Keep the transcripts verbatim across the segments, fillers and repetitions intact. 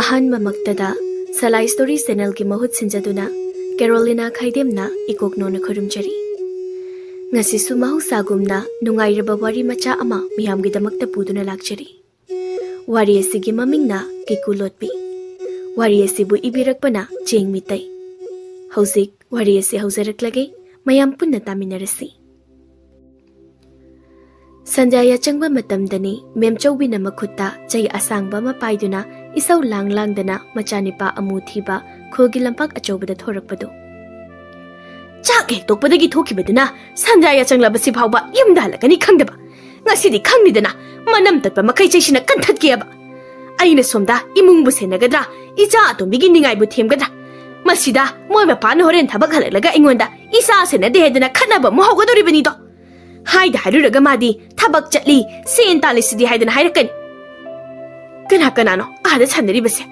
ꯑꯍꯥꯟꯕꯃꯛꯇꯗ ꯁꯂꯥꯏ story ꯆꯦꯅꯦꯜꯒꯤ ꯃꯍꯨꯠ ꯁꯤꯟꯖꯗꯨꯅ ꯀꯦꯔꯣꯂꯤꯅꯥ ꯈꯥꯏꯗꯦꯝꯅ ꯏꯀꯣꯛꯅꯣꯅ ꯈꯨꯔꯨꯝꯖꯔꯤ꯫ ꯉꯁꯤꯁꯨ ꯃꯍꯧꯁꯥꯒꯨꯝꯅ ꯅꯨꯡꯉꯥꯏꯔꯕ ꯋꯥꯔꯤ ꯃꯆꯥ ꯑꯃ ꯃꯤꯌꯥꯝꯒꯤꯗꯃꯛꯇ ꯄꯨꯗꯨꯅ ꯂꯥꯛꯆꯔꯤ꯫ ꯋꯥꯔꯤ ꯑꯁꯤꯒꯤ ꯃꯃꯤꯡꯅ ꯀꯤꯀꯨ ꯂꯣꯠꯄꯤ꯫ ꯋꯥꯔꯤ ꯑꯁꯤꯕꯨ ꯏꯕꯤꯔꯛꯄꯅ ꯆꯦꯡ ꯃꯤꯇꯩ꯫ ꯍꯧꯖꯤꯛ ꯋꯥꯔꯤ ꯑꯁꯤ ꯍꯧꯖꯔꯛꯂꯒꯦ, ꯃꯌꯥꯝ ꯄꯨꯟꯅ ꯇꯥꯃꯤꯟꯅꯔꯁꯤ꯫ ꯁꯟꯗ꯭ꯌꯥ ꯌꯥꯆꯪꯕ ꯃꯇꯝꯗꯅꯤ ꯃꯦꯝꯆꯧꯕꯤꯅ ꯃꯈꯨꯠꯇ ꯆꯩ ꯑꯁꯥꯡꯕ ꯑꯃ ꯄꯥꯏꯗꯨꯅ ꯏꯁꯧ ꯂꯥꯡ ꯂꯥꯡꯗꯅ ꯃꯆꯥꯅꯤꯄꯥ ꯑꯃꯨ ꯊꯤꯕ ꯈꯨꯜꯒꯤ ꯂꯝꯄꯥꯛ ꯑꯆꯧꯕꯗ ꯊꯣꯔꯛꯄꯗꯨ꯫ ꯆꯥꯛ ꯍꯦꯛ ꯇꯣꯛꯄꯗꯒꯤ ꯊꯣꯛꯈꯤꯕꯗꯨꯅ ꯁꯟꯗ꯭ꯌꯥ ꯌꯥꯆꯪꯂꯕꯁꯤ ꯐꯥꯎꯕ ꯌꯨꯝꯗ ꯍꯜꯂꯛꯀꯅꯤ ꯈꯪꯗꯕ꯫ ꯉꯁꯤꯗꯤ ꯈꯪꯅꯤꯗꯅ, ꯃꯅꯝ ꯇꯠꯄ ꯃꯈꯩ ꯆꯩꯁꯤꯅ ꯀꯟꯊꯠꯀꯦꯕ꯫ ꯑꯩꯅ ꯁꯣꯝꯗ ꯏꯃꯨꯡꯕꯨ ꯁꯦꯟꯅꯒꯗ꯭ꯔꯥ, ꯏꯆꯥ ꯑꯇꯣꯝꯕꯤꯒꯤ ꯅꯤꯡꯉꯥꯏꯕꯨ ꯊꯦꯝꯒꯗ꯭ꯔꯥ? ꯃꯁꯤꯗ ꯃꯣꯏ ꯃꯄꯥꯅ ꯍꯣꯔꯦꯟ ꯊꯕꯛ ꯍꯜꯂꯛꯂꯒ ꯑꯩꯉꯣꯟꯗ ꯏꯆꯥ ꯁꯦꯟꯅꯗꯦ ꯍꯥꯏꯗꯅ ꯈꯠꯅꯕ ꯑꯃꯨꯛ ꯍꯧꯒꯗꯧꯔꯤꯕꯅꯤꯗꯣ꯫ ꯍꯥꯏꯗ ꯍꯥꯏꯔꯨꯔꯒ ꯃꯥꯗꯤ ꯊꯕꯛ ꯆꯠꯂꯤ, ꯁꯦꯟ ꯇꯥꯜꯂꯤꯁꯤꯗꯤ ꯍꯥꯏꯗꯅ ꯍꯥꯏꯔꯛꯀꯅꯤ꯫ ꯀꯅꯥ ꯀꯅꯥꯅꯣ ꯑꯥꯗ ꯁꯥꯟꯅꯔꯤꯕꯁꯦ?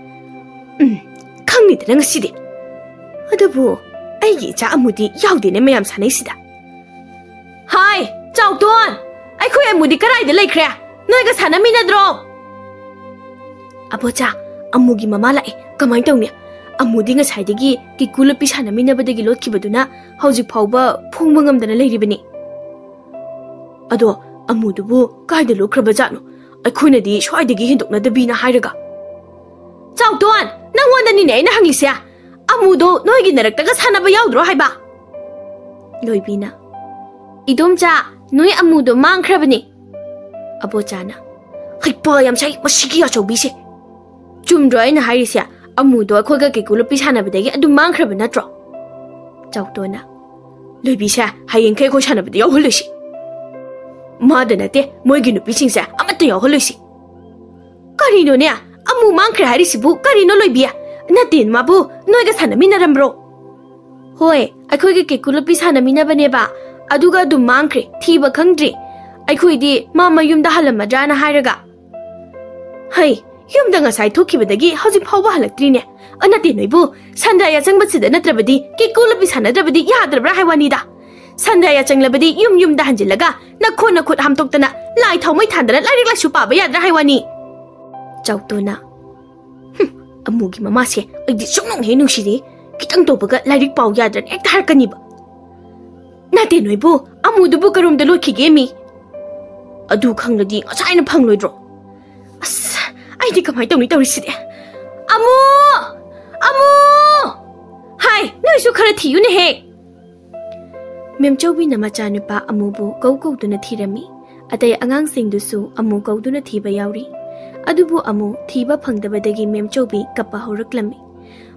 ꯎꯝ, ꯈꯪꯅꯤꯗꯅ ꯉꯁꯤꯗꯤ꯫ ꯑꯗꯨꯕꯨ ꯑꯩꯒꯤ ꯏꯆꯥ ꯑꯃꯨꯗꯤ ꯌꯥꯎꯗꯦꯅꯦ ꯃꯌꯥꯝ ꯁꯥꯟꯅꯩꯁꯤꯗ꯫ ꯍꯥꯏ, ꯆꯥꯎꯇꯣꯟ! ꯑꯩꯈꯣꯏ ꯑꯃꯨꯗꯤ ꯀꯗꯥꯏꯗ ꯂꯩꯈ꯭ꯔꯦ? ꯅꯣꯏꯒ ꯁꯥꯟꯅꯃꯤꯟꯅꯗ꯭ꯔꯣ? ꯑꯕꯣꯆꯥ, ꯑꯃꯨꯒꯤ ꯃꯃꯥ ꯂꯥꯛꯑꯦ꯫ ꯀꯃꯥꯏꯅ ꯇꯧꯅꯤ? ꯑꯃꯨꯗꯤ ꯉꯁꯥꯏꯗꯒꯤ ꯀꯤꯀꯨ ꯂꯣꯠꯄꯤ ꯁꯥꯟꯅꯃꯤꯟꯅꯕꯗꯒꯤ ꯂꯣꯠꯈꯤꯕꯗꯨꯅ ꯍꯧꯖꯤꯛ ꯐꯥꯎꯕ ꯐꯣꯡꯕ ꯉꯝꯗꯅ ꯂꯩꯔꯤꯕꯅꯤ꯫ ꯑꯗꯣ ꯑꯃꯨꯗꯨꯕꯨ ꯀꯥꯏꯗ ꯂꯣꯠꯈ꯭ꯔꯕꯖꯥꯠꯅꯣ? ꯑꯩꯈꯣꯏꯅꯗꯤ ꯁ꯭ꯋꯥꯏꯗꯒꯤ ꯍꯦꯟꯗꯣꯛꯅꯗꯕꯤꯅ ꯍꯥꯏꯔꯒ꯫ ꯆꯥꯎꯇꯣꯟ, ꯅꯪꯉꯣꯟꯗꯅꯤꯅꯦ ꯑꯩꯅ ꯍꯪꯉꯤꯁꯦ꯫ ꯑꯃꯨꯗꯣ ꯅꯣꯏꯒꯤ ꯅꯔꯛꯇꯒ ꯁꯥꯟꯅꯕ ꯌꯥꯎꯗ꯭ꯔꯣ ꯍꯥꯏꯕ? ꯂꯣꯏꯕꯤꯅ, "ꯏꯗꯣꯝꯆꯥ, ꯅꯣꯏ ꯑꯃꯨꯗꯣ ꯃꯥꯡꯈ꯭ꯔꯕꯅꯤ꯫" ꯑꯕꯣꯆꯥꯅ, "ꯍꯩꯄꯥ ꯌꯥꯝ ꯁꯥꯏ ꯃꯁꯤꯒꯤ ꯑꯆꯧꯕꯤꯁꯦ꯫ ꯆꯨꯝꯗ꯭ꯔꯣ ꯑꯩꯅ ꯍꯥꯏꯔꯤꯁꯦ? ꯑꯃꯨꯗꯣ ꯑꯩꯈꯣꯏꯒ ꯀꯦꯀꯨ ꯂꯣꯠꯄꯤ ꯁꯥꯟꯅꯕꯗꯒꯤ ꯑꯗꯨꯝ ꯃꯥꯡꯈ꯭ꯔꯕ ꯅꯠꯇ꯭ꯔꯣ?" ꯆꯥꯎꯇꯣꯟꯅ, "ꯂꯣꯏꯕꯤꯁꯦ ꯍꯌꯦꯡꯈꯩ ꯑꯩꯈꯣꯏ ꯁꯥꯟꯅꯕꯗ ꯌꯥꯎꯍꯜꯂꯣꯏꯁꯤ꯫ ꯃꯥꯗ ꯅꯠꯇꯦ, ꯃꯣꯏꯒꯤ ꯅꯨꯄꯤꯁꯤꯡꯁꯦ ꯑꯃꯠꯇ ꯌꯥꯎꯍꯜꯂꯣꯏꯁꯤ꯫" "ꯀꯔꯤꯅꯣꯅꯦ? ꯑꯃꯨ ꯃꯥꯡꯈ꯭ꯔꯦ ꯍꯥꯏꯔꯤꯁꯤꯕꯨ ꯀꯔꯤꯅꯣ, ꯂꯣꯏꯕꯤ? ꯅꯠꯇꯦ, ꯃꯥꯕꯨ ꯅꯣꯏꯒ ꯁꯥꯟꯅꯃꯤꯟꯅꯔꯝꯕ꯭ꯔꯣ?" "ꯍꯣꯏ, ꯑꯩꯈꯣꯏꯒ ꯀꯦꯀꯨ ꯂꯣꯠꯄꯤ ꯁꯥꯟꯅꯃꯤꯟꯅꯕꯅꯦꯕ, ꯑꯗꯨꯒ ꯑꯗꯨꯝ ꯃꯥꯡꯈ꯭ꯔꯦ, ꯊꯤꯕ ꯈꯪꯗ꯭ꯔꯤ꯫ ꯑꯩꯈꯣꯏꯗꯤ ꯃꯥ ꯃꯌꯨꯝꯗ ꯍꯜꯂꯝꯃꯗ꯭ꯔꯥꯅ ꯍꯥꯏꯔꯒ꯫" "ꯍꯩ, ꯌꯨꯝꯗ ꯉꯁꯥꯏ ꯊꯣꯛꯈꯤꯕꯗꯒꯤ ꯍꯧꯖꯤꯛ ꯐꯥꯎꯕ ꯍꯜꯂꯛꯇ꯭ꯔꯤꯅꯦ꯫ ꯑ, ꯅꯠꯇꯦ, ꯅꯣꯏꯕꯨ ꯁꯟꯗ꯭ꯌꯥ ꯌꯥꯆꯪꯕꯁꯤꯗ ꯅꯠꯇ꯭ꯔꯕꯗꯤ ꯀꯦꯀꯨ ꯂꯣꯠꯄꯤ ꯁꯥꯟꯅꯗ꯭ꯔꯕꯗꯤ ꯌꯥꯗ꯭ꯔꯕ꯭ꯔꯥ ꯍꯥꯏ ꯋꯥꯅꯤꯗ꯫ ꯁꯟꯗ꯭ꯌꯥ ꯌꯥꯆꯪꯂꯕꯗꯤ ꯌꯨꯝ ꯌꯨꯝꯗ ꯍꯟꯖꯤꯜꯂꯒ ꯅꯈꯣꯠ ꯅꯈꯨꯠ ꯍꯥꯝꯗꯣꯛꯇꯅ ꯂꯥꯏ ꯊꯥꯎꯃꯩ ꯊꯥꯟꯗꯅ ꯂꯥꯏꯔꯤꯛ ꯂꯥꯏꯁꯨ ꯄꯥꯕ ꯌꯥꯗ꯭ꯔꯥ ꯍꯥꯏ ꯋꯥꯅꯤ꯫" ꯆꯥꯎꯇꯣꯟꯅ, "ꯍꯨꯝ, ꯑꯃꯨꯒꯤ ꯃꯃꯥꯁꯦ ꯑꯩꯗꯤ ꯁꯨꯡꯅꯨꯡ ꯍꯦꯛ ꯅꯨꯡꯁꯤꯗꯦ꯫ ꯈꯤꯇꯪ ꯇꯧꯕꯒ ꯂꯥꯏꯔꯤꯛ ꯄꯥꯎ ꯌꯥꯗ꯭ꯔꯅ ꯍꯦꯛꯇ ꯍꯥꯏꯔꯛꯀꯅꯤꯕ꯫ ꯅꯠꯇꯦ ꯅꯣꯏꯕꯨ, ꯑꯃꯨꯗꯨꯕꯨ ꯀꯔꯣꯝꯗ ꯂꯣꯠꯈꯤꯒꯦ ꯃꯤ? ꯑꯗꯨ ꯈꯪꯂꯗꯤ ꯉꯁꯥꯏꯅ ꯐꯪꯂꯣꯏꯗ꯭ꯔꯣ? ꯑꯁ, ꯑꯩꯗꯤ ꯀꯃꯥꯏꯅ ꯇꯧꯅꯤ ꯇꯧꯔꯤꯁꯤꯗꯤ? ꯑꯃꯨ! ꯑꯃꯨ! ꯍꯥꯏ, ꯅꯣꯏꯁꯨ ꯈꯔ ꯊꯤꯌꯨꯅꯦꯍꯦ꯫ ꯃꯦꯝꯆꯧꯕꯤꯅ ꯃꯆꯥꯅꯨꯄꯥ ꯑꯃꯨꯕꯨ ꯀꯧ ꯀꯧꯗꯨꯅ ꯊꯤꯔꯝꯃꯤ꯫ ꯑꯇꯩ ꯑꯉꯥꯡꯁꯤꯡꯗꯨꯁꯨ ꯑꯃꯨ ꯀꯧꯗꯨꯅ ꯊꯤꯕ ꯌꯥꯎꯔꯤ꯫ ꯑꯗꯨꯕꯨ ꯑꯃꯨ ꯊꯤꯕ ꯐꯪꯗꯕꯗꯒꯤ ꯃꯦꯝꯆꯧꯕꯤ ꯀꯞꯄ ꯍꯧꯔꯛꯂꯝꯃꯤ꯫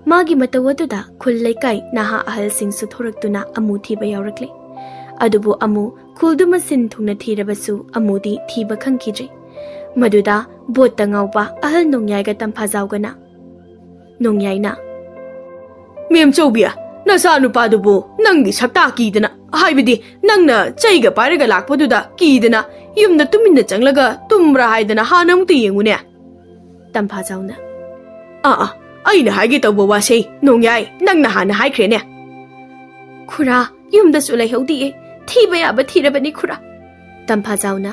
ꯃꯥꯒꯤ ꯃꯇꯧ ꯑꯗꯨꯗ ꯈꯨꯜ ꯂꯩꯀꯥꯏ ꯅꯍꯥ ꯑꯍꯜꯁꯤꯡꯁꯨ ꯊꯣꯔꯛꯇꯨꯅ ꯑꯃꯨ ꯊꯤꯕ ꯌꯥꯎꯔꯛꯂꯦ꯫ ꯑꯗꯨꯕꯨ ꯑꯃꯨ ꯈꯨꯜꯗꯨꯃ ꯁꯤꯟ ꯊꯨꯡꯅ ꯊꯤꯔꯕꯁꯨ ꯑꯃꯨꯗꯤ ꯊꯤꯕ ꯈꯪꯈꯤꯗ꯭ꯔꯦ꯫ ꯃꯗꯨꯗ ꯕꯣꯠꯇ ꯉꯥꯎꯕ ꯑꯍꯜ ꯅꯣꯡꯌꯥꯏꯒ ꯇꯝꯐꯥꯖꯥꯎꯒꯅ, ꯅꯣꯡꯌꯥꯏꯅ, "ꯃꯦꯝꯆꯧꯕꯤ, ꯅꯆꯥꯅꯨꯄꯥꯗꯨꯕꯨ ꯅꯪꯒꯤ ꯁꯛꯇꯥ ꯀꯤꯗꯅ, ꯍꯥꯏꯕꯗꯤ ꯅꯪꯅ ꯆꯩꯒ ꯄꯥꯏꯔꯒ ꯂꯥꯛꯄꯗꯨꯗ ꯀꯤꯗꯅ ꯌꯨꯝꯗ ꯇꯨꯃꯤꯟꯅ ꯆꯪꯂꯒ ꯇꯨꯝꯕ꯭ꯔꯥ ꯍꯥꯏꯗꯅ ꯍꯥꯟꯅ ꯑꯃꯨꯛꯇ ꯌꯦꯡꯉꯨꯅꯦ?" ꯇꯝꯐꯥꯖꯥꯎꯅ, "ꯑꯥ, ꯑꯥ, ꯑꯩꯅ ꯍꯥꯏꯒꯦ ꯇꯧꯕ ꯋꯥꯁꯦ ꯅꯣꯡꯌꯥꯏ ꯅꯪꯅ ꯍꯥꯟꯅ ꯍꯥꯏꯈ꯭ꯔꯦꯅꯦ?" "ꯈꯨꯔꯥ, ꯌꯨꯝꯗꯁꯨ ꯂꯩꯍꯧꯗꯤꯌꯦ, ꯊꯤꯕ ꯌꯥꯕ ꯊꯤꯔꯕꯅꯤ ꯈꯨꯔꯥ꯫" ꯇꯝꯐꯥꯖꯥꯎꯅ,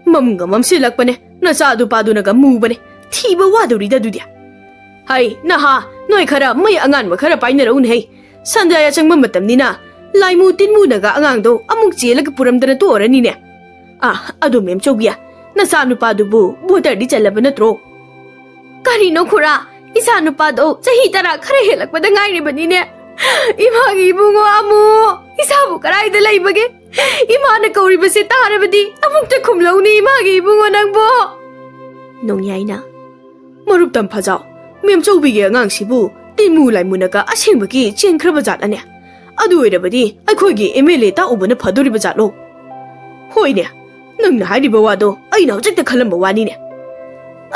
"ꯃꯝꯒ ꯃꯝꯁꯤꯜꯂꯛꯄꯅꯦ, ꯅꯆꯥ ꯅꯨꯄꯥꯗꯨꯅꯒ ꯃꯨꯕꯅꯦ, ꯊꯤꯕ ꯋꯥꯗꯧꯔꯤꯗ ꯑꯗꯨꯗꯤ꯫ ꯍꯩ ꯅꯍꯥ, ꯅꯣꯏ ꯈꯔ ꯃꯩ ꯑꯉꯥꯟꯕ ꯈꯔ ꯄꯥꯏꯅꯔꯛꯎꯅꯦ ꯍꯩ, ꯁꯟꯗ꯭ꯌꯥ ꯌꯥꯆꯪꯕ ꯃꯇꯝꯅꯤꯅ ꯂꯥꯏꯃꯨ ꯇꯤꯟꯃꯨꯅꯒ ꯑꯉꯥꯡꯗꯣ ꯑꯃꯨꯛ ꯆꯦꯜꯂꯒ ꯄꯨꯔꯝꯗꯅ ꯇꯣꯛꯑꯔꯅꯤꯅꯦ꯫ ꯑꯥ, ꯑꯗꯨ ꯃꯦꯝꯆꯧꯕꯤ, ꯅꯆꯥ ꯅꯨꯄꯥꯗꯨꯕꯨ ꯕꯣꯇꯔꯗꯤ ꯆꯜꯂꯕ ꯅꯠꯇ꯭ꯔꯣ?" "ꯀꯔꯤꯅꯣ ꯈꯨꯔꯥ? ꯏꯆꯥ ꯅꯨꯄꯥꯗꯣ ꯆꯍꯤ ꯇꯔꯥ ꯈꯔ ꯍꯦꯜꯂꯛꯄꯗ ꯉꯥꯏꯔꯤꯕꯅꯤꯅꯦ꯫ ꯏꯃꯥꯒꯤ ꯏꯕꯨꯡꯉꯣ ꯑꯃꯨ, ꯏꯁꯥꯕꯨ ꯀꯗꯥꯏꯗ ꯂꯩꯕꯒꯦ? ꯏꯃꯥꯅ ꯀꯧꯔꯤꯕꯁꯦ ꯇꯥꯔꯕꯗꯤ ꯑꯃꯨꯛꯇ ꯈꯨꯝꯂꯧꯅꯦ ꯏꯃꯥꯒꯤ ꯏꯕꯨꯡꯉꯣ ꯅꯪꯕꯣ꯫" ꯅꯣꯡꯌꯥꯏꯅ, "ꯃꯔꯨꯞ ꯇꯝꯐꯥꯖꯥꯎ, ꯃꯦꯝꯆꯧꯕꯤꯒꯤ ꯑꯉꯥꯡꯁꯤꯕꯨ ꯇꯤꯟꯃꯨ ꯂꯥꯏꯃꯨꯅꯒ ꯑꯁꯦꯡꯕꯒꯤ ꯆꯦꯟꯈ꯭ꯔꯕ ꯖꯥꯠꯂꯅꯦ? ꯑꯗꯨ ꯑꯣꯏꯔꯕꯗꯤ ꯑꯩꯈꯣꯏꯒꯤ ꯑꯦꯝ ꯑꯦꯜ ꯑꯦ ꯇꯥꯛꯎꯕꯅ ꯐꯗꯣꯔꯤꯕ ꯖꯥꯠꯂꯣ?" "ꯍꯣꯏꯅꯦ, ꯅꯪꯅ ꯍꯥꯏꯔꯤꯕ ꯋꯥꯗꯣ ꯑꯩꯅ ꯍꯧꯖꯤꯛꯇ ꯈꯜꯂꯝꯕ ꯋꯥꯅꯤꯅꯦ꯫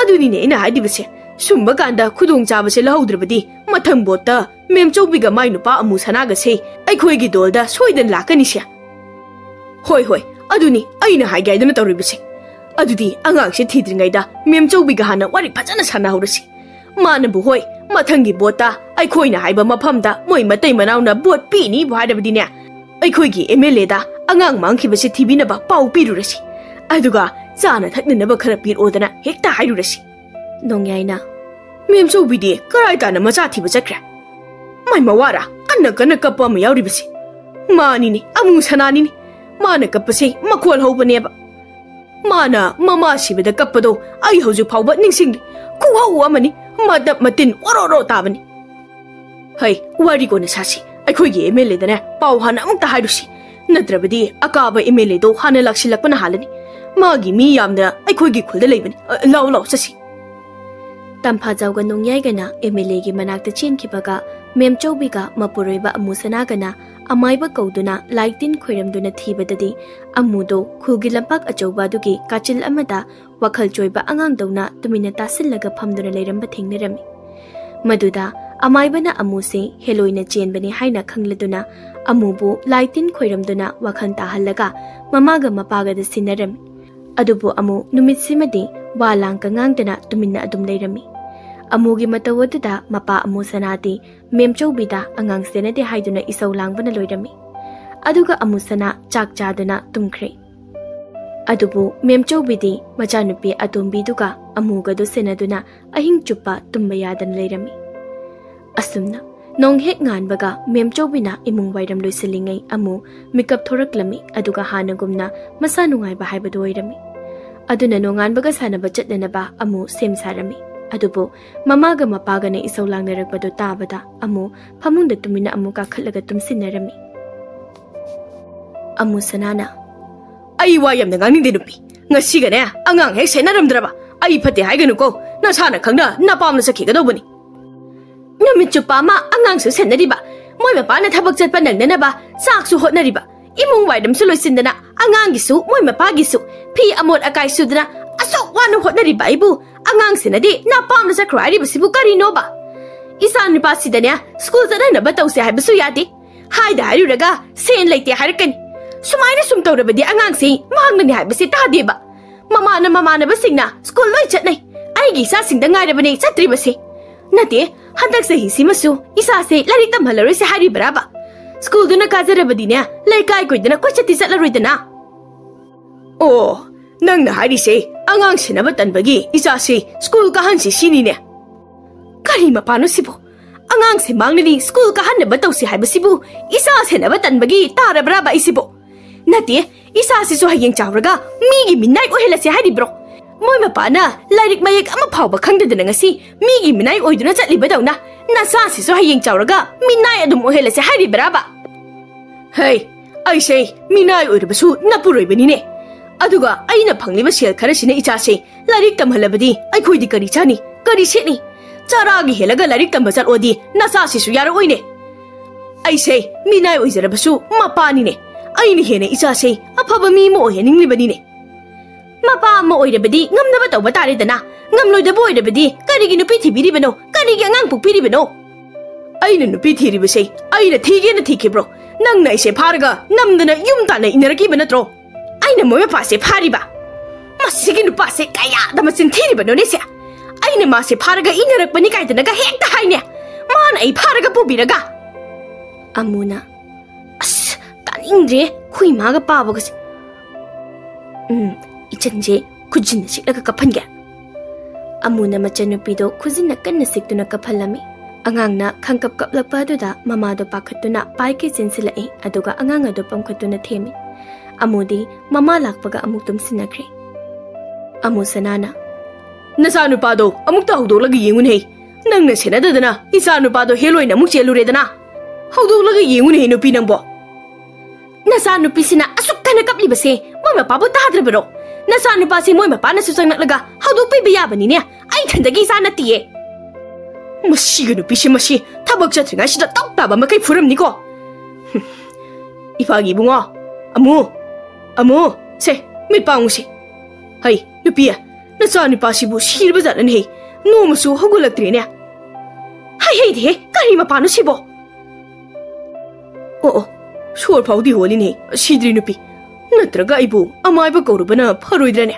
ꯑꯗꯨꯅꯤꯅꯦ ꯑꯩꯅ ꯍꯥꯏꯔꯤꯕꯁꯦ, ꯁꯨꯝꯕ ꯀꯥꯟꯗ ꯈꯨꯗꯣꯡ ꯆꯥꯕꯁꯦ ꯂꯧꯍꯧꯗ꯭ꯔꯕꯗꯤ ꯃꯊꯪ ꯕꯣꯠꯇ ꯃꯦꯝꯆꯧꯕꯤꯒ ꯃꯥꯏ ꯅꯨꯄꯥ ꯑꯃꯨ ꯁꯅꯥꯒꯁꯦ ꯑꯩꯈꯣꯏꯒꯤ ꯗꯣꯜꯗ ꯁꯣꯏꯗꯅ ꯂꯥꯛꯀꯅꯤꯁꯦ꯫ ꯍꯣꯏ, ꯍꯣꯏ, ꯑꯗꯨꯅꯤ ꯑꯩꯅ ꯍꯥꯏꯒꯦ ꯍꯥꯏꯗꯅ ꯇꯧꯔꯤꯕꯁꯦ꯫ ꯑꯗꯨꯗꯤ ꯑꯉꯥꯡꯁꯦ ꯊꯤꯗ꯭ꯔꯤꯉꯩꯗ ꯃꯦꯝꯆꯧꯕꯤꯒ ꯍꯥꯟꯅ ꯋꯥꯔꯤ ꯐꯖꯅ ꯁꯥꯟꯅꯍꯧꯔꯁꯤ꯫ ꯃꯥꯅꯕꯨ ꯍꯣꯏ, ꯃꯊꯪꯒꯤ ꯕꯣꯠꯇ ꯑꯩꯈꯣꯏꯅ ꯍꯥꯏꯕ ꯃꯐꯝꯗ ꯃꯣꯏ ꯃꯇꯩ ꯃꯅꯥꯎꯅ ꯕꯣꯠ ꯄꯤꯅꯤꯕꯨ ꯍꯥꯏꯔꯕꯗꯤꯅꯦ, ꯑꯩꯈꯣꯏꯒꯤ ꯑꯦꯝ ꯑꯦꯜ ꯑꯦꯗ ꯑꯉꯥꯡ ꯃꯥꯡꯈꯤꯕꯁꯦ ꯊꯤꯕꯤꯅꯕ ꯄꯥꯎ ꯄꯤꯔꯨꯔꯁꯤ꯫ ꯑꯗꯨꯒ ꯆꯥꯅ ꯊꯛꯅꯅꯕ ꯈꯔ ꯄꯤꯔꯛꯑꯣꯗꯅ ꯍꯦꯛꯇ ꯍꯥꯏꯔꯨꯔꯁꯤ꯫" ꯅꯣꯡꯌꯥꯏꯅ, ꯃꯦꯝꯆꯧꯕꯤꯗꯤ ꯀꯔꯥꯏ ꯇꯥꯅ ꯃꯆꯥ ꯊꯤꯕ ꯆꯠꯈ꯭ꯔꯦ? ꯃꯥꯏ ꯃꯋꯥꯔ ꯀꯟꯅ ꯀꯟꯅ ꯀꯞꯄ ꯑꯃ ꯌꯥꯎꯔꯤꯕꯁꯤ? ꯃꯥꯅꯤꯅꯦ, ꯑꯃꯨ ꯁꯅꯥꯅꯤꯅꯦ꯫ ꯃꯥꯅ ꯀꯞꯄꯁꯦ ꯃꯈꯣꯜ ꯍꯧꯕꯅꯦꯕ꯫ ꯃꯥꯅ ꯃꯃꯥ ꯁꯤꯕꯗ ꯀꯞꯄꯗꯣ ꯑꯩ ꯍꯧꯖꯤꯛ ꯐꯥꯎꯕ ꯅꯤꯡꯁꯤꯡꯂꯤ꯫ ꯈꯨꯍꯧ ꯑꯃꯅꯤ, ꯃꯇꯞ ꯃꯇꯤꯟ ꯑꯣꯔꯣ ꯑꯣꯔꯣ ꯇꯥꯕꯅꯤ꯫ ꯍꯩ, ꯋꯥꯔꯤ ꯀꯣꯟꯅ ꯁꯥꯁꯤ꯫ ꯑꯩꯈꯣꯏꯒꯤ ꯑꯦꯝ ꯑꯦꯜ ꯑꯦꯗꯅꯦ ꯄꯥꯎ ꯍꯥꯟꯅ ꯑꯃꯨꯛꯇ ꯍꯥꯏꯔꯨꯁꯤ꯫ ꯅꯠꯇ꯭ꯔꯕꯗꯤ ꯑꯀꯥꯕ ꯑꯦꯝ ꯑꯦꯜ ꯑꯦꯗꯣ ꯍꯥꯟꯅ ꯂꯥꯛꯁꯤꯜꯂꯛꯄꯅ ꯍꯥꯜꯂꯅꯤ꯫ ꯃꯥꯒꯤ ꯃꯤ ꯌꯥꯝꯅ ꯑꯩꯈꯣꯏꯒꯤ ꯈꯨꯜꯗ ꯂꯩꯕꯅꯤ꯫ ꯑ, ꯂꯥꯎ, ꯂꯥꯎ, ꯆꯠꯁꯤ꯫ ꯇꯝꯐꯥꯖꯥꯎꯒ ꯅꯣꯡꯌꯥꯏꯒꯅ ꯑꯦꯝ ꯑꯦꯜ ꯑꯦꯒꯤ ꯃꯅꯥꯛꯇ ꯆꯦꯟꯈꯤꯕꯒ ꯃꯦꯝꯆꯧꯕꯤꯒ ꯃꯄꯨꯔꯣꯏꯕ ꯑꯃꯨ ꯁꯅꯥꯒꯅ ꯑꯃꯥꯏꯕ ꯀꯧꯗꯨꯅ ꯂꯥꯏ ꯇꯤꯟ ꯈꯣꯏꯔꯝꯗꯨꯅ ꯊꯤꯕꯗꯗꯤ ꯑꯃꯨꯗꯣ ꯈꯨꯜꯒꯤ ꯂꯝꯄꯥꯛ ꯑꯆꯧꯕ ꯑꯗꯨꯒꯤ ꯀꯥꯆꯤꯜ ꯑꯃꯗ ꯋꯥꯈꯜ ꯆꯣꯏꯕ ꯑꯉꯥꯡꯗꯧꯅ ꯇꯨꯃꯤꯟꯅ ꯇꯥꯁꯤꯜꯂꯒ ꯐꯝꯗꯨꯅ ꯂꯩꯔꯝꯕ ꯊꯦꯡꯅꯔꯝꯃꯤ꯫ ꯃꯗꯨꯗ ꯑꯃꯥꯏꯕꯅ ꯑꯃꯨꯁꯦ ꯍꯦꯂꯣꯏꯅ ꯆꯦꯟꯕꯅꯤ ꯍꯥꯏꯅ ꯈꯪꯂꯗꯨꯅ ꯑꯃꯨꯕꯨ ꯂꯥꯏ ꯇꯤꯟ ꯈꯣꯏꯔꯝꯗꯨꯅ ꯋꯥꯈꯜ ꯇꯥꯍꯜꯂꯒ ꯃꯃꯥꯒ ꯃꯄꯥꯒꯗ ꯁꯤꯟꯅꯔꯝꯃꯤ꯫ ꯑꯗꯨꯕꯨ ꯑꯃꯨ ꯅꯨꯃꯤꯠꯁꯤꯃꯗꯤ ꯋꯥ ꯂꯥꯡꯀ ꯉꯥꯡꯗꯅ ꯇꯨꯃꯤꯟꯅ ꯑꯗꯨꯝ ꯂꯩꯔꯝꯃꯤ꯫ ꯑꯃꯨꯒꯤ ꯃꯇꯧ ꯑꯗꯨꯗ ꯃꯄꯥ ꯑꯃꯨ ꯁꯅꯥꯗꯤ ꯃꯦꯝꯆꯧꯕꯤꯗ ꯑꯉꯥꯡ ꯁꯦꯟꯅꯗꯦ ꯍꯥꯏꯗꯨꯅ ꯏꯁꯧ ꯂꯥꯡꯕꯅ ꯂꯣꯏꯔꯝꯃꯤ꯫ ꯑꯗꯨꯒ ꯑꯃꯨ ꯁꯅꯥ ꯆꯥꯛ ꯆꯥꯗꯨꯅ ꯇꯨꯝꯈ꯭ꯔꯦ꯫ ꯑꯗꯨꯕꯨ ꯃꯦꯝꯆꯧꯕꯤꯗꯤ ꯃꯆꯥꯅꯨꯄꯤ ꯑꯇꯣꯝꯕꯤꯗꯨꯒ ꯑꯃꯨꯒꯗꯨ ꯁꯦꯟꯅꯗꯨꯅ ꯑꯍꯤꯡ ꯆꯨꯞꯄ ꯇꯨꯝꯕ ꯌꯥꯗꯅ ꯂꯩꯔꯝꯃꯤ꯫ ꯑꯁꯨꯝꯅ ꯅꯣꯡ ꯍꯦꯛ ꯉꯥꯟꯕꯒ ꯃꯦꯝꯆꯧꯕꯤꯅ ꯏꯃꯨꯡ ꯋꯥꯏꯔꯝ ꯂꯣꯏꯁꯤꯜꯂꯤꯉꯩ ꯑꯃꯨ ꯃꯤꯀꯞ ꯊꯣꯔꯛꯂꯝꯃꯤ, ꯑꯗꯨꯒ ꯍꯥꯟꯅꯒꯨꯝꯅ ꯃꯁꯥ ꯅꯨꯡꯉꯥꯏꯕ ꯍꯥꯏꯕꯗꯨ ꯑꯣꯏꯔꯝꯃꯤ꯫ ꯑꯗꯨꯅ ꯅꯣꯡꯉꯥꯟꯕꯒ ꯁꯥꯟꯅꯕ ꯆꯠꯅꯅꯕ ꯑꯃꯨ ꯁꯦꯝ ꯁꯥꯔꯝꯃꯤ꯫ ꯑꯗꯨꯕꯨ ꯃꯃꯥꯒ ꯃꯄꯥꯒꯅ ꯏꯁꯧ ꯂꯥꯡꯅꯔꯛꯄꯗꯨ ꯇꯥꯕꯗ ꯑꯃꯨ ꯐꯃꯨꯡꯗ ꯇꯨꯃꯤꯟꯅ ꯑꯃꯨꯛ ꯀꯥꯈꯠꯂꯒ ꯇꯨꯝꯁꯤꯟꯅꯔꯝꯃꯤ꯫ ꯑꯃꯨ ꯁꯅꯥꯅ, "ꯑꯩ ꯋꯥ ꯌꯥꯝꯅ ꯉꯥꯡꯅꯤꯡꯗꯦ ꯅꯨꯄꯤ꯫ ꯉꯁꯤꯒꯅꯦ ꯑꯉꯥꯡ ꯍꯦꯛ ꯁꯦꯟꯅꯔꯝꯗ꯭ꯔꯕ ꯑꯩ ꯐꯠꯇꯦ ꯍꯥꯏꯒꯅꯨꯀꯣ꯫ ꯅꯁꯥꯅ ꯈꯪꯅ ꯅꯄꯥꯝꯅ ꯆꯠꯈꯤꯒꯗꯧꯕꯅꯤ꯫ ꯅꯨꯃꯤꯠ ꯆꯨꯞꯄ ꯑꯃ ꯑꯉꯥꯡꯁꯨ ꯁꯦꯟꯅꯔꯤꯕ, ꯃꯣꯏ ꯃꯄꯥꯅ ꯊꯕꯛ ꯆꯠꯄ ꯅꯪꯅꯅꯕ ꯆꯥꯛꯁꯨ ꯍꯣꯠꯅꯔꯤꯕ, ꯏꯃꯨꯡ ꯋꯥꯏꯔꯝꯁꯨ ꯂꯣꯏꯁꯤꯟꯗꯅ, ꯑꯉꯥꯡꯒꯤꯁꯨ ꯃꯣꯏ ꯃꯄꯥꯒꯤꯁꯨ ꯐꯤ ꯑꯃꯣꯠ ꯑꯀꯥꯏ ꯁꯨꯗꯅ ꯑꯁꯨꯛ ꯋꯥꯅ ꯍꯣꯠꯅꯔꯤꯕ ꯑꯩꯕꯨ ꯑꯉꯥꯡ ꯁꯦꯟꯅꯗꯦ, ꯅꯄꯥꯝꯅ ꯆꯠꯈ꯭ꯔꯣ ꯍꯥꯏꯔꯤꯕꯁꯤꯕꯨ ꯀꯔꯤꯅꯣꯕ? ꯏꯆꯥ ꯅꯨꯄꯥꯁꯤꯗꯅꯦ ꯁ꯭ꯀꯨꯜ ꯆꯠꯍꯟꯅꯕ ꯇꯧꯁꯦ ꯍꯥꯏꯕꯁꯨ ꯌꯥꯗꯦ꯫ ꯍꯥꯏꯗ ꯍꯥꯏꯔꯨꯔꯒ ꯁꯦꯟ ꯂꯩꯇꯦ ꯍꯥꯏꯔꯛꯀꯅꯤ꯫ ꯁꯨꯃꯥꯏꯅ ꯁꯨꯝ ꯇꯧꯔꯕꯗꯤ ꯑꯉꯥꯡꯁꯤ ꯃꯥꯡꯒꯅꯤ ꯍꯥꯏꯕꯁꯤ ꯇꯥꯗꯦꯕ꯫ ꯃꯃꯥꯅ ꯃꯃꯥꯟꯅꯕꯁꯤꯡꯅ ꯁ꯭ꯀꯨꯜ ꯂꯣꯏ ꯆꯠꯅꯩ꯫ ꯑꯩꯒꯤ ꯏꯆꯥꯁꯤꯡꯗ ꯉꯥꯏꯔꯕꯅꯦ ꯆꯠꯇ꯭ꯔꯤꯕꯁꯦ꯫ ꯅꯠꯇꯦ, ꯍꯟꯗꯛ ꯆꯍꯤꯁꯤꯃꯁꯨ ꯏꯆꯥꯁꯦ ꯂꯥꯏꯔꯤꯛ ꯇꯝꯍꯜꯂꯔꯣꯏꯁꯦ ꯍꯥꯏꯔꯤꯕ꯭ꯔꯥꯕ? ꯁ꯭ꯀꯨꯜꯗꯨꯅ ꯀꯥꯖꯔꯕꯗꯤꯅꯦ, ꯂꯩꯀꯥꯏ ꯀꯣꯏꯗꯅ ꯀꯣꯏꯆꯠꯇꯤ ꯆꯠꯂꯔꯣꯏꯗꯅ?" "ꯑꯣ, ꯅꯪꯅ ꯍꯥꯏꯔꯤꯁꯦ ꯑꯉꯥꯡ ꯁꯦꯟꯅꯕ ꯇꯟꯕꯒꯤ ꯏꯆꯥꯁꯦ ꯁ꯭ꯀꯨꯜ ꯀꯥꯍꯟꯁꯤ ꯁꯤꯅꯤꯅꯦ?" ꯀꯔꯤ ꯃꯄꯥꯅꯣ ꯁꯤꯕꯣ? ꯑꯉꯥꯡꯁꯦ ꯃꯥꯡꯂꯗꯤ ꯁ꯭ꯀꯨꯜ ꯀꯥꯍꯟꯅꯕ ꯇꯧꯁꯤ ꯍꯥꯏꯕꯁꯤꯕꯨ ꯏꯆꯥ ꯁꯦꯟꯅꯕ ꯇꯟꯕꯒꯤ ꯇꯥꯔꯕ꯭ꯔꯥꯕ ꯑꯩꯁꯤꯕꯣ? ꯅꯠꯇꯦ, ꯏꯆꯥꯁꯤꯁꯨ ꯍꯌꯦꯡ ꯆꯥꯎꯔꯒ ꯃꯤꯒꯤ ꯃꯤꯅꯥꯏ ꯑꯣꯏꯍꯜꯂꯁꯦ ꯍꯥꯏꯔꯤꯕ꯭ꯔꯣ? ꯃꯣꯏ ꯃꯄꯥꯅ ꯂꯥꯏꯔꯤꯛ ꯃꯌꯦꯛ ꯑꯃ ꯐꯥꯎꯕ ꯈꯪꯗꯗꯅ ꯉꯁꯤ ꯃꯤꯒꯤ ꯃꯤꯅꯥꯏ ꯑꯣꯏꯗꯨꯅ ꯆꯠꯂꯤꯕꯗꯧꯅ ꯅꯆꯥꯁꯤꯁꯨ ꯍꯌꯦꯡ ꯆꯥꯎꯔꯒ ꯃꯤꯅꯥꯏ ꯑꯗꯨꯝ ꯑꯣꯏꯍꯜꯂꯁꯦ ꯍꯥꯏꯔꯤꯕ꯭ꯔꯥꯕ? ꯍꯩ, ꯑꯩꯁꯦ ꯃꯤꯅꯥꯏ ꯑꯣꯏꯔꯕꯁꯨ ꯅꯄꯨꯔꯣꯏꯕꯅꯤꯅꯦ꯫ ꯑꯗꯨꯒ ꯑꯩꯅ ꯐꯪꯂꯤꯕ ꯁꯦꯜ ꯈꯔꯁꯤꯅ ꯏꯆꯥꯁꯦ ꯂꯥꯏꯔꯤꯛ ꯇꯝꯍꯜꯂꯕꯗꯤ ꯑꯩꯈꯣꯏꯗꯤ ꯀꯔꯤ ꯆꯥꯅꯤ, ꯀꯔꯤ ꯁꯦꯠꯅꯤ? ꯆꯔꯥꯒꯤ ꯍꯦꯜꯂꯒ ꯂꯥꯏꯔꯤꯛ ꯇꯝꯕ ꯆꯠꯂꯣꯗꯤ ꯅꯆꯥꯁꯤꯁꯨ ꯌꯥꯔꯛꯑꯣꯏꯅꯦ꯫ ꯑꯩꯁꯦ ꯃꯤꯅꯥꯏ ꯑꯣꯏꯖꯔꯕꯁꯨ ꯃꯄꯥꯅꯤꯅꯦ꯫ ꯑꯩꯅ ꯍꯦꯟꯅ ꯏꯆꯥꯁꯦ ꯑꯐꯕ ꯃꯤ ꯑꯃ ꯑꯣꯏꯍꯟꯅꯤꯡꯂꯤꯕꯅꯤꯅꯦ꯫ ꯃꯄꯥ ꯑꯃ ꯑꯣꯏꯔꯕꯗꯤ ꯉꯝꯅꯕ ꯇꯧꯕ ꯇꯥꯔꯦꯗꯅ꯫ ꯉꯝꯂꯣꯏꯗꯕ ꯑꯣꯏꯔꯕꯗꯤ ꯀꯔꯤꯒꯤ ꯅꯨꯄꯤ ꯊꯤꯕꯤꯔꯤꯕꯅꯣ? ꯀꯔꯤꯒꯤ ꯑꯉꯥꯡ ꯄꯣꯛꯄꯤꯔꯤꯕꯅꯣ? ꯑꯩꯅ ꯅꯨꯄꯤ ꯊꯤꯔꯤꯕꯁꯦ ꯑꯩꯅ ꯊꯤꯒꯦꯅ ꯊꯤꯈꯤꯕ꯭ꯔꯣ? ꯅꯪꯅ ꯑꯩꯁꯦ ꯐꯥꯔꯒ ꯅꯝꯗꯅ ꯌꯨꯝ ꯇꯥꯟꯅ ꯏꯟꯅꯔꯛꯈꯤꯕ ꯅꯠꯇ꯭ꯔꯣ? ꯑꯩꯅ ꯃꯣꯏ ꯃꯄꯥꯁꯦ ꯐꯥꯔꯤꯕ? ꯃꯁꯤꯒꯤ ꯅꯨꯄꯥꯁꯦ ꯀꯌꯥꯗ ꯃꯆꯤꯟ ꯊꯤꯔꯤꯕꯅꯣꯅꯦ ꯁꯦ? ꯑꯩꯅ ꯃꯥꯁꯦ ꯐꯥꯔꯒ ꯏꯟꯅꯔꯛꯄꯅꯤ ꯀꯥꯏꯗꯅꯒ ꯍꯦꯛꯇ ꯍꯥꯏꯅꯦ꯫ ꯃꯥꯅ ꯑꯩ ꯐꯥꯔꯒ ꯄꯨꯕꯤꯔꯒ꯫ ꯑꯃꯨꯅ, "ꯑꯁ, ꯇꯥꯅꯤꯡꯗ꯭ꯔꯦ, ꯈꯨꯏ ꯃꯥꯒ ꯄꯥꯕꯒꯁꯦ꯫ ꯎꯝ, ꯏꯆꯟꯁꯦ ꯈꯨꯖꯤꯟꯅ ꯁꯤꯛꯂꯒ ꯀꯞꯍꯟꯒꯦ꯫" ꯑꯃꯨꯅ ꯃꯆꯟꯅꯨꯄꯤꯗꯣ ꯈꯨꯖꯤꯟꯅ ꯀꯟꯅ ꯁꯤꯛꯇꯨꯅ ꯀꯞꯍꯜꯂꯝꯃꯤ꯫ ꯑꯉꯥꯡꯅ ꯈꯪꯀꯞ ꯀꯞꯂꯛꯄ ꯑꯗꯨꯗ ꯃꯃꯥꯗꯣ ꯄꯥꯈꯠꯇꯨꯅ ꯄꯥꯏꯈꯩ ꯆꯦꯟꯁꯤꯜꯂꯛꯏ, ꯑꯗꯨꯒ ꯑꯉꯥꯡ ꯑꯗꯨ ꯄꯝꯈꯠꯇꯨꯅ ꯊꯦꯝꯃꯤ꯫ ꯑꯃꯨꯗꯤ ꯃꯃꯥ ꯂꯥꯛꯄꯒ ꯑꯃꯨꯛ ꯇꯨꯝꯁꯤꯟꯅꯈ꯭ꯔꯦ꯫ ꯑꯃꯨ ꯁꯅꯥꯅ, "ꯅꯆꯥꯅꯨꯄꯥꯗꯣ ꯑꯃꯨꯛꯇ ꯍꯧꯗꯣꯛꯂꯒ ꯌꯦꯡꯉꯨꯅꯦ꯫ ꯅꯪꯅ ꯁꯦꯟꯅꯗꯗꯅ ꯏꯆꯥꯅꯨꯄꯥꯗꯣ ꯍꯦꯂꯣꯏꯅ ꯑꯃꯨꯛ ꯆꯦꯜꯂꯨꯔꯦꯗꯅ꯫ ꯍꯧꯗꯣꯛꯂꯒ ꯌꯦꯡꯉꯨꯅꯦ ꯅꯨꯄꯤ ꯅꯪꯕꯣ꯫" ꯅꯆꯥꯅꯨꯄꯤꯁꯤꯅ ꯑꯁꯨꯛ ꯀꯟꯅ ꯀꯞꯂꯤꯕꯁꯦ ꯃꯣꯏ ꯃꯄꯥꯕꯨ ꯇꯥꯗ꯭ꯔꯕꯔꯣ? ꯅꯆꯥꯅꯨꯄꯥꯁꯦ ꯃꯣꯏ ꯃꯄꯥꯅꯁꯨ ꯆꯪꯂꯛꯂꯒ ꯍꯧꯗꯣꯛꯄꯤꯕ ꯌꯥꯕꯅꯤꯅꯦ꯫ ꯑꯩ ꯏꯊꯟꯗꯒꯤ ꯏꯆꯥ ꯅꯠꯇꯤꯌꯦ꯫ ꯃꯁꯤꯒꯤ ꯅꯨꯄꯤꯁꯦ, ꯃꯁꯤ ꯊꯕꯛ ꯆꯠꯇ꯭ꯔꯤꯉꯩꯁꯤꯗ ꯇꯧ ꯇꯥꯕ ꯃꯈꯩ ꯐꯨꯔꯝꯅꯤꯀꯣ꯫ ꯍꯨꯝ꯫ ꯏꯄꯥꯒꯤ ꯏꯕꯨꯡꯉꯣ, ꯑꯃꯨ, ꯑꯃꯨ, ꯁꯦ, ꯃꯤꯠ ꯄꯥꯡꯉꯨꯁꯦ꯫ ꯍꯩ, ꯅꯨꯄꯤ, ꯅꯆꯥꯅꯨꯄꯥꯁꯤꯕꯨ ꯁꯤꯔꯕ ꯖꯥꯠꯂꯅꯦꯍꯦ? ꯅꯣꯡꯃꯁꯨ ꯍꯧꯒꯠꯂꯛꯇ꯭ꯔꯦꯅꯦ꯫ ꯍꯩ ꯍꯩꯗꯤꯍꯦ, ꯀꯔꯤ ꯃꯄꯥꯅꯣ ꯁꯤꯕꯣ? ꯑꯣ, ꯑꯣ, ꯁꯣꯔ ꯐꯥꯎꯗꯤ ꯍꯣꯜꯂꯤꯅꯦ, ꯁꯤꯗ꯭ꯔꯤ ꯅꯨꯄꯤ꯫ ꯅꯠꯇ꯭ꯔꯒ ꯑꯩꯕꯨ ꯑꯃꯥꯏꯕ ꯀꯧꯔꯨꯕꯅ ꯐꯔꯣꯏꯗ꯭ꯔꯅꯦ?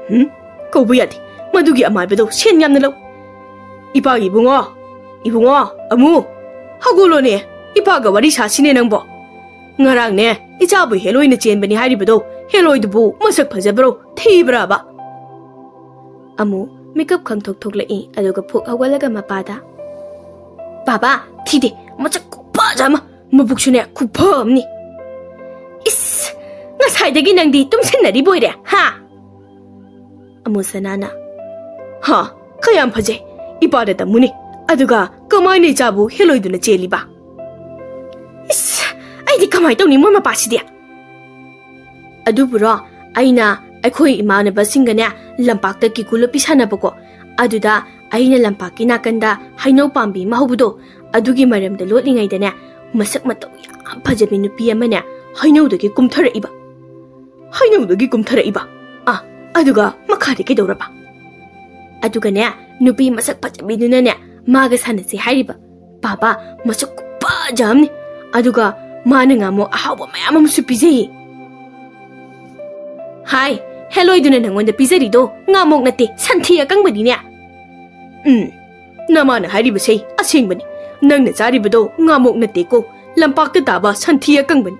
ꯍꯨꯝ? ꯀꯧꯕ ꯌꯥꯗꯦ, ꯃꯗꯨꯒꯤ ꯑꯃꯥꯏꯕꯗꯣ ꯁꯦꯟ ꯌꯥꯝꯅ ꯂꯧ꯫ ꯏꯄꯥꯒꯤ ꯏꯕꯨꯡꯉꯣ, ꯏꯕꯨꯡꯉꯣ, ꯑꯃꯨ, ꯍꯧꯒꯠꯂꯣꯅꯦ, ꯏꯄꯥꯒ ꯋꯥꯔꯤ ꯁꯥꯁꯤꯅꯦ ꯅꯪꯕꯣ꯫ ꯉꯔꯥꯡꯅꯦ, ꯏꯆꯥꯕꯨ ꯍꯦꯂꯣꯏꯅ ꯆꯦꯟꯕꯅꯤ ꯍꯥꯏꯔꯤꯕꯗꯣ, ꯍꯦꯂꯣꯏꯗꯨꯕꯨ ꯃꯁꯛ ꯐꯖꯕ꯭ꯔꯣ, ꯊꯤꯕ꯭ꯔꯥꯕ? ꯑꯃꯨ ꯃꯤꯀꯞ ꯈꯪꯊꯣꯛ ꯊꯣꯛꯂꯛꯏ꯫ ꯑꯗꯨꯒ ꯐꯨꯛ ꯍꯧꯒꯠꯂꯒ ꯃꯄꯥꯗ, "ꯕꯥꯕꯥ, ꯊꯤꯗꯦ, ꯃꯁꯛ ꯈꯨꯐꯖ ꯑꯃ, ꯃꯕꯨꯛꯁꯨꯅꯦ ꯈꯨꯐ ꯑꯃꯅꯤ꯫ ꯏꯁ, ꯉꯁꯥꯏꯗꯒꯤ ꯅꯪꯗꯤ ꯇꯨꯝꯁꯤꯟꯅꯔꯤꯕ ꯑꯣꯏꯔꯦ, ꯍꯥ?" ꯑꯃꯨꯁꯅꯥꯅ, "ꯍꯥ, ꯀꯌꯥꯝ ꯐꯖꯩ, ꯏꯄꯥꯗ ꯇꯝꯃꯨꯅꯦ꯫ ꯑꯗꯨꯒ ꯀꯃꯥꯏꯅ ꯏꯆꯥꯕꯨ ꯍꯦꯜꯂꯣꯏꯗꯨꯅ ꯆꯦꯜꯂꯤꯕ?" "ꯏꯁ, ꯑꯩꯗꯤ ꯀꯃꯥꯏꯅ ꯇꯧꯅꯤ ꯃꯣꯏ ꯃꯄꯥꯁꯤꯗꯤ?" "ꯑꯗꯨꯕꯨꯔꯣ, ꯑꯩꯅ ꯑꯩꯈꯣꯏ ꯏꯃꯥꯟꯅꯕꯁꯤꯡꯒꯅꯦ ꯂꯝꯄꯥꯛꯇ ꯀꯤꯀꯨ ꯂꯣꯠꯄꯤ ꯁꯥꯟꯅꯕꯀꯣ, ꯑꯗꯨꯗ ꯑꯩꯅ ꯂꯝꯄꯥꯛꯀꯤ ꯅꯥꯀꯟꯗ ꯍꯩꯅꯧ ꯄꯥꯝꯕꯤ ꯑꯃ ꯍꯧꯕꯗꯣ, ꯑꯗꯨꯒꯤ ꯃꯔꯝꯗ ꯂꯣꯠꯂꯤꯉꯩꯗꯅꯦ, ꯃꯁꯛ ꯃꯇꯧ ꯌꯥꯝ ꯐꯖꯕꯤ ꯅꯨꯄꯤ ꯑꯃꯅꯦ ꯍꯩꯅꯧꯗꯒꯤ ꯀꯨꯝꯊꯔꯛꯏꯕ꯫" "ꯍꯩꯅꯧꯗꯒꯤ ꯀꯨꯝꯊꯔꯛꯏꯕ? ꯑꯥ, ꯑꯗꯨꯒ ꯃꯈꯥꯗꯤ ꯀꯩꯗꯧꯔꯕ?" "ꯑꯗꯨꯒꯅꯦ, ꯅꯨꯄꯤ ꯃꯁꯛ ꯐꯖꯕꯤꯗꯨꯅꯅꯦ ꯃꯥꯒ ꯁꯥꯟꯅꯁꯦ ꯍꯥꯏꯔꯤꯕ꯫ ꯕꯥꯕꯥ, ꯃꯁꯛ ꯈꯨꯐꯖ ꯑꯃꯅꯤ꯫ ꯑꯗꯨꯒ ꯃꯥꯅ ꯉꯥꯃꯣꯛ ꯑꯍꯥꯎꯕ ꯃꯌꯥꯝ ꯑꯃꯁꯨ ꯄꯤꯖꯩꯌꯦ꯫" "ꯍꯥꯏ, ꯍꯦꯜꯂꯣꯏꯗꯨꯅ ꯅꯪꯉꯣꯟꯗ ꯄꯤꯖꯔꯤꯗꯣ ꯉꯥꯃꯣꯛ ꯅꯠꯇꯦ, ꯁꯟꯊꯤ ꯑꯀꯪꯕꯅꯤꯅꯦ꯫" "ꯎꯝ, ꯅꯃꯥꯅ ꯍꯥꯏꯔꯤꯕꯁꯦ ꯑꯁꯦꯡꯕꯅꯤ꯫ ꯅꯪꯅ ꯆꯥꯔꯤꯕꯗꯣ ꯉꯥꯃꯣꯛ ꯅꯠꯇꯦꯀꯣ, ꯂꯝꯄꯥꯛꯇ ꯇꯥꯕ ꯁꯟꯊꯤ ꯑꯀꯪꯕꯅꯤ꯫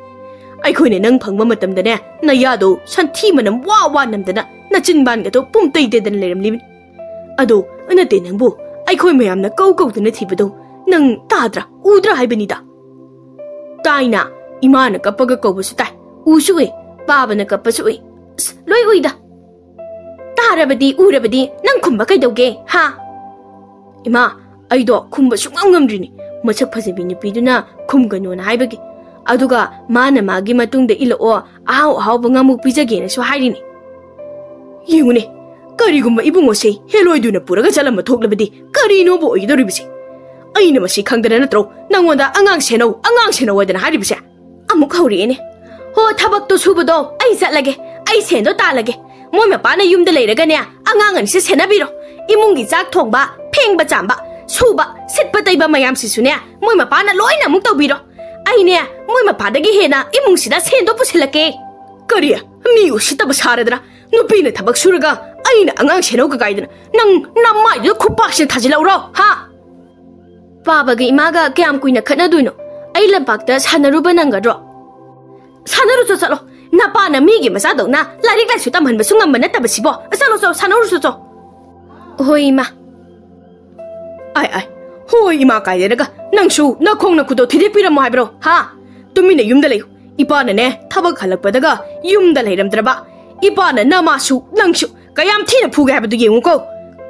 ꯑꯩꯈꯣꯏꯅ ꯅꯪ ꯐꯪꯕ ꯃꯇꯝꯗꯅꯦ, ꯅꯌꯥꯗꯣ ꯁꯟꯊꯤ ꯃꯅꯝ ꯋꯥ ꯋꯥ ꯅꯝꯗꯅ ꯅꯆꯤꯟꯕꯥꯟꯒꯗꯣ ꯄꯨꯝꯇꯩ ꯇꯩꯗꯅ ꯂꯩꯔꯝꯂꯤꯕꯅꯤ꯫ ꯑꯗꯣ ꯅꯠꯇꯦ ꯅꯪꯕꯨ, ꯑꯩꯈꯣꯏ ꯃꯌꯥꯝꯅ ꯀꯧ ꯀꯧꯗꯅ ꯊꯤꯕꯗꯣ ꯅꯪ ꯇꯥꯗ꯭ꯔꯥ, ꯎꯗ꯭ꯔꯥ ꯍꯥꯏꯕꯅꯤꯗ꯫" "ꯇꯥꯏꯅ, ꯏꯃꯥꯅ ꯀꯞꯄꯒ ꯀꯧꯕꯁꯨ ꯇꯥꯏ, ꯎꯁꯨ ꯎꯏ, ꯄꯥꯕꯅ ꯀꯞꯄꯁꯨ ꯎꯏ꯫ ꯑꯁ, ꯂꯣꯏ ꯎꯏꯗ꯫ ꯇꯥꯔꯕꯗꯤ, ꯎꯔꯕꯗꯤ ꯅꯪ ꯈꯨꯝꯕ ꯀꯩꯗꯧꯒꯦ, ꯍꯥ?" "ꯏꯃꯥ, ꯑꯩꯗꯣ ꯈꯨꯝꯕ ꯁꯨꯡꯉꯝ ꯉꯝꯗ꯭ꯔꯤꯅꯤ, ꯃꯁꯛ ꯐꯖꯕꯤ ꯅꯨꯄꯤꯗꯨꯅ ꯈꯨꯝꯒꯅꯣꯅ ꯍꯥꯏꯕꯒꯤ꯫ ꯑꯗꯨꯒ ꯃꯥꯅ ꯃꯥꯒꯤ ꯃꯇꯨꯡꯗ ꯏꯜꯂꯛꯑꯣ, ꯑꯍꯥꯎ ꯑꯍꯥꯎꯕ ꯉꯥꯃꯨꯛ ꯄꯤꯖꯒꯦꯅꯁꯨ ꯍꯥꯏꯔꯤꯅꯤ꯫ ꯌꯦꯡꯉꯨꯅꯦ, ꯀꯔꯤꯒꯨꯝꯕ ꯏꯕꯨꯡꯉꯣꯁꯦ ꯍꯦꯜꯂꯣꯏꯗꯨꯅ ꯄꯨꯔꯒ ꯆꯠꯂꯝꯕ ꯊꯣꯛꯂꯕꯗꯤ ꯀꯔꯤꯅꯣꯕ ꯑꯣꯏꯒꯗꯧꯔꯤꯕꯁꯦ? ꯑꯩꯅ ꯃꯁꯤ ꯈꯪꯗꯅ ꯅꯠꯇ꯭ꯔꯣ ꯅꯪꯉꯣꯟꯗ ꯑꯉꯥꯡ ꯁꯦꯟꯅꯧ, ꯑꯉꯥꯡ ꯁꯦꯟꯅꯧ ꯍꯥꯏꯗꯅ ꯍꯥꯏꯔꯤꯕꯁꯦ?" ꯑꯃꯨꯛ ꯍꯧꯔꯛꯑꯦꯅꯦ꯫ "ꯍꯣ, ꯊꯕꯛꯇꯣ ꯁꯨꯕꯗꯣ ꯑꯩ ꯆꯠꯂꯒꯦ, ꯑꯩ ꯁꯦꯟꯗꯣ ꯇꯥꯜꯂꯒꯦ꯫ ꯃꯣꯏ ꯃꯄꯥꯅ ꯌꯨꯝꯗ ꯂꯩꯔꯒꯅꯦ ꯑꯉꯥꯡ ꯑꯅꯤꯁꯦ ꯁꯦꯟꯅꯕꯤꯔꯣ꯫ ꯏꯃꯨꯡꯒꯤ ꯆꯥꯛ ꯊꯣꯡꯕ, ꯐꯦꯡꯕ ꯆꯥꯝꯕ, ꯁꯨꯕ, ꯁꯤꯠꯄ ꯇꯩꯕ ꯃꯌꯥꯝꯁꯤꯁꯨꯅꯦ ꯃꯣꯏ ꯃꯄꯥꯅ ꯂꯣꯏꯅ ꯑꯃꯨꯛ ꯇꯧꯕꯤꯔꯣ꯫ ꯑꯩꯅꯦ ꯃꯣꯏ ꯃꯄꯥꯗꯒꯤ ꯍꯦꯟꯅ ꯏꯃꯨꯡꯁꯤꯗ ꯁꯦꯟꯗꯣ ꯄꯨꯁꯤꯜꯂꯛꯀꯦ꯫" "ꯀꯔꯤ? ꯃꯤ ꯎꯁꯤꯠꯇꯕ ꯁꯥꯔꯗꯅ ꯅꯨꯄꯤꯅ ꯊꯕꯛ ꯁꯨꯔꯒ ꯑꯩꯅ ꯑꯉꯥꯡ ꯁꯦꯟꯅꯧ ꯀꯥꯏꯗꯅ ꯅꯪ ꯅꯃꯥꯏꯗꯨꯗ ꯈꯨꯄꯥꯛꯁꯤꯅ ꯊꯥꯖꯤꯜꯂꯛꯎꯔꯣ, ꯍꯥ?" "ꯄꯥꯕꯒ ꯏꯃꯥꯒ ꯀꯌꯥꯝ ꯀꯨꯏꯅ ꯈꯠꯅꯗꯣꯏꯅꯣ? ꯑꯩ ꯂꯝꯄꯥꯛꯇ ꯁꯥꯟꯅꯔꯨꯕ ꯅꯪꯒꯗ꯭ꯔꯣ?" "ꯁꯥꯟꯅꯔꯨꯆꯣ ꯆꯠꯂꯣ, ꯅꯄꯥꯅ ꯃꯤꯒꯤ ꯃꯆꯥꯗꯧꯅ ꯂꯥꯏꯔꯤꯛ ꯂꯥꯏꯁꯨ ꯇꯝꯍꯟꯕꯁꯨ ꯉꯝꯕ ꯅꯠꯇꯕꯁꯤꯕꯣ꯫ ꯆꯠꯂꯣ ꯆꯠꯂꯣ, ꯁꯥꯟꯅꯔꯨꯆꯣ ꯆꯣ꯫" ꯍꯣꯏ, ꯏꯃꯥ꯫ ꯑꯥꯏ, ꯑꯥꯏ, ꯍꯣꯏ, ꯏꯃꯥ ꯀꯥꯏꯗꯅꯒ ꯅꯪꯁꯨ ꯅꯈꯣꯡ ꯅꯈꯨꯠꯇꯣ ꯊꯤꯗꯦꯛꯄꯤꯔꯝꯃꯣ ꯍꯥꯏꯕ꯭ꯔꯣ? ꯍꯥ? ꯇꯨꯃꯤꯟꯅ ꯌꯨꯝꯗ ꯂꯩꯌꯨ꯫ ꯏꯄꯥꯅꯅꯦ, ꯊꯕꯛ ꯍꯜꯂꯛꯄꯗꯒ ꯌꯨꯝꯗ ꯂꯩꯔꯝꯗ꯭ꯔꯕ, ꯏꯄꯥꯅ ꯅꯃꯥꯁꯨ ꯅꯪꯁꯨ ꯀꯌꯥꯝ ꯊꯤꯅ ꯐꯨꯒꯦ ꯍꯥꯏꯕꯗꯨ ꯌꯦꯡꯉꯨꯀꯣ꯫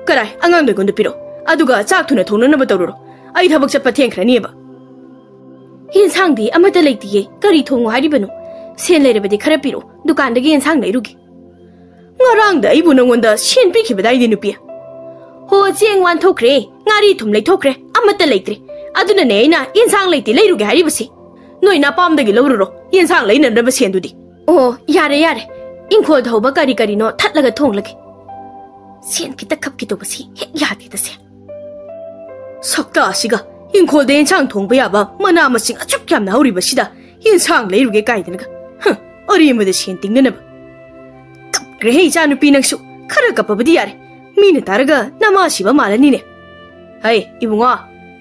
ꯀꯔꯥꯏ, ꯑꯉꯥꯡꯗꯣ ꯑꯩꯉꯣꯟꯗ ꯄꯤꯔꯛꯑꯣ, ꯑꯗꯨꯒ ꯆꯥꯛ ꯊꯨꯅ ꯊꯣꯡꯅꯅꯕ ꯇꯧꯔꯨꯔꯣ꯫ ꯑꯩ ꯊꯕꯛ ꯆꯠꯄ ꯊꯦꯡꯈ꯭ꯔꯅꯤꯕ꯫ ꯌꯦꯟꯁꯥꯡꯗꯤ ꯑꯃꯠꯇ ꯂꯩꯇꯤꯌꯦ, ꯀꯔꯤ ꯊꯣꯡꯉꯣ ꯍꯥꯏꯔꯤꯕꯅꯣ? ꯁꯦꯟ ꯂꯩꯔꯕꯗꯤ ꯈꯔ ꯄꯤꯔꯛꯑꯣ, ꯗꯨꯀꯥꯟꯗꯒꯤ ꯌꯦꯟꯁꯥꯡ ꯂꯩꯔꯨꯒꯦ꯫ ꯉꯔꯥꯡꯗ ꯑꯩꯕꯨ ꯅꯪꯉꯣꯟꯗ ꯁꯦꯟ ꯄꯤꯈꯤꯕꯗꯥꯏꯗꯤ, ꯅꯨꯄꯤ? ꯍꯣ, ꯆꯦꯡ ꯋꯥꯟꯊꯣꯛꯈ꯭ꯔꯦ, ꯉꯥꯔꯤ ꯊꯨꯝ ꯂꯩꯊꯣꯛꯈ꯭ꯔꯦ, ꯑꯃꯠꯇ ꯂꯩꯇ꯭ꯔꯦ꯫ ꯑꯗꯨꯅꯅꯦ ꯑꯩꯅ ꯌꯦꯟꯁꯥꯡ ꯂꯩꯇꯦ ꯂꯩꯔꯨꯒꯦ ꯍꯥꯏꯔꯤꯕꯁꯦ꯫ ꯅꯣꯏ ꯅꯄꯥꯝꯗꯒꯤ ꯂꯧꯔꯨꯔꯣ, ꯌꯦꯟꯁꯥꯡ ꯂꯩꯅꯅꯕ ꯁꯦꯟꯗꯨꯗꯤ꯫ ꯑꯣ, ꯌꯥꯔꯦ, ꯌꯥꯔꯦ꯫ ꯏꯪꯈꯣꯜꯗ ꯍꯧꯕ ꯀꯔꯤ ꯀꯔꯤꯅꯣ ꯊꯠꯂꯒ ꯊꯣꯡꯂꯒꯦ꯫ ꯁꯦꯟ ꯈꯤꯇ ꯈꯞꯀꯦ ꯇꯧꯕꯁꯤ ꯍꯦꯛ ꯌꯥꯗꯦꯗ ꯁꯦ꯫ ꯁꯛꯇꯥ ꯑꯁꯤꯒ, ꯏꯪꯈꯣꯜꯗ ꯌꯦꯟꯁꯥꯡ ꯊꯣꯡꯕ ꯌꯥꯕ ꯃꯅꯥ ꯃꯁꯤꯡ ꯑꯁꯨꯛ ꯌꯥꯝꯅ ꯍꯧꯔꯤꯕꯁꯤꯗ ꯌꯦꯟꯁꯥꯡ ꯂꯩꯔꯨꯒꯦ ꯀꯥꯏꯗꯅꯒ꯫ ꯍ, ꯑꯔꯦꯝꯕꯗ ꯁꯦꯟ ꯇꯤꯡꯅꯅꯕ꯫ ꯀꯞꯈ꯭ꯔꯦꯍꯦ ꯏꯆꯥ ꯅꯨꯄꯤ ꯅꯪꯁꯨ, ꯈꯔ ꯀꯞꯄꯕꯗꯤ ꯌꯥꯔꯦ꯫ ꯃꯤꯅ ꯇꯥꯔꯒ ꯅꯃꯥ ꯁꯤꯕ ꯃꯥꯜꯂꯅꯤꯅꯦ꯫ ꯍꯩ, ꯏꯕꯨꯡꯉꯣ,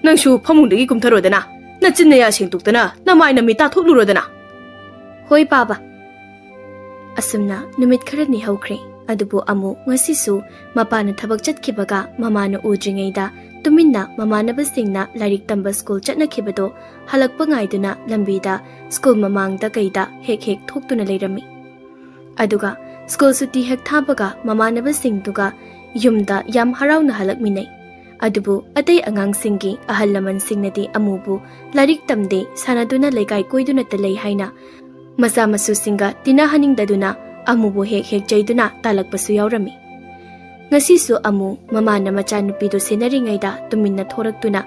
ꯅꯪꯁꯨ ꯐꯃꯨꯡꯗꯒꯤ ꯀꯨꯝꯊꯔꯣꯗꯅ, ꯅꯆꯤꯟ ꯅꯌꯥ ꯁꯦꯡꯗꯣꯛꯇꯅ ꯅꯃꯥꯏ ꯅꯃꯤꯠ ꯇꯥꯊꯣꯛꯂꯨꯔꯣꯗꯅ꯫ ꯍꯣꯏ, ꯄꯥꯕ꯫ ꯑꯁꯨꯝꯅ ꯅꯨꯃꯤꯠ ꯈꯔꯅꯤ ꯍꯧꯈ꯭ꯔꯦ꯫ ꯑꯗꯨꯕꯨ ꯑꯃꯨ ꯉꯁꯤꯁꯨ ꯃꯄꯥꯅ ꯊꯕꯛ ꯆꯠꯈꯤꯕꯒ ꯃꯃꯥꯅ ꯎꯗ꯭ꯔꯤꯉꯩꯗ ꯇꯨꯃꯤꯟꯅ ꯃꯃꯥꯟꯅꯕꯁꯤꯡꯅ ꯂꯥꯏꯔꯤꯛ ꯇꯝꯕ ꯁ꯭ꯀꯨꯜ ꯆꯠꯅꯈꯤꯕꯗꯣ ꯍꯜꯂꯛꯄ ꯉꯥꯏꯗꯨꯅ ꯂꯝꯕꯤꯗ ꯁ꯭ꯀꯨꯜ ꯃꯃꯥꯡꯗ ꯀꯩꯗ ꯍꯦꯛ ꯍꯦꯛ ꯊꯣꯛꯇꯨꯅ ꯂꯩꯔꯝꯃꯤ꯫ ꯑꯗꯨꯒ ꯁ꯭ꯀꯨꯜ ꯁꯨꯇꯤ ꯍꯦꯛ ꯊꯥꯕꯒ ꯃꯃꯥꯟꯅꯕꯁꯤꯡꯗꯨꯒ ꯌꯨꯝꯗ ꯌꯥꯝ ꯍꯔꯥꯎꯅ ꯍꯜꯂꯛꯃꯤꯟꯅꯩ꯫ ꯑꯗꯨꯕꯨ ꯑꯇꯩ ꯑꯉꯥꯡꯁꯤꯡꯒꯤ ꯑꯍꯜ ꯂꯃꯟꯁꯤꯡꯅꯗꯤ ꯑꯃꯨꯕꯨ ꯂꯥꯏꯔꯤꯛ ꯇꯝꯗꯦ, ꯁꯥꯟꯅꯗꯨꯅ ꯂꯩꯀꯥꯏ ꯀꯣꯏꯗꯨꯅꯇ ꯂꯩ ꯍꯥꯏꯅ ꯃꯆꯥ ꯃꯁꯨꯁꯤꯡꯒ ꯇꯤꯟꯅꯍꯟꯅꯤꯡꯗꯗꯨꯅ ꯑꯃꯨꯕꯨ ꯍꯦꯛ ꯍꯦꯛ ꯆꯩꯗꯨꯅ ꯇꯥꯜꯂꯛꯄꯁꯨ ꯌꯥꯎꯔꯝꯃꯤ꯫ ꯉꯁꯤꯁꯨ ꯑꯃꯨ ꯃꯃꯥꯅ ꯃꯆꯥꯅꯨꯄꯤꯗꯨ ꯁꯦꯟꯅꯔꯤꯉꯩꯗ ꯇꯨꯃꯤꯟꯅ ꯊꯣꯔꯛꯇꯨꯅ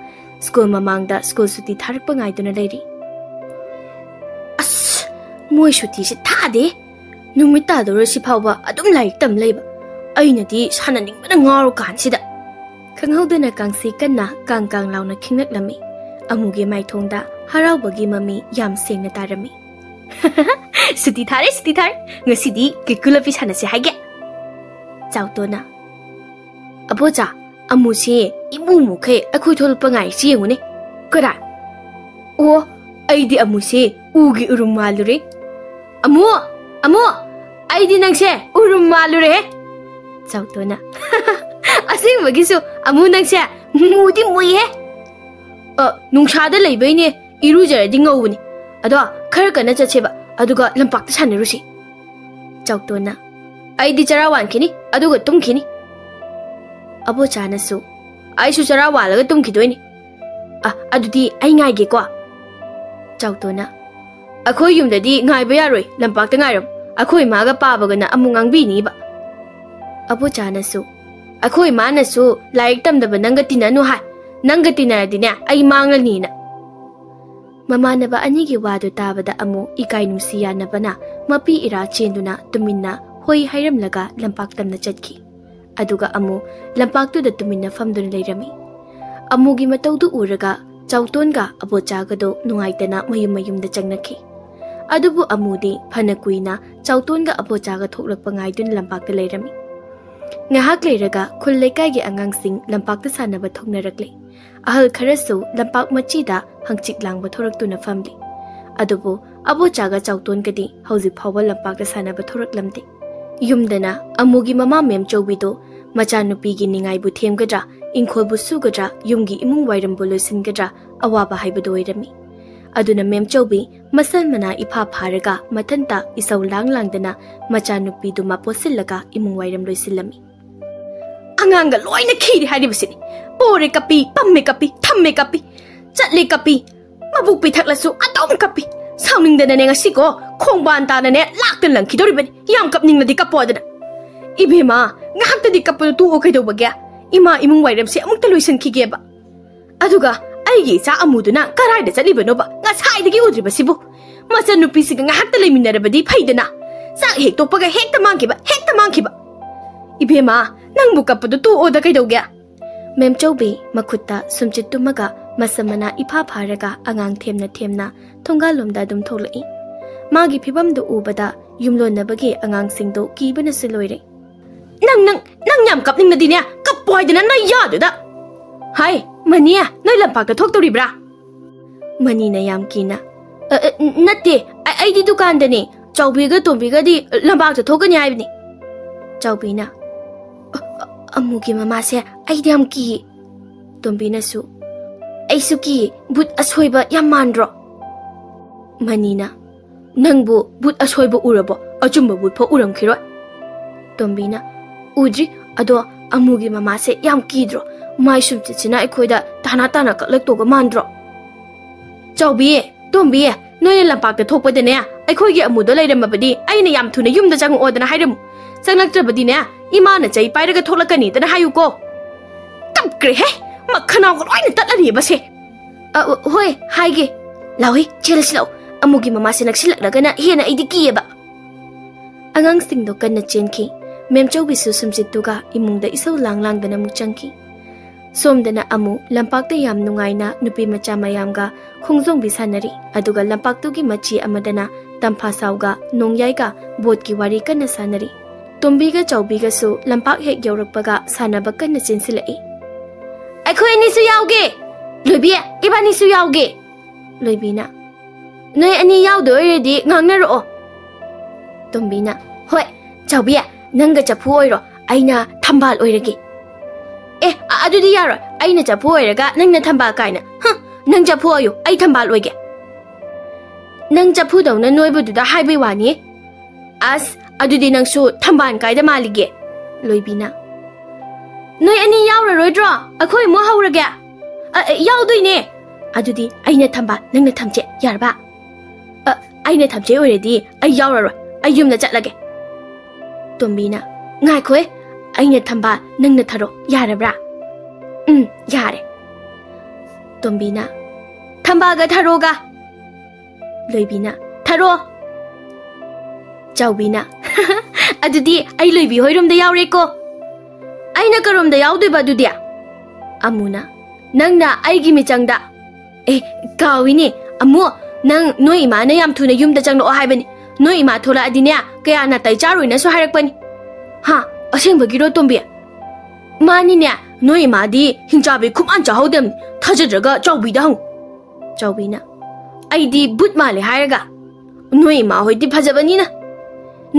ꯁ꯭ꯀꯨꯜ ꯃꯃꯥꯡꯗ ꯁ꯭ꯀꯨꯜ ꯁꯨꯇꯤ ꯊꯥꯔꯛꯄ ꯉꯥꯏꯗꯨꯅ ꯂꯩꯔꯤ꯫ ꯑꯁ, ꯃꯣꯏ ꯁꯨꯇꯤꯁꯦ ꯊꯥꯗꯦ꯫ ꯅꯨꯃꯤꯠ ꯇꯥꯗꯧꯔꯁꯤ ꯐꯥꯎꯕ ꯑꯗꯨꯝ ꯂꯥꯏꯔꯤꯛ ꯇꯝ ꯂꯩꯕ꯫ ꯑꯩꯅꯗꯤ ꯁꯥꯟꯅꯅꯤꯡꯕꯅ ꯉꯥꯎꯔ ꯀꯥꯟꯁꯤꯗ꯫ ꯈꯪꯍꯧꯗꯅ ꯀꯥꯡꯁꯤ ꯀꯟꯅ ꯀꯥꯡ ꯀꯥꯡ ꯂꯥꯎꯅ ꯈꯤꯡꯂꯛꯂꯝꯃꯤ꯫ ꯑꯃꯨꯒꯤ ꯃꯥꯏꯊꯣꯡꯗ ꯍꯔꯥꯎꯕꯒꯤ ꯃꯃꯤ ꯌꯥꯝ ꯁꯦꯡꯅ ꯇꯥꯔꯝꯃꯤ꯫ "ꯁꯨꯇꯤ ꯊꯥꯔꯦ, ꯁꯨꯇꯤ ꯊꯥꯔꯦ꯫ ꯉꯁꯤꯗꯤ ꯀꯤꯀꯨ ꯂꯣꯄꯤ ꯁꯥꯟꯅꯁꯦ ꯍꯥꯏꯒꯦ꯫" ꯆꯥꯎꯇꯣꯟꯅ, "ꯑꯕꯣꯆꯥ, ꯑꯃꯨꯁꯦ ꯏꯃꯨ ꯃꯨꯈꯩ ꯑꯩꯈꯣꯏ ꯊꯣꯛꯂꯛꯄ ꯉꯥꯏꯔꯤꯁꯤ ꯌꯦꯡꯉꯨꯅꯦ꯫ ꯀꯔꯥꯏ? ꯑꯣ, ꯑꯩꯗꯤ ꯑꯃꯨꯁꯦ ꯎꯒꯤ ꯎꯔꯨꯝ ꯃꯥꯜꯂꯨꯔꯦ꯫ ꯑꯃꯨ, ꯑꯃꯨ, ꯑꯩꯗꯤ ꯅꯪꯁꯦ ꯎꯔꯨꯝ ꯃꯥꯜꯂꯨꯔꯦꯍꯦ꯫" ꯆꯥꯎꯇꯣꯟꯅ, ꯑꯁꯦꯡꯕꯒꯤꯁꯨ ꯑꯃꯨ ꯅꯪꯁꯦ ꯃꯨꯗꯤ ꯃꯨꯏꯍꯦ꯫ ꯑ, ꯅꯨꯡꯁꯥꯗ ꯂꯩꯕꯩꯅꯦ, ꯏꯔꯨꯖꯔꯗꯤ ꯉꯧꯕꯅꯤ꯫ ꯑꯗꯣ ꯈꯔ ꯀꯟꯅ ꯆꯠꯁꯦꯕ, ꯑꯗꯨꯒ ꯂꯝꯄꯥꯛꯇ ꯁꯥꯟꯅꯔꯨꯁꯤ꯫ ꯆꯥꯎꯇꯣꯟꯅ, "ꯑꯩꯗꯤ ꯆꯔꯥ ꯋꯥꯟꯈꯤꯅꯤ, ꯑꯗꯨꯒ ꯇꯨꯝꯈꯤꯅꯤ꯫" ꯑꯕꯣꯆꯥꯅꯁꯨ, "ꯑꯩꯁꯨ ꯆꯔꯥ ꯋꯥꯜꯂꯒ ꯇꯨꯝꯈꯤꯗꯣꯏꯅꯤ꯫ ꯑ, ꯑꯗꯨꯗꯤ ꯑꯩ ꯉꯥꯏꯒꯦꯀꯣ꯫" ꯆꯥꯎꯇꯣꯟꯅ, "ꯑꯩꯈꯣꯏ ꯌꯨꯝꯗꯗꯤ ꯉꯥꯏꯕ ꯌꯥꯔꯣꯏ, ꯂꯝꯄꯥꯛꯇ ꯉꯥꯏꯔꯝ꯫ ꯑꯩꯈꯣꯏ ꯏꯃꯥꯒ ꯄꯥꯕꯒꯅ ꯑꯃꯨꯛ ꯉꯥꯡꯕꯤꯅꯤꯕ꯫" ꯑꯕꯣꯆꯥꯅꯁꯨ, "ꯑꯩꯈꯣꯏ ꯏꯃꯥꯅꯁꯨ ꯂꯥꯏꯔꯤꯛ ꯇꯝꯗꯕ ꯅꯪꯒ ꯇꯤꯟꯅꯅꯨ ꯍꯥꯏ꯫ ꯅꯪꯒ ꯇꯤꯟꯅꯔꯗꯤꯅꯦ, ꯑꯩ ꯃꯥꯡꯂꯅꯤꯅ꯫" ꯃꯃꯥꯟꯅꯕ ꯑꯅꯤꯒꯤ ꯋꯥꯗꯨ ꯇꯥꯕꯗ ꯑꯃꯨ ꯏꯀꯥꯏ ꯅꯨꯡꯁꯤ ꯌꯥꯅꯕꯅ ꯃꯄꯤ ꯏꯔꯥ ꯆꯦꯟꯗꯨꯅ ꯇꯨꯃꯤꯟꯅ ꯍꯣꯏ ꯍꯥꯏꯔꯝꯂꯒ ꯂꯝꯄꯥꯛ ꯇꯝꯅ ꯆꯠꯈꯤ꯫ ꯑꯗꯨꯒ ꯑꯃꯨ ꯂꯝꯄꯥꯛꯇꯨꯗ ꯇꯨꯃꯤꯟꯅ ꯐꯝꯗꯨꯅ ꯂꯩꯔꯝꯃꯤ꯫ ꯑꯃꯨꯒꯤ ꯃꯇꯧꯗꯨ ꯎꯔꯒ ꯆꯥꯎꯇꯣꯟꯒ ꯑꯕꯣꯆꯥꯒꯗꯣ ꯅꯨꯡꯉꯥꯏꯇꯅ ꯃꯌꯨꯝ ꯃꯌꯨꯝꯗ ꯆꯪꯅꯈꯤ꯫ ꯑꯗꯨꯕꯨ ꯑꯃꯨꯗꯤ ꯐꯅ ꯀꯨꯏꯅ ꯆꯥꯎꯇꯣꯟꯒ ꯑꯕꯣꯆꯥꯒ ꯊꯣꯛꯂꯛꯄ ꯉꯥꯏꯗꯨꯅ ꯂꯝꯄꯥꯛꯇ ꯂꯩꯔꯝꯃꯤ꯫ ꯉꯥꯏꯍꯥꯛ ꯂꯩꯔꯒ ꯈꯨꯜ ꯂꯩꯀꯥꯏꯒꯤ ꯑꯉꯥꯡꯁꯤꯡ ꯂꯝꯄꯥꯛꯇ ꯁꯥꯟꯅꯕ ꯊꯣꯛꯅꯔꯛꯂꯦ꯫ ꯑꯍꯜ ꯈꯔꯁꯨ ꯂꯝꯄꯥꯛ ꯃꯆꯤꯗ ꯍꯪꯆꯤꯠ ꯂꯥꯡꯕ ꯊꯣꯔꯛꯇꯨꯅ ꯐꯝꯂꯤ꯫ ꯑꯗꯨꯕꯨ ꯑꯕꯣꯆꯥꯒ ꯆꯥꯎꯇꯣꯟꯒꯗꯤ ꯍꯧꯖꯤꯛ ꯐꯥꯎꯕ ꯂꯝꯄꯥꯛꯇ ꯁꯥꯟꯅꯕ ꯊꯣꯔꯛꯂꯝꯗꯦ꯫ ꯌꯨꯝꯗꯅ ꯑꯃꯨꯒꯤ ꯃꯃꯥ ꯃꯦꯝꯆꯧꯕꯤꯗꯣ ꯃꯆꯥꯅꯨꯄꯤꯒꯤ ꯅꯤꯡꯉꯥꯏꯕꯨ ꯊꯦꯝꯒꯗ꯭ꯔꯥ, ꯏꯪꯈꯣꯜꯕꯨ ꯁꯨꯒꯗ꯭ꯔꯥ, ꯌꯨꯝꯒꯤ ꯏꯃꯨꯡ ꯋꯥꯏꯔꯝꯕꯨ ꯂꯣꯏꯁꯤꯟꯒꯗ꯭ꯔꯥ, ꯑꯋꯥꯕ ꯍꯥꯏꯕꯗꯨ ꯑꯣꯏꯔꯝꯃꯤ꯫ ꯑꯗꯨꯅ ꯃꯦꯝꯆꯧꯕꯤ ꯃꯁꯜ ꯃꯅꯥ ꯏꯐꯥ ꯐꯥꯔꯒ ꯃꯊꯟꯇ ꯏꯁꯧ ꯂꯥꯡ ꯂꯥꯡꯗꯅ ꯃꯆꯥꯅꯨꯄꯤꯗꯨ ꯃꯥꯄꯣꯠꯁꯤꯜꯂꯒ ꯏꯃꯨꯡ ꯋꯥꯏꯔꯝ ꯂꯣꯏꯁꯤꯜꯂꯝꯃꯤ꯫ "ꯑꯉꯥꯡꯒ ꯂꯣꯏꯅ ꯈꯤꯔꯦ ꯍꯥꯏꯔꯤꯕꯁꯤꯅꯤ꯫ ꯄꯣꯔꯦ ꯀꯞꯄꯤ, ꯄꯝꯃꯦ ꯀꯞꯄꯤ, ꯊꯝꯃꯦ ꯀꯞꯄꯤ, ꯆꯠꯂꯦ ꯀꯞꯄꯤ꯫ ꯃꯕꯨꯛ ꯄꯤꯊꯛꯂꯁꯨ ꯑꯗꯨꯝ ꯀꯞꯄꯤ꯫ ꯁꯥꯎꯅꯤꯡꯗꯅꯅꯦ ꯉꯁꯤꯀꯣ, ꯈꯣꯡꯕꯥꯟ ꯇꯥꯅꯅꯦ ꯂꯥꯛꯇꯅ ꯂꯪꯈꯤꯗꯧꯔꯤꯕꯅꯤ꯫ ꯌꯥꯝ ꯀꯞꯅꯤꯡꯂꯗꯤ ꯀꯞꯄꯣ ꯑꯗꯨꯅ꯫" "ꯏꯕꯦꯝꯃ, ꯉꯥꯏꯍꯥꯛꯇꯗꯤ ꯀꯞꯄꯗꯨ ꯇꯣꯛꯑꯣ ꯀꯩꯗꯧꯕꯒꯦ? ꯏꯃꯥ ꯏꯃꯨꯡ ꯋꯥꯏꯔꯝꯁꯦ ꯑꯃꯨꯛꯇ ꯂꯣꯏꯁꯤꯟꯈꯤꯒꯦꯕ꯫ ꯑꯗꯨꯒ ꯑꯩꯒꯤ ꯏꯆꯥ ꯑꯃꯨꯗꯨꯅ ꯀꯔꯥꯏꯗ ꯆꯠꯂꯤꯕꯅꯣꯕ? ꯉꯁꯥꯏꯗꯒꯤ ꯎꯗ꯭ꯔꯤꯕꯁꯤꯕꯨ꯫ ꯃꯆꯟꯅꯨꯄꯤꯁꯤꯒ ꯉꯥꯏꯍꯥꯛꯇ ꯂꯩꯃꯤꯟꯅꯔꯕꯗꯤ ꯐꯩꯗꯅ꯫ ꯆꯥꯛ ꯍꯦꯛ ꯇꯣꯛꯄꯒ ꯍꯦꯛꯇ ꯃꯥꯡꯈꯤꯕ, ꯍꯦꯛꯇ ꯃꯥꯡꯈꯤꯕ꯫ ꯏꯕꯦꯝꯃ, ꯅꯪꯕꯨ ꯀꯞꯄꯗꯨ ꯇꯣꯛꯑꯣꯗ ꯀꯩꯗꯧꯒꯦ?" ꯃꯦꯝꯆꯧꯕꯤ ꯃꯈꯨꯠꯇ ꯁꯨꯝꯆꯤꯠ ꯇꯨꯝꯃꯒ ꯃꯁꯝ ꯃꯅꯥ ꯏꯐꯥ ꯐꯥꯔꯒ ꯑꯉꯥꯡ ꯊꯦꯝꯅ ꯊꯦꯝꯅ ꯊꯣꯡꯒꯥꯜꯂꯣꯝꯗ ꯑꯗꯨꯝ ꯊꯣꯛꯂꯛꯏ꯫ ꯃꯥꯒꯤ ꯐꯤꯕꯝꯗꯨ ꯎꯕꯗ ꯌꯨꯝꯂꯣꯟꯅꯕꯒꯤ ꯑꯉꯥꯡꯁꯤꯡꯗꯣ ꯀꯤꯕꯅꯁꯨ ꯂꯣꯏꯔꯦ꯫ "ꯅꯪ, ꯅꯪ, ꯅꯪ ꯌꯥꯝ ꯀꯞꯅꯤꯡꯅꯗꯤꯅꯦ, ꯀꯞꯄꯣ ꯍꯥꯏꯗꯅ ꯅꯌꯥꯗꯨꯗ꯫ ꯍꯥꯏ, ꯃꯅꯤ, ꯅꯣꯏ ꯂꯝꯄꯥꯛꯇ ꯊꯣꯛꯇꯧꯔꯤꯕ꯭ꯔꯥ?" ꯃꯅꯤꯅ ꯌꯥꯝ ꯀꯤꯅ, "ꯑ, ꯑ, ꯅꯠꯇꯦ, ꯑ-, ꯑꯩꯗꯤ ꯗꯨꯀꯥꯟꯗꯅꯦ꯫ ꯆꯥꯎꯕꯤꯒ ꯇꯣꯝꯕꯤꯒꯗꯤ ꯂꯝꯄꯥꯛꯇ ꯊꯣꯛꯀꯅꯤ ꯍꯥꯏꯕꯅꯤ꯫" ꯆꯥꯎꯕꯤꯅ, "ꯑ, ꯑ, ꯑꯃꯨꯒꯤ ꯃꯃꯥꯁꯦ ꯑꯩꯗꯤ ꯌꯥꯝ ꯀꯤꯌꯦ꯫ ꯇꯣꯝꯕꯤꯅꯁꯨ, "ꯑꯩꯁꯨ ꯀꯤꯌꯦ, ꯚꯨꯠ ꯑꯁꯣꯏꯕ ꯌꯥꯝ ꯃꯥꯟꯗ꯭ꯔꯣ?" ꯃꯅꯤꯅ, "ꯅꯪꯕꯨ ꯚꯨꯠ ꯑꯁꯣꯏꯕ ꯎꯔꯕꯣ? ꯑꯆꯨꯝꯕ ꯚꯨꯠ ꯐꯥꯎ ꯎꯔꯝꯈꯤꯔꯣꯏ꯫" ꯇꯣꯝꯕꯤꯅ, "ꯎꯗ꯭ꯔꯤ, ꯑꯗꯣ ꯑꯃꯨꯒꯤ ꯃꯃꯥꯁꯦ ꯌꯥꯝ ꯀꯤꯗ꯭ꯔꯣ? ꯃꯥꯏ ꯁꯨꯝꯆꯤꯠꯁꯤꯅ ꯑꯩꯈꯣꯏꯗ ꯇꯥꯅ ꯇꯥꯅ ꯀꯛꯂꯛꯇꯧꯒ ꯃꯥꯟꯗ꯭ꯔꯣ?" "ꯆꯥꯎꯕꯤ, ꯇꯣꯝꯕꯤ, ꯅꯣꯏꯅ ꯂꯝꯄꯥꯛꯇ ꯊꯣꯛꯄꯗꯅꯦ, ꯑꯩꯈꯣꯏꯒꯤ ꯑꯃꯨꯗꯣ ꯂꯩꯔꯝꯃꯕꯗꯤ ꯑꯩꯅ ꯌꯥꯝ ꯊꯨꯅ ꯌꯨꯝꯗ ꯆꯪꯉꯛꯑꯣꯗꯅ ꯍꯥꯏꯔꯝꯃꯨ꯫ ꯆꯪꯂꯛꯇ꯭ꯔꯕꯗꯤꯅꯦ, ꯏꯃꯥꯅ ꯆꯩ ꯄꯥꯏꯔꯒ ꯊꯣꯛꯂꯛꯀꯅꯤꯗꯅ ꯍꯥꯏꯌꯨꯀꯣ꯫" ꯇꯞꯈ꯭ꯔꯦꯍꯦ, ꯃꯈꯅꯥꯎꯒ ꯂꯣꯏꯅ ꯇꯠꯂꯅꯤꯕꯁꯦ꯫ "ꯑ, ꯍꯣꯏ, ꯍꯥꯏꯒꯦ꯫ ꯂꯥꯎꯍꯦ, ꯆꯦꯜꯂꯁꯤ ꯂꯥꯛꯑꯣ꯫ ꯑꯃꯨꯒꯤ ꯃꯃꯥꯁꯦ ꯅꯛꯁꯤꯜꯂꯛꯂꯒꯅ ꯍꯦꯟꯅ ꯑꯩꯗꯤ ꯀꯤꯌꯦꯕ꯫" ꯑꯉꯥꯡꯁꯤꯡꯗꯣ ꯀꯟꯅ ꯆꯦꯟꯈꯤ꯫ ꯃꯦꯝꯆꯧꯕꯤꯁꯨ ꯁꯨꯝꯆꯤꯠꯇꯨꯒ ꯏꯃꯨꯡꯗ ꯏꯁꯧ ꯂꯥꯡ ꯂꯥꯡꯗꯅ ꯑꯃꯨꯛ ꯆꯪꯈꯤ꯫ ꯁꯣꯝꯗꯅ ꯑꯃꯨꯛ ꯂꯝꯄꯥꯛꯇ ꯌꯥꯝ ꯅꯨꯡꯉꯥꯏꯅ ꯅꯨꯄꯤ ꯃꯆꯥ ꯃꯌꯥꯝꯒ ꯈꯣꯡꯖꯣꯡꯕꯤ ꯁꯥꯟꯅꯔꯤ, ꯑꯗꯨꯒ ꯂꯝꯄꯥꯛꯇꯨꯒꯤ ꯃꯆꯤ ꯑꯃꯗꯅ ꯇꯝꯐꯥ ꯁꯥꯎꯒ ꯅꯣꯡꯌꯥꯏꯒ ꯕꯣꯠꯀꯤ ꯋꯥꯔꯤ ꯀꯟꯅ ꯁꯥꯟꯅꯔꯤ꯫ ꯇꯣꯝꯕꯤꯒ ꯆꯥꯎꯕꯤꯒꯁꯨ ꯂꯝꯄꯥꯛ ꯍꯦꯛ ꯌꯧꯔꯛꯄꯒ ꯁꯥꯟꯅꯕ ꯀꯟꯅ ꯆꯦꯟꯁꯤꯜꯂꯛꯏ꯫ "ꯑꯩꯈꯣꯏ ꯑꯅꯤꯁꯨ ꯌꯥꯎꯒꯦ꯫ ꯂꯣꯏꯕꯤ, ꯏꯕꯥꯅꯤꯁꯨ ꯌꯥꯎꯒꯦ꯫" ꯂꯣꯏꯕꯤꯅ, "ꯅꯣꯏ ꯑꯅꯤ ꯌꯥꯎꯗꯣꯏ ꯑꯣꯏꯔꯗꯤ ꯉꯥꯡꯅꯔꯛꯑꯣ꯫" ꯇꯣꯝꯕꯤꯅ, "ꯍꯣꯏ, ꯆꯥꯎꯕꯤ, ꯅꯪꯒ ꯆꯐꯨ ꯑꯣꯏꯔꯣ, ꯑꯩꯅ ꯊꯝꯕꯥꯜ ꯑꯣꯏꯔꯒꯦ꯫" "ꯑꯦ, ꯑ-, ꯑꯗꯨꯗꯤ ꯌꯥꯔꯣꯏ꯫ ꯑꯩꯅ ꯆꯐꯨ ꯑꯣꯏꯔꯒ ꯅꯪꯅ ꯊꯝꯕꯥꯜ ꯀꯥꯏꯅ꯫ ꯍꯨꯝ, ꯅꯪ ꯆꯐꯨ ꯑꯣꯏꯌꯨ, ꯑꯩ ꯊꯝꯕꯥꯜ ꯑꯣꯏꯒꯦ꯫" "ꯅꯪ ꯆꯐꯨꯗꯧꯅ ꯅꯣꯏꯕꯗꯨꯗ ꯍꯥꯏꯕꯩ ꯋꯥꯅꯤ꯫" "ꯑꯁ, ꯑꯗꯨꯗꯤ ꯅꯪꯁꯨ ꯊꯝꯕꯥꯜ ꯀꯥꯏꯗ ꯃꯥꯜꯂꯤꯒꯦ?" ꯂꯣꯏꯕꯤꯅ, "ꯅꯣꯏ ꯑꯅꯤ ꯌꯥꯎꯔꯔꯣꯏꯗ꯭ꯔꯣ? ꯑꯩꯈꯣꯏ ꯑꯃꯨꯛ ꯍꯧꯔꯒꯦ꯫" "ꯑ, ꯑ, ꯌꯥꯎꯗꯣꯏꯅꯦ꯫" "ꯑꯗꯨꯗꯤ ꯑꯩꯅ ꯊꯝꯕꯥꯜ, ꯅꯪꯅ ꯊꯝꯆꯦꯠ, ꯌꯥꯔꯕ?" "ꯑ, ꯑꯩꯅ ꯊꯝꯆꯦꯠ ꯑꯣꯏꯔꯗꯤ ꯑꯩ ꯌꯥꯎꯔꯔꯣꯏ, ꯑꯩ ꯌꯨꯝꯗ ꯆꯠꯂꯒꯦ꯫" ꯇꯣꯝꯕꯤꯅ, "ꯉꯥꯏꯈꯣꯍꯦ, ꯑꯩꯅ ꯊꯝꯕꯥꯜ, ꯅꯪꯅ ꯊꯔꯣ, ꯌꯥꯔꯕ꯭ꯔꯥ?" "ꯎꯝ, ꯌꯥꯔꯦ꯫" ꯇꯣꯝꯕꯤꯅ, "ꯊꯝꯕꯥꯜꯒ ꯊꯔꯣꯒ꯫" ꯂꯣꯏꯕꯤꯅ, "ꯊꯔꯣ꯫" ꯆꯥꯎꯕꯤꯅ, "ꯑꯗꯨꯗꯤ ꯑꯩ ꯂꯣꯏꯕꯤ ꯍꯣꯏꯔꯣꯝꯗ ꯌꯥꯎꯔꯦꯀꯣ꯫ ꯑꯩꯅ ꯀꯔꯣꯝꯗ ꯌꯥꯎꯗꯣꯏꯕ ꯑꯗꯨꯗꯤ?" ꯑꯃꯨꯅ, "ꯅꯪꯅ ꯑꯩꯒꯤ ꯃꯤꯆꯪꯗ꯫" "ꯑꯦ, ꯀꯥꯎꯏꯅꯦ, ꯑꯃꯨ, ꯅꯪ ꯅꯣꯏ ꯏꯃꯥꯅ ꯌꯥꯝ ꯊꯨꯅ ꯌꯨꯝꯗ ꯆꯪꯂꯛꯑꯣ ꯍꯥꯏꯕꯅꯤ꯫ ꯅꯣꯏ ꯏꯃꯥ ꯊꯣꯛꯂꯛꯑꯗꯤꯅꯦ, ꯀꯌꯥ ꯅꯥꯇꯩ ꯆꯥꯔꯣꯏꯅꯁꯨ ꯍꯥꯏꯔꯛꯄꯅꯤ꯫" "ꯍꯥ? ꯑꯁꯦꯡꯕꯒꯤꯔꯣ, ꯇꯣꯝꯕꯤ?" "ꯃꯥꯅꯤꯅꯦ, ꯅꯣꯏ ꯏꯃꯥꯗꯤ ꯍꯤꯡꯆꯥꯕꯤ ꯈꯨꯃꯥꯟ ꯆꯥꯍꯧꯗꯕꯅꯤ꯫ ꯊꯥꯖꯗ꯭ꯔꯒ ꯆꯥꯎꯕꯤꯗ ꯍꯪꯉꯨ꯫" ꯆꯥꯎꯕꯤꯅ, "ꯑꯩꯗꯤ ꯕꯨꯠ ꯃꯥꯜꯂꯦ ꯍꯥꯏꯔꯒ꯫ ꯅꯣꯏ ꯏꯃꯥ ꯍꯣꯏꯗꯤ ꯐꯖꯕꯅꯤꯅ꯫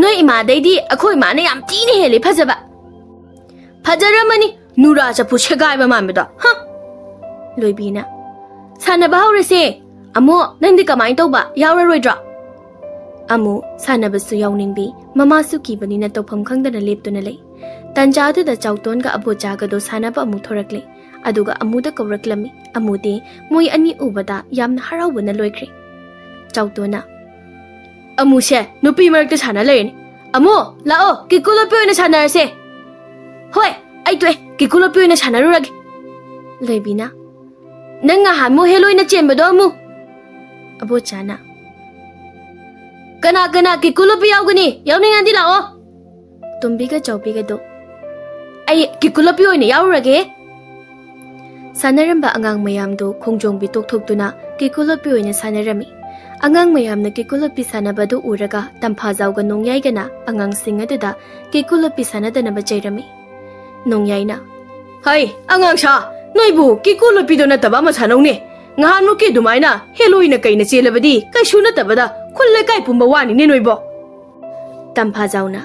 ꯅꯣꯏ ꯏꯃꯥꯗꯩꯗꯤ ꯑꯩꯈꯣꯏ ꯏꯃꯥꯅ ꯌꯥꯝ ꯊꯤꯅ ꯍꯦꯜꯂꯦ ꯐꯖꯕ꯫" ꯐꯖꯔꯝꯃꯅꯤ, ꯅꯨꯔꯥ ꯆꯐꯨ ꯁꯦꯒꯥꯏꯕ ꯃꯥꯟꯕꯗꯣ꯫ ꯍ! ꯂꯣꯏꯕꯤꯅ, "ꯁꯥꯟꯅꯕ ꯍꯧꯔꯁꯦ꯫ ꯑꯃꯣ, ꯅꯪꯗꯤ ꯀꯃꯥꯏꯅ ꯇꯧꯕ, ꯌꯥꯎꯔꯔꯣꯏꯗ꯭ꯔꯣ?" ꯑꯃꯨ ꯁꯥꯟꯅꯕꯁꯨ ꯌꯥꯎꯅꯤꯡꯕꯤ, ꯃꯃꯥꯁꯨ ꯀꯤꯕꯅꯤꯅ ꯇꯧꯐꯝ ꯈꯪꯗꯅ ꯂꯦꯞꯇꯨꯅ ꯂꯩ꯫ ꯇꯟꯖꯥ ꯑꯗꯨꯗ ꯆꯥꯎꯇꯣꯟꯒ ꯑꯕꯣꯆꯥꯒꯗꯣ ꯁꯥꯟꯅꯕ ꯑꯃꯨꯛ ꯊꯣꯔꯛꯂꯦ꯫ ꯑꯗꯨꯒ ꯑꯃꯨꯗ ꯀꯧꯔꯛꯂꯝꯃꯤ꯫ ꯑꯃꯨꯗꯤ ꯃꯣꯏ ꯑꯅꯤ ꯎꯕꯗ ꯌꯥꯝꯅ ꯍꯔꯥꯎꯕꯅ ꯂꯣꯏꯈ꯭ꯔꯦ꯫ ꯆꯥꯎꯇꯣꯟꯅ, "ꯑꯃꯨꯁꯦ ꯅꯨꯄꯤ ꯃꯔꯛꯇ ꯁꯥꯟꯅ ꯂꯩꯔꯅꯤ꯫ ꯑꯃꯨ, ꯂꯥꯛꯑꯣ, ꯀꯤꯀꯨ ꯂꯣꯠꯄꯤ ꯑꯣꯏꯅ ꯁꯥꯟꯅꯔꯁꯦ꯫" "ꯍꯣꯏ, ꯑꯩ ꯇꯣꯛꯑꯦ, ꯀꯤꯀꯨ ꯂꯣꯠꯄꯤ ꯑꯣꯏꯅ ꯁꯥꯟꯅꯔꯨꯔꯒꯦ꯫" ꯂꯣꯏꯕꯤꯅ, "ꯅꯪ ꯉꯍꯥꯟꯃꯨꯛ ꯍꯦꯂꯣꯏꯅ ꯆꯦꯟꯕꯗꯣ ꯑꯃꯨ?" ꯑꯕꯣꯆꯥꯅ, "ꯀꯅꯥ ꯀꯅꯥ ꯀꯤꯀꯨ ꯂꯣꯠꯄꯤ ꯌꯥꯎꯒꯅꯤ? ꯌꯥꯎꯅꯤꯡꯉꯗꯤ ꯂꯥꯛꯑꯣ꯫" ꯇꯣꯝꯕꯤꯒ ꯆꯥꯎꯕꯤꯒꯗꯣ, "ꯑꯩ ꯀꯤꯀꯨ ꯂꯣꯠꯄꯤ ꯑꯣꯏꯅ ꯌꯥꯎꯔꯨꯔꯒꯦ꯫" ꯁꯥꯟꯅꯔꯝꯕ ꯑꯉꯥꯡ ꯃꯌꯥꯝꯗꯣ ꯈꯣꯡꯖꯣꯝꯕꯤ ꯇꯣꯛꯊꯣꯛꯇꯨꯅ ꯀꯤꯀꯨ ꯂꯣꯠꯄꯤ ꯑꯣꯏꯅ ꯁꯥꯟꯅꯔꯝꯃꯤ꯫ ꯑꯉꯥꯡ ꯃꯌꯥꯝꯅ ꯀꯤꯀꯨ ꯂꯣꯠꯄꯤ ꯁꯥꯟꯅꯕꯗꯨ ꯎꯔꯒ ꯇꯝꯐꯥꯖꯥꯎꯒ ꯅꯣꯡꯌꯥꯏꯒꯅ ꯑꯉꯥꯡꯁꯤꯡ ꯑꯗꯨꯗ ꯀꯤꯀꯨ ꯂꯣꯠꯄꯤ ꯁꯥꯟꯅꯗꯅꯕ ꯆꯩꯔꯝꯃꯤ꯫ ꯅꯣꯡꯌꯥꯏꯅ, "ꯍꯩ, ꯑꯉꯥꯡ ꯁꯥ, ꯅꯣꯏꯕꯨ ꯀꯤꯀꯨ ꯂꯣꯠꯄꯤꯗꯣ ꯅꯠꯇꯕ ꯑꯃ ꯁꯥꯟꯅꯧꯅꯦ꯫ ꯉꯍꯥꯟꯃꯨꯛꯀꯤ ꯑꯗꯨꯃꯥꯏꯅ ꯍꯦꯂꯣꯏꯅ ꯀꯩꯅ ꯆꯦꯜꯂꯕꯗꯤ ꯀꯩꯁꯨ ꯅꯠꯇꯕꯗ ꯈꯨꯜ ꯂꯩꯀꯥꯏ ꯄꯨꯝꯕ ꯋꯥꯅꯤꯅꯦ ꯅꯣꯏꯕꯣ꯫" ꯇꯝꯐꯥꯖꯥꯎꯅ,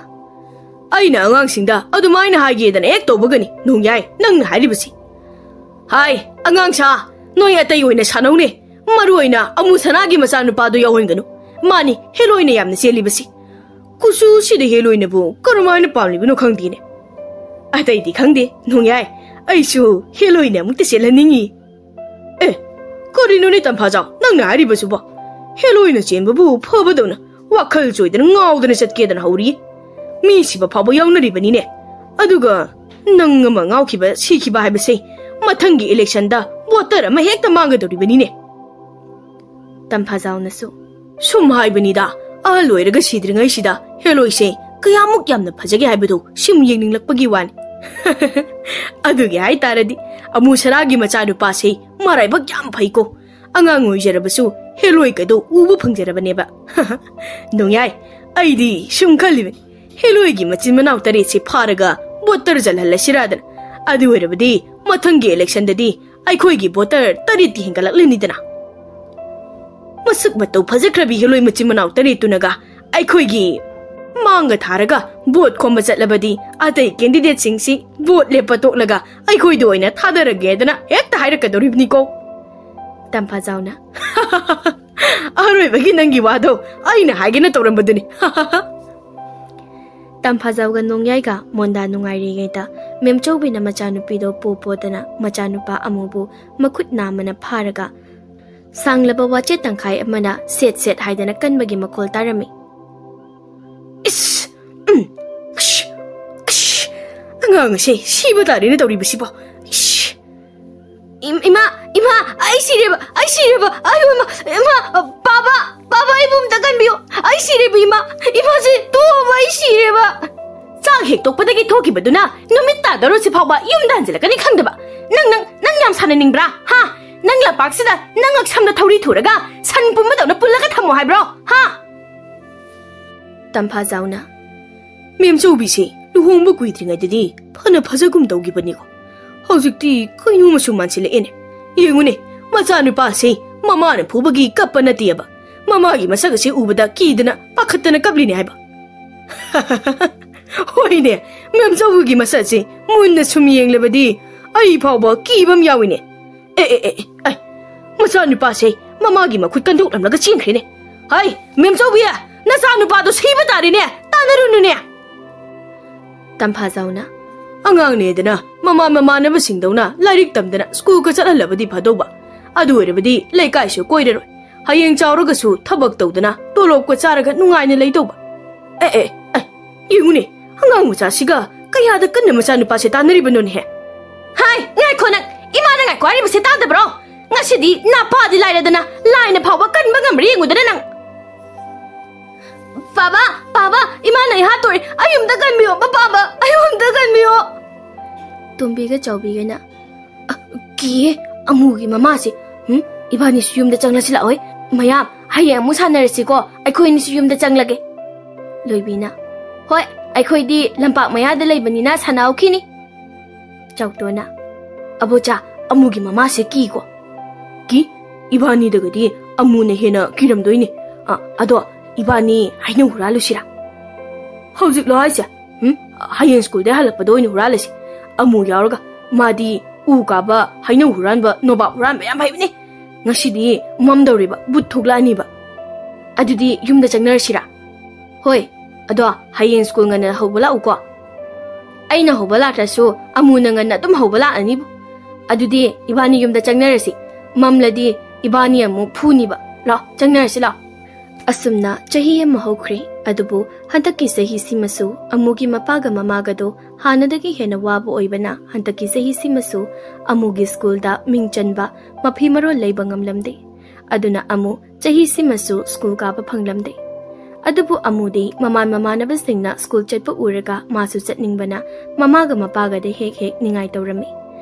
"ꯑꯩꯅ ꯑꯉꯥꯡꯁꯤꯡꯗ ꯑꯗꯨꯃꯥꯏꯅ ꯍꯥꯏꯒꯦꯗꯅ ꯍꯦꯛ ꯇꯧꯕꯒꯅꯤ ꯅꯣꯡꯌꯥꯏ ꯅꯪꯅ ꯍꯥꯏꯔꯤꯕꯁꯤ꯫ ꯍꯥꯏ, ꯑꯉꯥꯡ ꯁꯥ, ꯅꯣꯏ ꯑꯇꯩ ꯑꯣꯏꯅ ꯁꯥꯟꯅꯧꯅꯦ꯫ ꯃꯔꯨ ꯑꯣꯏꯅ ꯑꯃꯨ ꯁꯅꯥꯒꯤ ꯃꯆꯥꯅꯨꯄꯥꯗꯣ ꯌꯥꯎꯍꯟꯒꯅꯨ꯫ ꯃꯥꯅꯤ ꯍꯦꯂꯣꯏꯅ ꯌꯥꯝꯅ ꯆꯦꯜꯂꯤꯕꯁꯤ꯫ ꯀꯨꯆꯨꯁꯤꯗ ꯍꯦꯂꯣꯏꯅꯕꯨ ꯀꯔꯝꯍꯥꯏꯅ ꯄꯥꯝꯂꯤꯕꯅꯣ ꯈꯪꯗꯦꯅꯦ꯫ ꯑꯇꯩꯗꯤ ꯈꯪꯗꯦ, ꯅꯣꯡꯌꯥꯏ, ꯑꯩꯁꯨ ꯍꯦꯂꯣꯏꯅ ꯑꯃꯨꯛꯇ ꯆꯦꯜꯍꯟꯅꯤꯡꯉꯤ꯫" "ꯑꯦ, ꯀꯔꯤꯅꯣꯅꯦ ꯇꯝꯐꯥꯖꯥꯎ ꯅꯪꯅ ꯍꯥꯏꯔꯤꯕꯁꯤꯕꯣ? ꯍꯦꯂꯣꯏꯅ ꯆꯦꯟꯕꯕꯨ ꯐꯕꯗꯧꯅ ꯋꯥꯈꯜ ꯆꯣꯏꯗꯅ ꯉꯥꯎꯗꯅ ꯆꯠꯀꯦꯗꯅ ꯍꯧꯔꯤ꯫ ꯃꯤ ꯁꯤꯕ ꯐꯥꯎꯕ ꯌꯥꯎꯅꯔꯤꯕꯅꯤꯅꯦ꯫ ꯑꯗꯨꯒ ꯅꯪ ꯑꯃ ꯉꯥꯎꯈꯤꯕ, ꯁꯤꯈꯤꯕ ꯍꯥꯏꯕꯁꯦ ꯃꯊꯪꯒꯤ ꯏꯂꯦꯛꯁꯟꯗ ꯚꯣꯇꯔ ꯑꯃ ꯍꯦꯛꯇ ꯃꯥꯡꯒꯗꯧꯔꯤꯕꯅꯤꯅꯦ꯫" ꯇꯝꯐꯥꯖꯥꯎꯅꯁꯨ, "ꯁꯨꯝ ꯍꯥꯏꯕꯅꯤꯗ, ꯑꯍꯜ ꯑꯣꯏꯔꯒ ꯁꯤꯗ꯭ꯔꯤꯉꯩꯁꯤꯗ ꯍꯦꯂꯣꯏꯁꯦ ꯀꯌꯥꯃꯨꯛ ꯌꯥꯝꯅ ꯐꯖꯒꯦ ꯍꯥꯏꯕꯗꯨ ꯁꯨꯝ ꯌꯦꯡꯅꯤꯡꯂꯛꯄꯒꯤ ꯋꯥꯅꯤ꯫" "ꯑꯗꯨꯒꯤ ꯍꯥꯏꯇꯥꯔꯗꯤ ꯑꯃꯨ ꯁꯅꯥꯒꯤ ꯃꯆꯥꯅꯨꯄꯥꯁꯦ ꯃꯔꯥꯏꯕꯛ ꯌꯥꯝ ꯐꯩꯀꯣ꯫ ꯑꯉꯥꯡ ꯑꯣꯏꯖꯔꯕꯁꯨ ꯍꯦꯂꯣꯏꯒꯗꯣ ꯎꯕ ꯐꯪꯖꯔꯕꯅꯦꯕ꯫" "ꯅꯣꯡꯌꯥꯏ, ꯑꯩꯗꯤ ꯁꯨꯝ ꯈꯜꯂꯤꯕꯅꯤ, ꯍꯦꯂꯣꯏꯒꯤ ꯃꯆꯤꯟ ꯃꯅꯥꯎ ꯇꯔꯦꯠꯁꯤ ꯐꯥꯔꯒ ꯚꯣꯇꯔ ꯆꯜꯍꯜꯂꯁꯤꯔꯥꯗꯅ꯫ ꯑꯗꯨ ꯑꯣꯏꯔꯕꯗꯤ ꯃꯊꯪꯒꯤ ꯏꯂꯦꯛꯁꯟꯗꯗꯤ ꯑꯩꯈꯣꯏꯒꯤ ꯚꯣꯇꯔ ꯇꯔꯦꯠꯇꯤ ꯍꯦꯟꯒꯠꯂꯛꯂꯅꯤꯗꯅ꯫ ꯃꯁꯛ ꯃꯇꯧ ꯐꯖꯈ꯭ꯔꯕꯤ ꯍꯦꯂꯣꯏ ꯃꯆꯤꯟ ꯃꯅꯥꯎ ꯇꯔꯦꯠꯇꯨꯅꯒ ꯑꯩꯈꯣꯏꯒꯤ ꯃꯥꯡꯒ ꯊꯥꯔꯒ ꯚꯣꯠ ꯈꯣꯝꯕ ꯆꯠꯂꯕꯗꯤ ꯑꯇꯩ ꯀꯦꯟꯗꯤꯗꯦꯠꯁꯤꯡꯁꯤ ꯚꯣꯠ ꯂꯦꯞꯄ ꯇꯣꯛꯂꯒ ꯑꯩꯈꯣꯏꯗ ꯑꯣꯏꯅ ꯊꯥꯗꯔꯒꯦꯗꯅ ꯍꯦꯛꯇ ꯍꯥꯏꯔꯛꯀꯗꯧꯔꯤꯕꯅꯤꯀꯣ꯫ ꯇꯝꯐꯥꯖꯥꯎꯅ, "ꯑꯔꯣꯏꯕꯒꯤ ꯅꯪꯒꯤ ꯋꯥꯗꯣ ꯑꯩꯅ ꯍꯥꯏꯒꯦꯅ ꯇꯧꯔꯝꯕꯗꯨꯅꯤ꯫" ꯇꯝꯐꯥꯖꯥꯎꯒ ꯅꯣꯡꯌꯥꯏꯒ ꯃꯣꯟꯗꯥ ꯅꯨꯡꯉꯥꯏꯔꯤꯉꯩꯗ ꯃꯦꯝꯆꯧꯕꯤꯅ ꯃꯆꯥꯅꯨꯄꯤꯗꯣ ꯄꯣ ꯄꯣꯗꯅ ꯃꯆꯥꯅꯨꯄꯥ ꯑꯃꯨꯕꯨ ꯃꯈꯨꯠ ꯅꯥꯝꯃꯅ ꯐꯥꯔꯒ ꯁꯥꯡꯂꯕ ꯋꯥꯆꯦꯠ ꯇꯪꯈꯥꯏ ꯑꯃꯅ ꯁꯦꯠ ꯁꯦꯠ ꯍꯥꯏꯗꯅ ꯀꯟꯕꯒꯤ ꯃꯈꯣꯜ ꯇꯥꯔꯝꯃꯤ꯫ "ꯏꯁ! ꯎꯝ! ꯑꯁ! ꯑꯁ! ꯑꯉꯥꯡ ꯑꯁꯦ ꯁꯤꯕ ꯇꯥꯔꯦꯅꯦ ꯇꯧꯔꯤꯕꯁꯤꯕꯣ꯫ ꯏꯁ! ꯏꯝ-, ꯏꯃꯥ! ꯏꯃꯥ! ꯑꯩ ꯁꯤꯔꯦꯕ! ꯑꯩ ꯁꯤꯔꯦꯕ! ꯑꯩ, ꯏꯃꯥ! ꯏꯃꯥ! ꯄꯥꯕ! ꯄꯥꯕ! ꯑꯩꯕꯨ ꯑꯝꯇ ꯀꯟꯕꯤꯌꯨ! ꯑꯩ ꯁꯤꯔꯦꯕ, ꯏꯃꯥ! ꯏꯃꯥꯁꯦ ꯇꯣꯛꯑꯣꯕ! ꯑꯩ ꯁꯤꯔꯦꯕ!" ꯆꯥꯛ ꯍꯦꯛ ꯇꯣꯛꯄꯗꯒꯤ ꯊꯣꯛꯈꯤꯕꯗꯨꯅ ꯅꯨꯃꯤꯠ ꯇꯥꯗꯧꯔꯁꯤ ꯐꯥꯎꯕ ꯌꯨꯝꯗ ꯍꯟꯖꯤꯜꯂꯛꯀꯅꯤ ꯈꯪꯗꯕ꯫ ꯅꯪ, ꯅꯪ, ꯅꯪ ꯌꯥꯝ ꯁꯥꯟꯅꯅꯤꯡꯕ꯭ꯔꯥ? ꯍꯥ? ꯅꯪ ꯂꯝꯄꯥꯛꯁꯤꯗ ꯅꯪ ꯉꯛꯁꯝꯗ ꯊꯧꯔꯤ ꯊꯨꯔꯒ ꯁꯟ ꯄꯨꯝꯕꯗꯧꯅ ꯄꯨꯜꯂꯒ ꯊꯝꯃꯣ ꯍꯥꯏꯕ꯭ꯔꯣ? ꯍꯥ? ꯇꯝꯐꯥꯖꯥꯎꯅ, "ꯃꯦꯝꯆꯧꯕꯤꯁꯦ ꯂꯨꯍꯣꯡꯕ ꯀꯨꯏꯗ꯭ꯔꯤꯉꯩꯗꯗꯤ ꯐꯅ ꯐꯖꯒꯨꯝ ꯇꯧꯈꯤꯕꯅꯤꯀꯣ꯫ ꯍꯧꯖꯤꯛꯇꯤ ꯀꯩꯅꯣꯝꯃꯁꯨ ꯃꯥꯟꯁꯤꯜꯂꯛꯑꯦꯅꯦ꯫ ꯌꯦꯡꯉꯨꯅꯦ, ꯃꯆꯥꯅꯨꯄꯥꯁꯦ ꯃꯃꯥꯅ ꯐꯨꯕꯒꯤ ꯀꯞꯄ ꯅꯠꯇꯦꯕ꯫ ꯃꯃꯥꯒꯤ ꯃꯁꯛ ꯑꯁꯤ ꯎꯕꯗ ꯀꯤꯗꯅ ꯄꯥꯈꯠꯇꯅ ꯀꯞꯂꯤꯅꯦ ꯍꯥꯏꯕ꯫" "ꯍꯣꯏꯅꯦ, ꯃꯦꯝꯆꯧꯕꯤꯒꯤ ꯃꯁꯛꯁꯦ ꯃꯨꯟꯅ ꯁꯨꯝ ꯌꯦꯡꯂꯕꯗꯤ ꯑꯩ ꯐꯥꯎꯕ ꯀꯤꯕ ꯑꯃ ꯌꯥꯎꯏꯅꯦ꯫ ꯑꯦ, ꯑꯦ, ꯑꯦ, ꯑꯦ, ꯑꯩ, ꯃꯆꯥꯅꯨꯄꯥꯁꯦ ꯃꯃꯥꯒꯤ ꯃꯈꯨꯠ ꯀꯟꯊꯣꯛꯂꯝꯂꯒ ꯆꯦꯟꯈ꯭ꯔꯦꯅꯦ꯫ ꯍꯩ, ꯃꯦꯝꯆꯧꯕꯤ, ꯅꯆꯥꯅꯨꯄꯥꯗꯣ ꯁꯤꯕ ꯇꯥꯔꯦꯅꯦ, ꯇꯥꯟꯅꯔꯨꯅꯨꯅꯦ꯫" ꯇꯝꯐꯥꯖꯥꯎꯅ, "ꯑꯉꯥꯡꯅꯦꯗꯅ ꯃꯃꯥ ꯃꯃꯥꯟꯅꯕꯁꯤꯡꯗꯧꯅ ꯂꯥꯏꯔꯤꯛ ꯇꯝꯗꯅ ꯁ꯭ꯀꯨꯜꯒ ꯆꯠꯍꯜꯂꯕꯗꯤ ꯐꯗꯧꯕ꯫ ꯑꯗꯨ ꯑꯣꯏꯔꯕꯗꯤ ꯂꯩꯀꯥꯏꯁꯨ ꯀꯣꯏꯔꯔꯣꯏ꯫ ꯍꯌꯦꯡ ꯆꯥꯎꯔꯒꯁꯨ ꯊꯕꯛ ꯇꯧꯗꯅ ꯇꯣꯂꯣꯞꯀ ꯆꯥꯔꯒ ꯅꯨꯡꯉꯥꯏꯅ ꯂꯩꯗꯧꯕ꯫ ꯑꯦ, ꯑꯦ, ꯑꯦ, ꯌꯦꯡꯉꯨꯅꯦ, ꯑꯉꯥꯡ ꯃꯆꯥꯁꯤꯒ ꯀꯌꯥꯗ ꯀꯟꯅ ꯃꯆꯥꯅꯨꯄꯥꯁꯦ ꯇꯥꯟꯅꯔꯤꯕꯅꯣꯅꯦꯍꯦ꯫ ꯍꯥꯏ, ꯉꯥꯏꯈꯣ ꯅꯪ! ꯏꯃꯥꯅ ꯉꯥꯏꯈꯣ ꯍꯥꯏꯔꯤꯕꯁꯦ ꯇꯥꯗꯕ꯭ꯔꯣ? ꯉꯁꯤꯗꯤ ꯅꯄꯥꯗꯤ ꯂꯥꯏꯔꯗꯅ ꯂꯥꯏꯅ ꯐꯥꯎꯕ ꯀꯟꯕ ꯉꯝꯕ꯭ꯔꯥ ꯌꯦꯡꯉꯨꯗꯅ ꯅꯪ!" "ꯄꯥꯕ, ꯄꯥꯕ, ꯏꯃꯥꯅ ꯑꯩ ꯍꯥꯠꯇꯣꯔꯦ꯫ ꯑꯩ ꯑꯝꯇ ꯀꯟꯕꯤꯌꯣ, ꯄꯥꯕ, ꯑꯩ ꯑꯝꯇ ꯀꯟꯕꯤꯌꯣ꯫" ꯇꯣꯝꯕꯤꯒ ꯆꯥꯎꯕꯤꯒꯅ, "ꯑ, ꯀꯤꯌꯦ ꯑꯃꯨꯒꯤ ꯃꯃꯥꯁꯦ꯫ ꯎꯝ, ꯏꯕꯥꯅꯤꯁꯨ ꯌꯨꯝꯗ ꯆꯪꯂꯁꯤ ꯂꯥꯛꯑꯣꯏ꯫ ꯃꯌꯥꯝ, ꯍꯌꯦꯡ ꯑꯃꯨꯛ ꯁꯥꯟꯅꯔꯁꯤꯀꯣ꯫ ꯑꯩꯈꯣꯏ ꯑꯅꯤꯁꯨ ꯌꯨꯝꯗ ꯆꯪꯂꯒꯦ꯫" ꯂꯣꯏꯕꯤꯅ, "ꯍꯣꯏ, ꯑꯩꯈꯣꯏꯗꯤ ꯂꯝꯄꯥꯛ ꯃꯌꯥꯗ ꯂꯩꯕꯅꯤꯅ ꯁꯥꯟꯅꯍꯧꯈꯤꯅꯤ꯫" ꯆꯥꯎꯇꯣꯟꯅ, "ꯑꯕꯣꯆꯥ, ꯑꯃꯨꯒꯤ ꯃꯃꯥꯁꯦ ꯀꯤꯀꯣ꯫" "ꯀꯤ? ꯏꯕꯥꯅꯤꯗꯒꯗꯤ ꯑꯃꯨꯅ ꯍꯦꯟꯅ ꯀꯤꯔꯝꯗꯣꯏꯅꯦ꯫ ꯑ, ꯑꯗꯣ ꯏꯕꯥꯅꯤ ꯍꯩꯅꯧ ꯍꯨꯔꯥꯜꯂꯨꯁꯤꯔꯥ?" ꯍꯧꯖꯤꯛꯂꯣ ꯍꯥꯏꯁꯦ? ꯎꯝ? ꯍꯌꯦꯡ ꯁ꯭ꯀꯨꯜꯗꯩ ꯍꯜꯂꯛꯄꯗ ꯑꯣꯏꯅ ꯍꯨꯔꯥꯜꯂꯁꯤ꯫ ꯑꯃꯨ ꯌꯥꯎꯔꯒ꯫ ꯃꯥꯗꯤ ꯎ ꯀꯥꯕ, ꯍꯩꯅꯧ ꯍꯨꯔꯥꯟꯕ, ꯅꯣꯕꯥꯞ ꯍꯨꯔꯥꯟꯕ ꯌꯥꯝ ꯍꯩꯕꯅꯤ꯫ ꯉꯁꯤꯗꯤ ꯃꯝꯗꯧꯔꯤꯕ, ꯕꯨꯠ ꯊꯣꯛꯂꯛꯑꯅꯤꯕ꯫ ꯑꯗꯨꯗꯤ ꯌꯨꯝꯗ ꯆꯪꯅꯔꯁꯤꯔꯥ? ꯍꯣꯏ, ꯑꯗꯣ ꯍꯌꯦꯡ ꯁ꯭ꯀꯨꯜ ꯉꯟꯅ ꯍꯧꯕ ꯂꯥꯛꯎꯀꯣ꯫ ꯑꯩꯅ ꯍꯧꯕ ꯂꯥꯛꯇ꯭ꯔꯁꯨ ꯑꯃꯨꯅ ꯉꯟꯅ ꯑꯗꯨꯝ ꯍꯧꯕ ꯂꯥꯛꯑꯅꯤꯕꯨ꯫ ꯑꯗꯨꯗꯤ ꯏꯕꯥꯅꯤ ꯌꯨꯝꯗ ꯆꯪꯅꯔꯁꯤ꯫ ꯃꯝꯂꯗꯤ ꯏꯕꯥꯅꯤ ꯑꯃꯨꯛ ꯐꯨꯅꯤꯕ꯫ ꯂꯥꯎ, ꯆꯪꯅꯔꯁꯤ ꯂꯥꯎ꯫ ꯑꯁꯨꯝꯅ ꯆꯍꯤ ꯑꯃ ꯍꯧꯈ꯭ꯔꯦ꯫ ꯑꯗꯨꯕꯨ ꯍꯟꯗꯛꯀꯤ ꯆꯍꯤꯁꯤꯃꯁꯨ ꯑꯃꯨꯒꯤ ꯃꯄꯥꯒ ꯃꯃꯥꯒꯗꯣ ꯍꯥꯟꯅꯗꯒꯤ ꯍꯦꯟꯅ ꯋꯥꯕ ꯑꯣꯏꯕꯅ, ꯍꯟꯗꯛꯀꯤ ꯆꯍꯤꯁꯤꯃꯁꯨ ꯑꯃꯨꯒꯤ ꯁ꯭ꯀꯨꯜꯗ ꯃꯤꯡ ꯆꯟꯕ ꯃꯐꯤ ꯃꯔꯣꯜ ꯂꯩꯕ ꯉꯝꯂꯝꯗꯦ꯫ ꯑꯗꯨꯅ ꯑꯃꯨ ꯆꯍꯤꯁꯤꯃꯁꯨ ꯁ꯭ꯀꯨꯜ ꯀꯥꯕ ꯐꯪꯂꯝꯗꯦ꯫ ꯑꯗꯨꯕꯨ ꯑꯃꯨꯗꯤ ꯃꯃꯥꯟ ꯃꯃꯥꯟꯅꯕꯁꯤꯡꯅ ꯁ꯭ꯀꯨꯜ ꯆꯠꯄ ꯎꯔꯒ ꯃꯥꯁꯨ ꯆꯠꯅꯤꯡꯕꯅ ꯃꯃꯥꯒ ꯃꯄꯥꯒꯗ ꯍꯦꯛ ꯍꯦꯛ ꯅꯤꯡꯉꯥꯏ ꯇꯧꯔꯝꯃꯤ꯫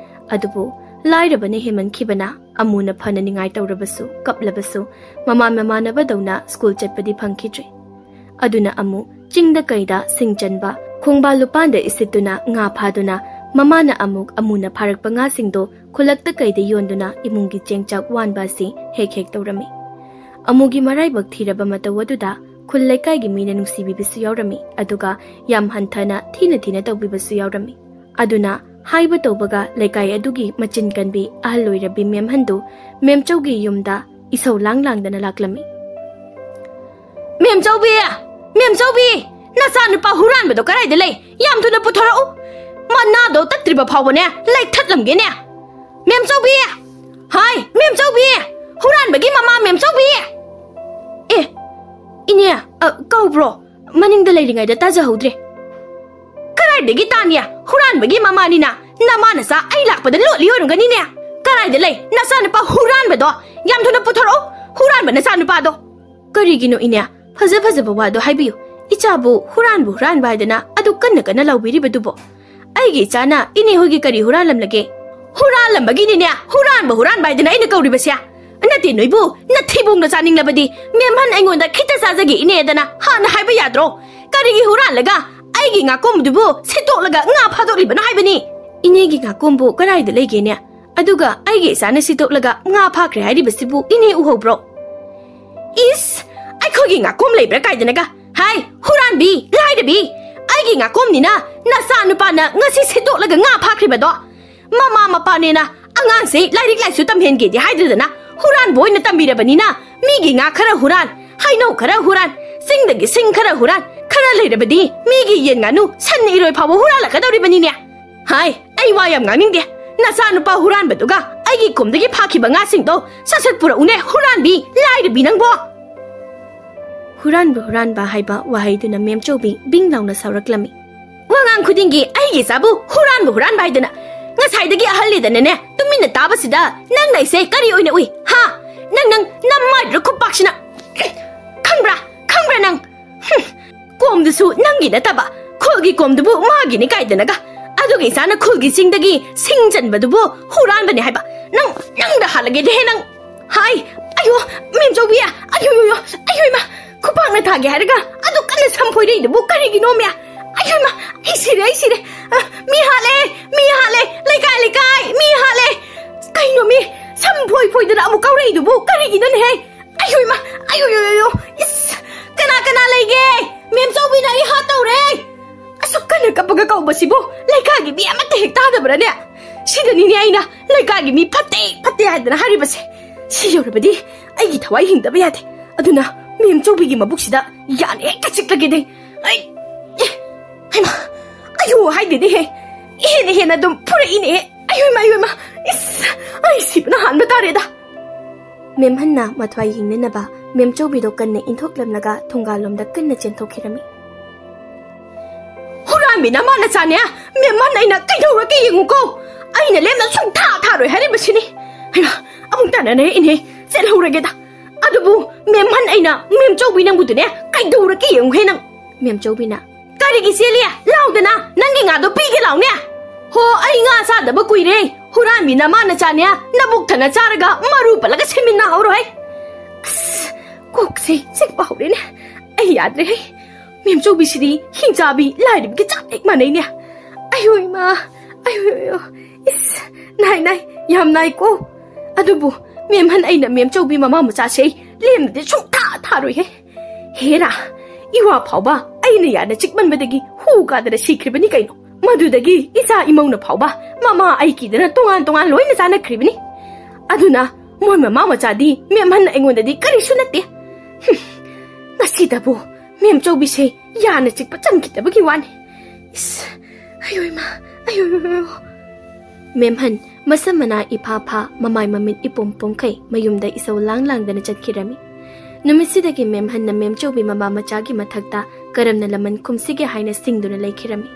ꯑꯗꯨꯕꯨ ꯂꯥꯏꯔꯕꯅ ꯍꯦꯟꯃꯟꯈꯤꯕꯅ ꯑꯃꯨꯅ ꯐꯅ ꯅꯤꯡꯉꯥꯏ ꯇꯧꯔꯕꯁꯨ, ꯀꯞꯂꯕꯁꯨ, ꯃꯃꯥꯟ ꯃꯃꯥꯟꯅꯕꯗꯧꯅ ꯁ꯭ꯀꯨꯜ ꯆꯠꯄꯗꯤ ꯐꯪꯈꯤꯗ꯭ꯔꯦ꯫ ꯑꯗꯨꯅ ꯑꯃꯨ ꯆꯤꯡꯗ ꯀꯩꯗ ꯁꯤꯡ ꯆꯟꯕ, ꯈꯣꯡꯕꯥꯜ ꯂꯨꯄꯥꯟꯗ ꯏꯁꯤꯠꯇꯨꯅ ꯉꯥ ꯐꯥꯗꯨꯅ, ꯃꯃꯥꯅ ꯑꯃꯨꯛ ꯑꯃꯨꯅ ꯐꯥꯔꯛꯄ ꯉꯥꯁꯤꯡꯗꯣ ꯈꯨꯜꯂꯛꯇ ꯀꯩꯗ ꯌꯣꯟꯗꯨꯅ ꯏꯃꯨꯡꯒꯤ ꯆꯦꯡ ꯆꯥꯛ ꯋꯥꯟꯕ ꯑꯁꯤ ꯍꯦꯛ ꯍꯦꯛ ꯇꯧꯔꯝꯃꯤ꯫ ꯑꯃꯨꯒꯤ ꯃꯔꯥꯏꯕꯛ ꯊꯤꯔꯕ ꯃꯇꯧ ꯑꯗꯨꯗ ꯈꯨꯜ ꯂꯩꯀꯥꯏꯒꯤ ꯃꯤꯅ ꯅꯨꯡꯁꯤꯕꯤꯕꯁꯨ ꯌꯥꯎꯔꯝꯃꯤ, ꯑꯗꯨꯒ ꯌꯥꯝ ꯍꯟꯊꯅ ꯊꯤꯅ ꯊꯤꯅ ꯇꯧꯕꯤꯕꯁꯨ ꯌꯥꯎꯔꯝꯃꯤ꯫ ꯑꯗꯨꯅ ꯍꯥꯏꯕ ꯇꯧꯕꯒ ꯂꯩꯀꯥꯏ ꯑꯗꯨꯒꯤ ꯃꯆꯤꯟ ꯀꯟꯕꯤ ꯑꯍꯜ ꯑꯣꯏꯔꯕꯤ ꯃꯦꯝꯍꯟꯗꯨ ꯃꯦꯝꯆꯧꯒꯤ ꯌꯨꯝꯗ ꯏꯁꯧ ꯂꯥꯡ ꯂꯥꯡꯗꯅ ꯂꯥꯛꯂꯝꯃꯤ꯫ "ꯃꯦꯝꯆꯧꯕꯤ! ꯃꯦꯝꯆꯧꯕꯤ! ꯅꯆꯥꯅꯨꯄꯥ ꯍꯨꯔꯥꯟꯕꯗꯣ ꯀꯗꯥꯏꯗ ꯂꯩ? ꯌꯥꯝ ꯊꯨꯅ ꯄꯨꯊꯣꯔꯛꯎ! ꯃꯅꯥꯗꯣ ꯇꯠꯇ꯭ꯔꯤꯕ ꯐꯥꯎꯕꯅꯦ ꯂꯩꯊꯠꯂꯝꯒꯦꯅꯦ! ꯃꯦꯝꯆꯧꯕꯤ! ꯍꯥꯏ, ꯃꯦꯝꯆꯧꯕꯤ! ꯍꯨꯔꯥꯟꯕꯒꯤ ꯃꯃꯥ ꯃꯦꯝꯆꯧꯕꯤ!" "ꯑꯦ, ꯏꯅꯦ, ꯑ, ꯀꯧꯕ꯭ꯔꯣ? ꯃꯅꯤꯡꯗ ꯂꯩꯔꯤꯉꯩꯗ ꯇꯥꯖꯍꯧꯗ꯭ꯔꯦ꯫" "ꯀꯗꯥꯏꯗꯒꯤ ꯇꯥꯅꯤ? ꯍꯨꯔꯥꯟꯕꯒꯤ ꯃꯃꯥꯅꯤꯅ ꯅꯃꯥ ꯅꯆꯥ ꯑꯩ ꯂꯥꯛꯄꯗ ꯂꯣꯠꯂꯤ ꯑꯣꯏꯔꯝꯒꯅꯤꯅꯦ꯫ ꯀꯗꯥꯏꯗ ꯂꯩ ꯅꯆꯥꯅꯨꯄꯥ ꯍꯨꯔꯥꯟꯕꯗꯣ? ꯌꯥꯝ ꯊꯨꯅ ꯄꯨꯊꯣꯔꯛꯎ, ꯍꯨꯔꯥꯟꯕ ꯅꯆꯥꯅꯨꯄꯥꯗꯣ!" "ꯀꯔꯤꯒꯤꯅꯣ ꯏꯅꯦ? ꯐꯖ ꯐꯖꯕ ꯋꯥꯗꯣ ꯍꯥꯏꯕꯤꯌꯨ꯫ ꯏꯆꯥꯕꯨ ꯍꯨꯔꯥꯟꯕ ꯍꯨꯔꯥꯟꯕ ꯍꯥꯏꯗꯅ ꯑꯗꯨ ꯀꯟꯅ ꯀꯟꯅ ꯂꯥꯎꯕꯤꯔꯤꯕꯗꯨꯕꯣ? ꯑꯩꯒꯤ ꯏꯆꯥꯅ ꯏꯅꯦ ꯍꯣꯏꯒꯤ ꯀꯔꯤ ꯍꯨꯔꯥꯜꯂꯝꯂꯒꯦ?" "ꯍꯨꯔꯥꯜꯂꯝꯕꯒꯤꯅꯤꯅꯦ ꯍꯨꯔꯥꯟꯕ ꯍꯨꯔꯥꯟꯕ ꯍꯥꯏꯗꯅ ꯑꯩꯅ ꯀꯧꯔꯤꯕꯁꯦ꯫ ꯅꯠꯇꯦ, ꯅꯣꯏꯕꯨ ꯅꯊꯤꯕꯣꯡꯗꯣ ꯆꯥꯅꯤꯡꯂꯕꯗꯤ ꯃꯦꯝꯍꯟ ꯑꯩꯉꯣꯟꯗ ꯈꯤꯇ ꯆꯥꯖꯒꯦ ꯏꯅꯦꯗꯅ ꯍꯥꯟꯅ ꯍꯥꯏꯕ ꯌꯥꯗ꯭ꯔꯣ? ꯀꯔꯤꯒꯤ ꯍꯨꯔꯥꯜꯂꯒ ꯑꯩꯒꯤ ꯉꯥꯀꯣꯝꯗꯨꯕꯨ ꯁꯤꯠꯇꯣꯛꯂꯒ ꯉꯥ ꯐꯥꯗꯣꯛꯂꯤꯕꯅꯣ ꯍꯥꯏꯕꯅꯤ?" "ꯏꯅꯦꯒꯤ ꯉꯥꯀꯣꯝꯕꯨ ꯀꯗꯥꯏꯗ ꯂꯩꯒꯦꯅꯦ? ꯑꯗꯨꯒ ꯑꯩꯒꯤ ꯏꯆꯥꯅ ꯁꯤꯠꯇꯣꯛꯂꯒ ꯉꯥ ꯐꯥꯈ꯭ꯔꯦ ꯍꯥꯏꯔꯤꯕꯁꯤꯕꯨ ꯏꯅꯦ ꯎꯍꯧꯕ꯭ꯔꯣ?" "ꯏꯁ, ꯑꯩꯈꯣꯏꯒꯤ ꯉꯥꯀꯣꯝ ꯂꯩꯕ꯭ꯔꯥ ꯀꯥꯏꯗꯅꯒ? ꯍꯥꯏ, ꯍꯨꯔꯥꯟꯕꯤ, ꯂꯥꯏꯔꯕꯤ! ꯑꯩꯒꯤ ꯉꯥꯀꯣꯝꯅꯤꯅ ꯅꯆꯥ ꯅꯨꯄꯥꯅ ꯉꯁꯤ ꯁꯤꯠꯇꯣꯛꯂꯒ ꯉꯥ ꯐꯥꯈ꯭ꯔꯤꯕꯗꯣ꯫ ꯃꯃꯥ ꯃꯄꯥꯅꯦꯅ ꯑꯉꯥꯡꯁꯦ ꯂꯥꯏꯔꯤꯛ ꯂꯥꯏꯁꯨ ꯇꯝꯍꯟꯒꯦꯗꯤ ꯍꯥꯏꯗ꯭ꯔꯗꯅ ꯍꯨꯔꯥꯟꯕ ꯑꯣꯏꯅ ꯇꯝꯕꯤꯔꯕꯅꯤꯅ ꯃꯤꯒꯤ ꯉꯥ ꯈꯔ ꯍꯨꯔꯥꯟ, ꯍꯩꯅꯧ ꯈꯔ ꯍꯨꯔꯥꯟ, ꯆꯤꯡꯗꯒꯤ ꯁꯤꯡ ꯈꯔ ꯍꯨꯔꯥꯟ, ꯈꯔ ꯂꯩꯔꯕꯗꯤ ꯃꯤꯒꯤ ꯌꯦꯟ ꯉꯥꯅꯨ ꯁꯟ ꯏꯔꯣꯏ ꯐꯥꯎꯕ ꯍꯨꯔꯥꯜꯂꯛꯀꯗꯧꯔꯤꯕꯅꯤꯅꯦ꯫ ꯍꯥꯏ, ꯑꯩ ꯋꯥ ꯌꯥꯝ ꯉꯥꯡꯅꯤꯡꯗꯦ꯫ ꯅꯆꯥ ꯅꯨꯄꯥ ꯍꯨꯔꯥꯟꯕꯗꯨꯒ ꯑꯩꯒꯤ ꯀꯣꯝꯗꯒꯤ ꯐꯥꯈꯤꯕ ꯉꯥꯁꯤꯡꯗꯣ ꯁꯠ ꯁꯠ ꯄꯨꯔꯛꯎꯅꯦ, ꯍꯨꯔꯥꯟꯕꯤ, ꯂꯥꯏꯔꯕꯤ ꯅꯪꯕꯣ! ꯍꯨꯔꯥꯟꯕ ꯍꯨꯔꯥꯟꯕ ꯍꯥꯏꯕ ꯋꯥꯍꯩꯗꯨꯅ ꯃꯦꯝꯆꯧꯕꯤ ꯕꯤꯡ ꯂꯥꯎꯅ ꯁꯥꯎꯔꯛꯂꯝꯃꯤ꯫ ꯋꯥꯉꯥꯡ ꯈꯨꯗꯤꯡꯒꯤ ꯑꯩꯒꯤ ꯏꯆꯥꯕꯨ ꯍꯨꯔꯥꯟꯕ ꯍꯨꯔꯥꯟꯕ ꯍꯥꯏꯗꯅ ꯉꯁꯥꯏꯗꯒꯤ ꯑꯍꯜꯂꯤꯗꯅꯅꯦ ꯇꯨꯃꯤꯟꯅ ꯇꯥꯕꯁꯤꯗ ꯅꯪꯅ ꯑꯩꯁꯦ ꯀꯔꯤ ꯑꯣꯏꯅ ꯎꯏ? ꯍꯥ? ꯅꯪ, ꯅꯪ, ꯅꯃꯥꯏꯗꯨꯗ ꯈꯨꯄꯥꯛꯁꯤꯅ! ꯈꯪꯕ꯭ꯔꯥ? ꯈꯪꯕ꯭ꯔꯥ ꯅꯪ? ꯍꯨꯝ! ꯀꯣꯝꯗꯨꯁꯨ ꯅꯪꯒꯤ ꯅꯠꯇꯕ, ꯈꯨꯜꯒꯤ ꯀꯣꯝꯗꯨꯕꯨ ꯃꯥꯒꯤꯅꯤ ꯀꯥꯏꯗꯅꯒ꯫ ꯑꯗꯨꯒ ꯏꯆꯥꯅ ꯈꯨꯜꯒꯤ ꯆꯤꯡꯗꯒꯤ ꯁꯤꯡ ꯆꯟꯕꯗꯨꯕꯨ ꯍꯨꯔꯥꯟꯕꯅꯤ ꯍꯥꯏꯕ꯫ ꯅꯪ, ꯅꯪꯗ ꯍꯥꯠꯂꯒꯦꯗꯤꯍꯦ ꯅꯪ! ꯍꯥꯏ! ꯑꯌꯣ! ꯃꯦꯝꯆꯧꯕꯤ! ꯑꯌꯣ, ꯌꯣ, ꯌꯣ! ꯑꯌꯣ ꯏꯃꯥ! ꯈꯨꯄꯥꯛꯅ ꯊꯥꯒꯦ ꯍꯥꯏꯔꯒ ꯑꯗꯨ ꯀꯟꯅ ꯁꯝ ꯐꯣꯏꯔꯛꯏꯗꯨꯕꯨ ꯀꯔꯤꯒꯤꯅꯣ ꯃꯦ? ꯑꯌꯣ ꯏꯃꯥ! ꯑꯩ ꯁꯤꯔꯦ, ꯑꯩ ꯁꯤꯔꯦ! ꯑ, ꯃꯤ ꯍꯥꯠꯂꯦ! ꯃꯤ ꯍꯥꯠꯂꯦ! ꯂꯩꯀꯥꯏ, ꯂꯩꯀꯥꯏ! ꯃꯤ ꯍꯥꯠꯂꯦ! ꯀꯩꯅꯣ ꯃꯤ ꯁꯝ ꯐꯣꯏ ꯐꯣꯏꯗꯅ ꯑꯃꯨꯛ ꯀꯧꯔꯛꯏꯗꯨꯕꯨ ꯀꯔꯤꯒꯤꯅꯣꯅꯦꯍꯦ? ꯑꯌꯣ ꯏꯃꯥ! ꯑꯌꯣ, ꯌꯣ, ꯌꯣ, ꯌꯣ! ꯏꯁ! ꯀꯅꯥ, ꯀꯅꯥ ꯂꯩꯒꯦ? ꯃꯦꯝꯆꯧꯕꯤꯅ ꯑꯩ ꯍꯥꯠꯇꯧꯔꯦ! ꯑꯁꯨꯛ ꯀꯟꯅ ꯀꯞꯄꯒ ꯀꯧꯕꯁꯤꯕꯨ ꯂꯩꯀꯥꯏꯒꯤ ꯃꯤ ꯑꯃꯠꯇ ꯍꯦꯛ ꯇꯥꯗꯕ꯭ꯔꯥꯅꯦ? ꯁꯤꯗꯅꯤꯅꯦ ꯑꯩꯅ ꯂꯩꯀꯥꯏꯒꯤ ꯃꯤ ꯐꯠꯇꯦ, ꯐꯠꯇꯦ ꯍꯥꯏꯗꯅ ꯍꯥꯏꯔꯤꯕꯁꯦ꯫ ꯁꯤ ꯌꯧꯔꯕꯗꯤ ꯑꯩꯒꯤ ꯊꯋꯥꯏ ꯍꯤꯡꯗꯕ ꯌꯥꯗꯦ꯫ ꯑꯗꯨꯅ ꯃꯦꯝꯆꯧꯕꯤꯒꯤ ꯃꯕꯨꯛꯁꯤꯗ ꯌꯥꯅ ꯍꯦꯛꯇ ꯆꯤꯛꯂꯒꯦꯅꯦ꯫ ꯑꯩ, ꯑꯦ, ꯍꯩꯃꯥ, ꯑꯌꯣ ꯍꯥꯏꯗꯦꯅꯦꯍꯦ꯫ ꯍꯦꯟꯅ ꯍꯦꯟꯅ ꯑꯗꯨꯝ ꯐꯨꯔꯛꯏꯅꯦꯍꯦ꯫ ꯑꯌꯣ ꯏꯃꯥ, ꯑꯌꯣ ꯏꯃꯥ꯫ ꯏꯁ, ꯑꯩ ꯁꯤꯕꯅ ꯍꯥꯟꯕ ꯇꯥꯔꯦꯗ꯫ ꯃꯦꯝꯍꯟꯅ ꯃꯊ꯭ꯋꯥꯏ ꯍꯤꯡꯅꯅꯕ ꯃꯦꯝꯆꯧꯕꯤꯗꯣ ꯀꯟꯅ ꯏꯟꯊꯣꯛꯂꯝꯂꯒ ꯊꯣꯡꯒꯥꯜꯂꯣꯝꯗ ꯀꯟꯅ ꯆꯦꯟꯊꯣꯛꯈꯤꯔꯝꯃꯤ꯫ ꯍꯨꯔꯥꯟꯕꯤ ꯅꯃꯥ ꯅꯆꯥꯅꯦ! ꯃꯦꯝꯍꯟ ꯑꯩꯅ ꯀꯩꯗꯧꯔꯒꯦ ꯌꯦꯡꯉꯨꯀꯣ! ꯑꯩꯅ ꯂꯦꯝꯅ ꯁꯨꯡꯊꯥ ꯊꯥꯔꯣꯏ ꯍꯥꯏꯔꯤꯕꯁꯤꯅꯤ! ꯍꯩꯃꯥ! ꯑꯃꯨꯛ ꯇꯥꯟꯅꯔꯛꯏꯅꯦ! ꯆꯦꯜꯍꯧꯔꯒꯦꯗ! ꯑꯗꯨꯕꯨ ꯃꯦꯝꯍꯟ ꯑꯩꯅ ꯃꯦꯝꯆꯧꯕꯤ ꯅꯪꯕꯨꯗꯨꯅꯦ ꯀꯩꯗꯧꯔꯒꯦ ꯌꯦꯡꯉꯨꯍꯦ ꯅꯪ! ꯃꯦꯝꯆꯧꯕꯤꯅ, ꯀꯔꯤꯒꯤ ꯆꯦꯜꯂꯤ? ꯂꯥꯎꯗꯅ ꯅꯪꯒꯤ ꯉꯥꯗꯣ ꯄꯤꯒꯦ ꯂꯥꯎꯅꯦ! ꯍꯣ, ꯑꯩ ꯉꯥ ꯆꯥꯗꯕ ꯀꯨꯏꯔꯦ! ꯍꯨꯔꯥꯟꯕꯤ ꯅꯃꯥ ꯅꯆꯥꯅꯦ! ꯅꯕꯨꯛ ꯊꯟꯅ ꯆꯥꯔꯒ ꯃꯔꯨ ꯄꯜꯂꯒ ꯁꯤꯃꯤꯟꯅꯍꯧꯔꯣꯍꯦ! ꯑꯁ! ꯀꯣꯛꯁꯦ ꯆꯤꯛꯄ ꯍꯧꯔꯦꯅꯦ! ꯑꯩ ꯌꯥꯗ꯭ꯔꯦꯍꯦ! ꯃꯦꯝꯆꯧꯕꯤꯁꯤꯗꯤ ꯍꯤꯡꯆꯥꯕꯤ ꯂꯥꯏꯔꯕꯤꯒ ꯆꯞ ꯍꯦꯛ ꯃꯥꯟꯅꯩꯅꯦ! ꯑꯌꯣ ꯏꯃꯥ! ꯑꯌꯣ, ꯑꯌꯣ! ꯏꯁ! ꯅꯥꯏ, ꯅꯥꯏ! ꯌꯥꯝ ꯅꯥꯏꯀꯣ! ꯑꯗꯨꯕꯨ ꯃꯦꯝꯍꯟ ꯑꯩꯅ ꯃꯦꯝꯆꯧꯕꯤ ꯃꯃꯥ ꯃꯆꯥꯁꯦ ꯂꯦꯝꯅꯗꯤ ꯁꯨꯡꯊꯥ ꯊꯥꯔꯣꯏꯍꯦ! ꯍꯦꯔꯥ! ꯏꯋꯥ ꯐꯥꯎꯕ ꯑꯩꯅ ꯌꯥꯅ ꯆꯤꯛꯃꯟꯕꯗꯒꯤ ꯍꯨ ꯀꯥꯗꯅ ꯁꯤꯈ꯭ꯔꯤꯕꯅꯤ ꯀꯩꯅꯣ꯫ ꯃꯗꯨꯗꯒꯤ ꯏꯆꯥ ꯏꯃꯧꯅ ꯐꯥꯎꯕ ꯃꯃꯥ ꯑꯩ ꯀꯤꯗꯅ ꯇꯣꯉꯥꯟ ꯇꯣꯉꯥꯟ ꯂꯣꯏꯅ ꯆꯥꯅꯈ꯭ꯔꯤꯕꯅꯤ꯫ ꯑꯗꯨꯅ ꯃꯣꯏ ꯃꯃꯥ ꯃꯆꯥꯗꯤ ꯃꯦꯝꯍꯟ ꯑꯩꯉꯣꯟꯗꯗꯤ ꯀꯔꯤꯁꯨ ꯅꯠꯇꯦ꯫ ꯍꯨꯝ, ꯉꯁꯤꯗꯕꯨ ꯃꯦꯝꯆꯧꯕꯤꯁꯦ ꯌꯥꯅ ꯆꯤꯛꯄ ꯆꯪꯈꯤꯗꯕꯒꯤ ꯋꯥꯅꯤ꯫ ꯏꯁ, ꯑꯌꯣꯏꯃ, ꯑꯌꯣꯏꯃ꯫ ꯃꯦꯝꯍꯟ ꯃꯁꯝ ꯃꯅꯥ ꯏꯐꯥ ꯐꯥ, ꯃꯃꯥꯏ ꯃꯃꯤꯠ ꯏꯄꯣꯝ ꯄꯣꯝꯈꯩ ꯃꯌꯨꯝꯗ ꯏꯁꯧ ꯂꯥꯡ ꯂꯥꯡꯗꯅ ꯆꯠꯈꯤꯔꯝꯃꯤ꯫ ꯅꯨꯃꯤꯠꯁꯤꯗꯒꯤ ꯃꯦꯝꯍꯟꯅ ꯃꯦꯝꯆꯧꯕꯤ ꯃꯃꯥ ꯃꯆꯥꯒꯤ ꯃꯊꯛꯇ ꯀꯔꯝꯅ ꯂꯃꯟ ꯈꯨꯝꯁꯤꯒꯦ ꯍꯥꯏꯅ ꯁꯤꯡꯗꯨꯅ ꯂꯩꯈꯤꯔꯝꯃꯤ꯫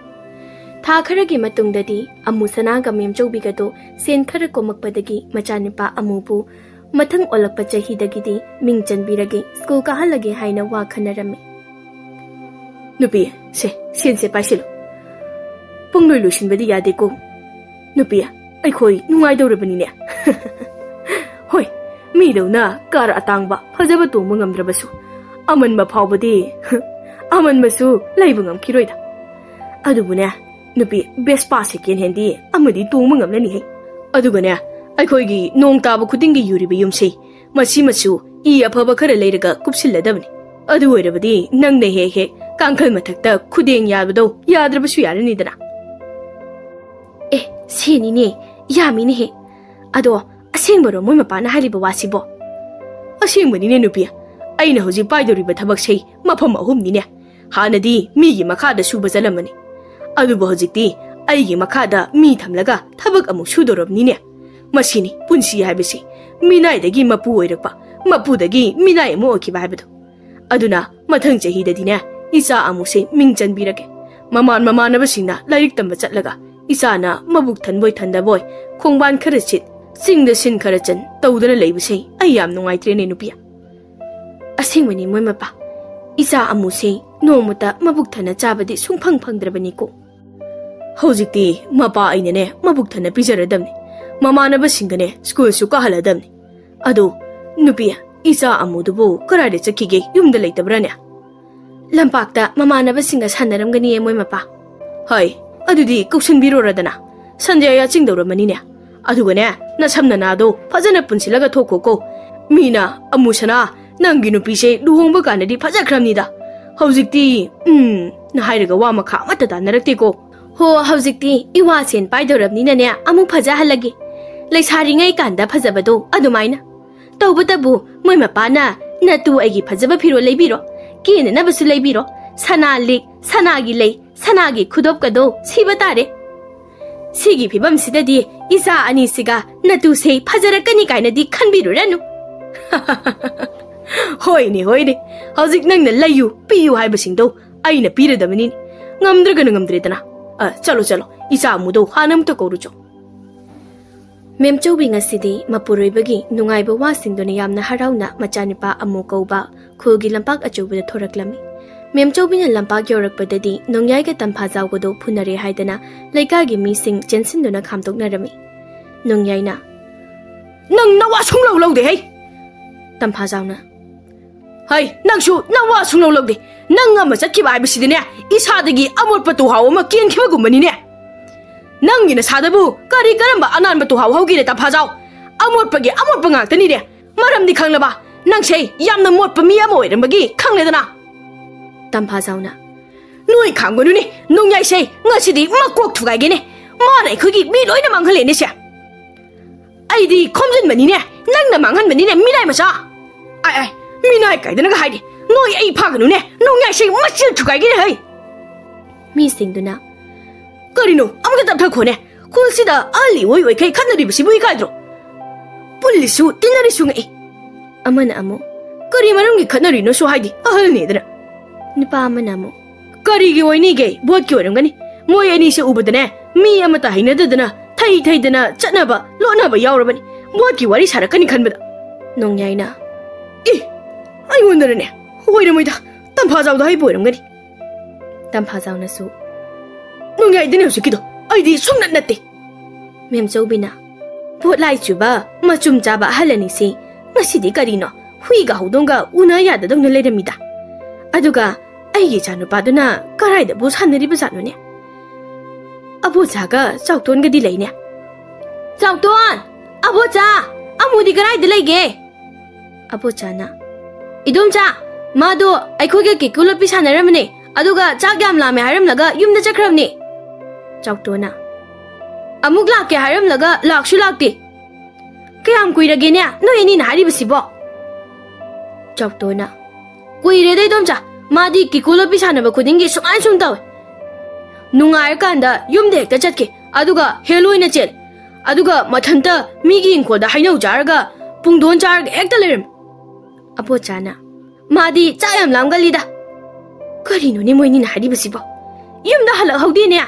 ꯊꯥ ꯈꯔꯒꯤ ꯃꯇꯨꯡꯗꯗꯤ ꯑꯃꯨ ꯁꯅꯥꯒ ꯃꯦꯝꯆꯧꯕꯤꯒꯗꯣ ꯁꯦꯟ ꯈꯔ ꯀꯣꯝꯃꯛꯄꯗꯒꯤ ꯃꯆꯥꯅꯨꯄꯥ ꯑꯃꯨꯕꯨ ꯃꯊꯪ ꯑꯣꯜꯂꯛꯄ ꯆꯍꯤꯗꯒꯤꯗꯤ ꯃꯤꯡ ꯆꯟꯕꯤꯔꯒꯦ, ꯁ꯭ꯀꯨꯜ ꯀꯥꯍꯜꯂꯒꯦ ꯍꯥꯏꯅ ꯋꯥ ꯈꯟꯅꯔꯝꯃꯤ꯫ ꯅꯨꯄꯤ, ꯁꯦ, ꯁꯦꯟꯁꯦ ꯄꯥꯏꯁꯤꯜꯂꯨ꯫ ꯄꯨꯡꯂꯣꯏ ꯂꯣꯏꯁꯤꯟꯕꯗꯤ ꯌꯥꯗꯦꯀꯣ꯫ ꯅꯨꯄꯤ, ꯑꯩꯈꯣꯏ ꯅꯨꯡꯉꯥꯏꯗꯧꯔꯕꯅꯤꯅꯦ꯫ ꯍꯣꯏ, ꯃꯤꯗꯧꯅ ꯀꯥꯔ ꯑꯇꯥꯡꯕ ꯐꯖꯕ ꯇꯣꯡꯕ ꯉꯝꯗ꯭ꯔꯕꯁꯨ, ꯑꯃꯟꯕ ꯐꯥꯎꯕꯗꯤ, ꯑꯃꯟꯕꯁꯨ ꯂꯩꯕ ꯉꯝꯈꯤꯔꯣꯏꯗ꯫ ꯑꯗꯨꯕꯨꯅꯦ, ꯅꯨꯄꯤ, ꯕꯦꯁꯄꯥ ꯁꯦꯀꯦꯟ ꯍꯦꯟꯗꯤ ꯑꯃꯗꯤ ꯇꯣꯡꯕ ꯉꯝꯂꯅꯤꯍꯦ꯫ ꯑꯗꯨꯒꯅꯦ, ꯑꯩꯈꯣꯏꯒꯤ ꯅꯣꯡ ꯇꯥꯕ ꯈꯨꯗꯤꯡꯒꯤ ꯌꯨꯔꯤꯕ ꯌꯨꯝꯁꯤ, ꯃꯁꯤꯃꯁꯨ ꯏ ꯑꯐꯕ ꯈꯔ ꯂꯩꯔꯒ ꯀꯨꯞꯁꯤꯜꯂꯗꯕꯅꯤ꯫ ꯑꯗꯨ ꯑꯣꯏꯔꯕꯗꯤ ꯅꯪꯅ ꯍꯦꯛ ꯍꯦꯛ ꯀꯥꯡꯈꯜ ꯃꯊꯛꯇ ꯈꯨꯗꯦꯡ ꯌꯥꯕꯗꯣ ꯌꯥꯗ꯭ꯔꯕꯁꯨ ꯌꯥꯔꯅꯤꯗꯅ꯫ ꯑꯦ, ꯁꯦꯟꯅꯤꯅꯦ, ꯌꯥꯝꯃꯤꯅꯦꯍꯦ꯫ ꯑꯗꯣ, ꯑꯁꯦꯡꯕꯔꯣ ꯃꯣꯏ ꯃꯄꯥꯅ ꯍꯥꯏꯔꯤꯕ ꯋꯥꯁꯤꯕꯣ? ꯑꯁꯦꯡꯕꯅꯤꯅꯦ ꯅꯨꯄꯤ, ꯑꯩꯅ ꯍꯧꯖꯤꯛ ꯄꯥꯏꯗꯧꯔꯤꯕ ꯊꯕꯛꯁꯦ ꯃꯐꯝ ꯑꯍꯨꯝꯅꯤꯅꯦ꯫ ꯍꯥꯟꯅꯗꯤ ꯃꯤꯒꯤ ꯃꯈꯥꯗ ꯁꯨꯕ ꯆꯠꯂꯝꯕꯅꯤ, ꯑꯗꯨꯕꯨ ꯍꯧꯖꯤꯛꯇꯤ ꯑꯩꯒꯤ ꯃꯈꯥꯗ ꯃꯤ ꯊꯝꯂꯒ ꯊꯕꯛ ꯑꯃꯨꯛ ꯁꯨꯗꯧꯔꯕꯅꯤꯅꯦ꯫ ꯃꯁꯤꯅꯤ ꯄꯨꯟꯁꯤ ꯍꯥꯏꯕꯁꯤ, ꯃꯤꯅꯥꯏꯗꯒꯤ ꯃꯄꯨ ꯑꯣꯏꯔꯛꯄ, ꯃꯄꯨꯗꯒꯤ ꯃꯤꯅꯥꯏ ꯑꯃ ꯑꯣꯏꯈꯤꯕ ꯍꯥꯏꯕꯗꯨ꯫ ꯑꯗꯨꯅ ꯃꯊꯪ ꯆꯍꯤꯗꯗꯤꯅꯦ, ꯏꯆꯥ ꯑꯃꯨꯛꯁꯦ ꯃꯤꯡ ꯆꯟꯕꯤꯔꯒꯦ꯫ ꯃꯃꯥꯟ ꯃꯃꯥꯟꯅꯕꯁꯤꯡꯅ ꯂꯥꯏꯔꯤꯛ ꯇꯝꯕ ꯆꯠꯂꯒ, ꯏꯆꯥꯅ ꯃꯕꯨꯛ ꯊꯟꯕꯣꯏ ꯊꯟꯗꯕꯣꯏ, ꯈꯣꯡꯕꯥꯟ ꯈꯔ ꯆꯤꯠ, ꯆꯤꯡꯗ ꯁꯤꯟ ꯈꯔ ꯆꯟ ꯇꯧꯗꯅ ꯂꯩꯕꯁꯦ ꯑꯩ ꯌꯥꯝ ꯅꯨꯡꯉꯥꯏꯇ꯭ꯔꯦꯅꯦ ꯅꯨꯄꯤ꯫ ꯑꯁꯦꯡꯕꯅꯤ ꯃꯣꯏ ꯃꯄꯥ, ꯏꯆꯥ ꯑꯃꯨꯁꯦ ꯅꯣꯡꯃꯇ ꯃꯕꯨꯛ ꯊꯟꯅ ꯆꯥꯕꯗꯤ ꯁꯨꯡꯐꯪ ꯐꯪꯗ꯭ꯔꯕꯅꯤꯀꯣ꯫ ꯍꯧꯖꯤꯛꯇꯤ ꯃꯄꯥ ꯑꯩꯅꯅꯦ ꯃꯕꯨꯛ ꯊꯟꯅ ꯄꯤꯖꯔꯗꯕꯅꯤ, ꯃꯃꯥꯟꯅꯕꯁꯤꯡꯒꯅꯦ ꯁ꯭ꯀꯨꯜꯁꯨ ꯀꯥꯍꯜꯂꯗꯕꯅꯤ꯫ ꯑꯗꯨ, ꯅꯨꯄꯤ, ꯏꯆꯥ ꯑꯃꯨꯗꯨꯕꯨ ꯀꯗꯥꯏꯗ ꯆꯠꯈꯤꯒꯦ? ꯌꯨꯝꯗ ꯂꯩꯇꯕ꯭ꯔꯥꯅꯦ? ꯂꯝꯄꯥꯛꯇ ꯃꯃꯥꯟꯅꯕꯁꯤꯡꯒ ꯁꯥꯟꯅꯔꯝꯒꯅꯤꯌꯦ ꯃꯣꯏ ꯃꯄꯥ꯫ ꯍꯣꯏ, ꯑꯗꯨꯗꯤ ꯀꯧꯁꯟꯕꯤꯔꯨꯔꯗꯅ꯫ ꯁꯟꯗ꯭ꯌꯥ ꯌꯥꯆꯤꯡꯗꯧꯔꯝꯃꯅꯤꯅꯦ꯫ ꯑꯗꯨꯒꯅꯦ, ꯅꯁꯝ ꯅꯅꯥꯗꯣ ꯐꯖꯅ ꯄꯨꯟꯁꯤꯜꯂꯒ ꯊꯣꯛꯈꯣꯀꯣ꯫ ꯃꯤꯅ, "ꯑꯃꯨꯁꯅꯥ, ꯅꯪꯒꯤ ꯅꯨꯄꯤꯁꯦ ꯂꯨꯍꯣꯡꯕ ꯀꯥꯟꯗꯗꯤ ꯐꯖꯈ꯭ꯔꯕꯅꯤꯗ, "ꯍꯧꯖꯤꯛꯇꯤ ꯎꯝ" ꯅ ꯍꯥꯏꯔꯒ ꯋꯥ ꯃꯈꯥ ꯑꯃꯠꯇ ꯇꯥꯅꯔꯛꯇꯦꯀꯣ꯫ "ꯍꯣ, ꯍꯧꯖꯤꯛꯇꯤ ꯏꯋꯥ ꯁꯦꯟ ꯄꯥꯏꯗꯧꯔꯕꯅꯤꯅꯅꯦ, ꯑꯃꯨꯛ ꯐꯖꯍꯜꯂꯒꯦ꯫ ꯂꯩꯁꯥꯔꯤꯉꯩ ꯀꯥꯟꯗ ꯐꯖꯕꯗꯣ ꯑꯗꯨꯃꯥꯏꯅ꯫ ꯇꯧꯕꯇꯕꯨ ꯃꯣꯏ ꯃꯄꯥꯅ ꯅꯇꯨ ꯑꯩꯒꯤ ꯐꯖꯕ ꯐꯤꯔꯣꯜ ꯂꯩꯕꯤꯔꯣ, ꯀꯦꯅꯅꯕꯁꯨ ꯂꯩꯕꯤꯔꯣ, ꯁꯅꯥ ꯂꯤꯛ, ꯁꯅꯥꯒꯤ ꯂꯩ, ꯁꯅꯥꯒꯤ ꯈꯨꯗꯣꯞꯀꯗꯣ ꯁꯤꯕ ꯇꯥꯔꯦ꯫ ꯁꯤꯒꯤ ꯐꯤꯕꯝꯁꯤꯗꯗꯤ ꯏꯆꯥ ꯑꯅꯤꯁꯤꯒ ꯅꯇꯨꯁꯦ ꯐꯖꯔꯛꯀꯅꯤ ꯀꯥꯏꯅꯗꯤ ꯈꯟꯕꯤꯔꯨꯔꯅꯨ꯫" "ꯍꯣꯏꯅꯦ, ꯍꯣꯏꯅꯦ, ꯍꯧꯖꯤꯛ ꯅꯪꯅ ꯂꯩꯌꯨ ꯄꯤꯌꯨ ꯍꯥꯏꯕꯁꯤꯡꯗꯣ ꯑꯩꯅ ꯄꯤꯔꯗꯕꯅꯤꯅꯦ꯫ ꯉꯝꯗ꯭ꯔꯒꯅ ꯉꯝꯗ꯭ꯔꯦꯗꯅ꯫ ꯑ, ꯆꯠꯂꯣ, ꯆꯠꯂꯣ, ꯏꯆꯥ ꯑꯃꯨꯗꯧ ꯍꯥꯟꯅ ꯑꯃꯨꯛꯇ ꯀꯧꯔꯨꯆꯣ꯫" ꯃꯦꯝꯆꯧꯕꯤ ꯉꯁꯤꯗꯤ ꯃꯄꯨꯔꯣꯏꯕꯒꯤ ꯅꯨꯡꯉꯥꯏꯕ ꯋꯥꯁꯤꯡꯗꯨꯅ ꯌꯥꯝꯅ ꯍꯔꯥꯎꯅ ꯃꯆꯥꯅꯨꯄꯥ ꯑꯃꯨ ꯀꯧꯕ ꯈꯨꯜꯒꯤ ꯂꯝꯄꯥꯛ ꯑꯆꯧꯕꯗ ꯊꯣꯔꯛꯂꯝꯃꯤ꯫ ꯃꯦꯝꯆꯧꯕꯤꯅ ꯂꯝꯄꯥꯛ ꯌꯧꯔꯛꯄꯗꯗꯤ ꯅꯣꯡꯌꯥꯏꯒ ꯇꯝꯐꯥꯖꯥꯎꯒꯗꯣ ꯐꯨꯅꯔꯦ ꯍꯥꯏꯗꯅ ꯂꯩꯀꯥꯏꯒꯤ ꯃꯤꯁꯤꯡ ꯆꯦꯟꯁꯤꯟꯗꯨꯅ ꯈꯥꯝꯗꯣꯛꯅꯔꯝꯃꯤ꯫ ꯅꯣꯡꯌꯥꯏꯅ, "ꯅꯪ ꯅꯋꯥ ꯁꯨꯡꯂꯧ ꯂꯧꯗꯦ ꯍꯩ!" ꯇꯝꯐꯥꯖꯥꯎꯅ, "ꯍꯩ, ꯅꯪꯁꯨ ꯅꯋꯥ ꯁꯨꯡꯂꯧ ꯂꯧꯗꯦ꯫ ꯅꯪ ꯑꯃ ꯆꯠꯈꯤꯕ ꯍꯥꯏꯕꯁꯤꯗꯤꯅꯦ, ꯏꯁꯥꯗꯒꯤ ꯑꯃꯣꯠꯄ ꯇꯨꯍꯥꯎ ꯑꯃ ꯀꯦꯟꯈꯤꯕꯒꯨꯝꯕꯅꯤꯅꯦ꯫ ꯅꯪꯒꯤ ꯅꯁꯥꯗꯕꯨ ꯀꯔꯤ ꯀꯔꯝꯕ ꯑꯅꯥꯟꯕ ꯇꯨꯍꯥꯎ ꯍꯧꯒꯦꯅꯦ, ꯇꯝꯐꯥꯖꯥꯎ? ꯑꯃꯣꯠꯄꯒꯤ ꯑꯃꯣꯠꯄ ꯉꯥꯛꯇꯅꯤꯅꯦ꯫ ꯃꯔꯝꯗꯤ ꯈꯪꯂꯕ? ꯅꯪꯁꯦ ꯌꯥꯝꯅ ꯃꯣꯠꯄ ꯃꯤ ꯑꯃ ꯑꯣꯏꯔꯝꯕꯒꯤ ꯈꯪꯂꯦꯗꯅ꯫" ꯇꯝꯐꯥꯖꯥꯎꯅ, "ꯅꯣꯏ ꯈꯥꯝꯒꯅꯨꯅꯦ, ꯅꯣꯡꯌꯥꯏꯁꯦ ꯉꯁꯤꯗꯤ ꯃꯀꯣꯛ ꯊꯨꯒꯥꯏꯒꯦꯅꯦ꯫ ꯃꯥꯅ ꯑꯩꯈꯣꯏꯒꯤ ꯃꯤ ꯂꯣꯏꯅ ꯃꯥꯡꯍꯜꯂꯦꯅꯦ ꯁꯦ꯫ ꯑꯩꯗꯤ ꯈꯣꯝꯖꯤꯟꯕꯅꯤꯅꯦ, ꯅꯪꯅ ꯃꯥꯡꯍꯟꯕꯅꯤꯅꯦ, ꯃꯤꯅꯥꯏ ꯃꯆꯥ꯫ ꯑꯥꯏ, ꯑꯥꯏ, ꯃꯤꯅꯥꯏ ꯀꯥꯏꯗꯅꯒ ꯍꯥꯏꯔꯤ꯫ ꯅꯣꯏ ꯑꯩ ꯐꯥꯒꯅꯨꯅꯦ, ꯅꯣꯡꯌꯥꯏꯁꯦ ꯃꯆꯤꯜ ꯊꯨꯒꯥꯏꯒꯦꯅꯦ ꯍꯩ꯫" ꯃꯤꯁꯤꯡꯗꯨꯅ, "ꯀꯔꯤꯅꯣ? ꯑꯃꯨꯛꯇ ꯇꯞꯊꯈꯣꯅꯦ꯫ ꯈꯨꯜꯁꯤꯗ ꯑꯍꯜ ꯏꯑꯣꯏ ꯑꯣꯏꯈꯩ ꯈꯠꯅꯔꯤꯕꯁꯤꯕꯨ ꯏꯀꯥꯏꯗ꯭ꯔꯣ? ꯄꯨꯜꯂꯤꯁꯨ ꯇꯤꯟꯅꯔꯤꯁꯨ ꯉꯛꯏ꯫" ꯑꯃꯅ ꯑꯃꯨꯛ, "ꯀꯔꯤ ꯃꯔꯝꯒꯤ ꯈꯠꯅꯔꯤꯅꯣꯁꯨ ꯍꯥꯏꯗꯤ, ꯑꯍꯜꯅꯦꯗꯅ꯫" ꯅꯨꯄꯥ ꯑꯃꯅ ꯑꯃꯨꯛ, "ꯀꯔꯤꯒꯤ ꯑꯣꯏꯅꯤꯒꯦ? ꯚꯣꯠꯀꯤ ꯑꯣꯏꯔꯝꯒꯅꯤ꯫ ꯃꯣꯏ ꯑꯅꯤꯁꯦ ꯎꯕꯗꯅꯦ, ꯃꯤ ꯑꯃꯠꯇ ꯍꯩꯅꯗꯗꯅ ꯊꯩ ꯊꯩꯗꯅ ꯆꯠꯅꯕ ꯂꯣꯠꯅꯕ ꯌꯥꯎꯔꯕꯅꯤ꯫ ꯚꯣꯠꯀꯤ ꯋꯥꯔꯤ ꯁꯥꯔꯛꯀꯅꯤ ꯈꯟꯕꯗ꯫" ꯅꯣꯡꯌꯥꯏꯅ, "ꯏ, ꯑꯩꯉꯣꯟꯗꯅꯅꯦ, ꯑꯣꯏꯔꯝꯃꯣꯏꯗ, ꯇꯝꯐꯥꯖꯥꯎꯗ ꯍꯥꯏꯕ ꯑꯣꯏꯔꯝꯒꯅꯤ꯫" ꯇꯝꯐꯥꯖꯥꯎꯅꯁꯨ, "ꯅꯣꯡꯌꯥꯏꯗꯅꯦ ꯍꯧꯖꯤꯛꯀꯤꯗꯣ, ꯑꯩꯗꯤ ꯁꯨꯡꯅꯠ ꯅꯠꯇꯦ꯫" ꯃꯦꯝꯆꯧꯕꯤꯅ, "ꯚꯣꯠ ꯂꯥꯏ ꯆꯨꯕ ꯃꯆꯨꯝ ꯆꯥꯕ ꯑꯍꯜ ꯑꯅꯤꯁꯤ ꯉꯁꯤꯗꯤ ꯀꯔꯤꯅꯣ, ꯍꯨꯏꯒ ꯍꯧꯗꯣꯡꯒ ꯎꯅ ꯌꯥꯗꯗꯧꯅ ꯂꯩꯔꯝꯃꯤꯗ? ꯑꯗꯨꯒ ꯑꯩꯒꯤ ꯏꯆꯥꯅꯨꯄꯥꯗꯨꯅ ꯀꯔꯥꯏꯗꯕꯨ ꯁꯥꯟꯅꯔꯤꯕꯖꯥꯠꯅꯣꯅꯦ? ꯑꯕꯣꯆꯥꯒ ꯆꯥꯎꯇꯣꯟꯒꯗꯤ ꯂꯩꯅꯦ꯫ ꯆꯥꯎꯇꯣꯟ! ꯑꯕꯣꯆꯥ! ꯑꯃꯨꯗꯤ ꯀꯔꯥꯏꯗ ꯂꯩꯒꯦ?" ꯑꯕꯣꯆꯥꯅ, "ꯏꯗꯣꯝꯆꯥ, "ꯃꯥꯗꯣ ꯑꯩꯈꯣꯏꯒ ꯀꯤꯀꯨ ꯂꯣꯠꯄꯤ ꯁꯥꯟꯅꯔꯝꯕꯅꯦ, ꯑꯗꯨꯒ ꯆꯥꯛ ꯌꯥꯝ ꯂꯥꯝꯃꯦ ꯍꯥꯏꯔꯝꯂꯒ ꯌꯨꯝꯗ ꯆꯠꯈ꯭ꯔꯕꯅꯦ꯫" ꯆꯥꯎꯇꯣꯅ, "ꯑꯃꯨꯛ ꯂꯥꯛꯀꯦ ꯍꯥꯏꯔꯝꯂꯒ ꯂꯥꯛꯁꯨ ꯂꯥꯛꯇꯦ꯫ ꯀꯌꯥꯝ ꯀꯨꯏꯔꯒꯦꯅꯦ ꯅꯣꯏ ꯑꯅꯤꯅ ꯍꯥꯏꯔꯤꯕꯁꯤꯕꯣ?" ꯆꯥꯎꯇꯣꯅ, "ꯀꯨꯏꯔꯦꯗ ꯏꯗꯣꯝꯆꯥ, ꯃꯥꯗꯤ ꯀꯤꯀꯨ ꯂꯣꯠꯄꯤ ꯁꯥꯟꯅꯕ ꯈꯨꯗꯤꯡꯒꯤ ꯁꯨꯃꯥꯏꯅ ꯁꯨꯝ ꯇꯧꯋꯦ꯫ ꯅꯨꯡꯉꯥꯏꯔꯀꯥꯟꯗ ꯌꯨꯝꯗ ꯍꯦꯛꯇ ꯆꯠꯈꯤ, ꯑꯗꯨꯒ ꯍꯦꯜ ꯑꯣꯏꯅ ꯆꯦꯜꯂꯦ, ꯑꯗꯨꯒ ꯃꯊꯟꯇ ꯃꯤꯒꯤ ꯏꯪꯈꯣꯜꯗ ꯍꯩꯅꯧ ꯆꯥꯔꯒ ꯄꯨꯡꯗꯣꯟ ꯆꯥꯔꯒ ꯍꯦꯛꯇ ꯂꯩꯔꯝꯃꯤ꯫" ꯑꯕꯣꯆꯥꯅ, "ꯃꯥꯗꯤ ꯆꯥꯛ ꯌꯥꯝ ꯂꯥꯝꯒꯜꯂꯤꯗ꯫" "ꯀꯔꯤꯅꯣꯅꯦ ꯃꯣꯏꯅꯤꯅ ꯍꯥꯏꯔꯤꯕꯁꯤꯕꯣ? ꯌꯨꯝꯗ ꯍꯜꯂꯛꯍꯧꯗꯦꯅꯦ꯫"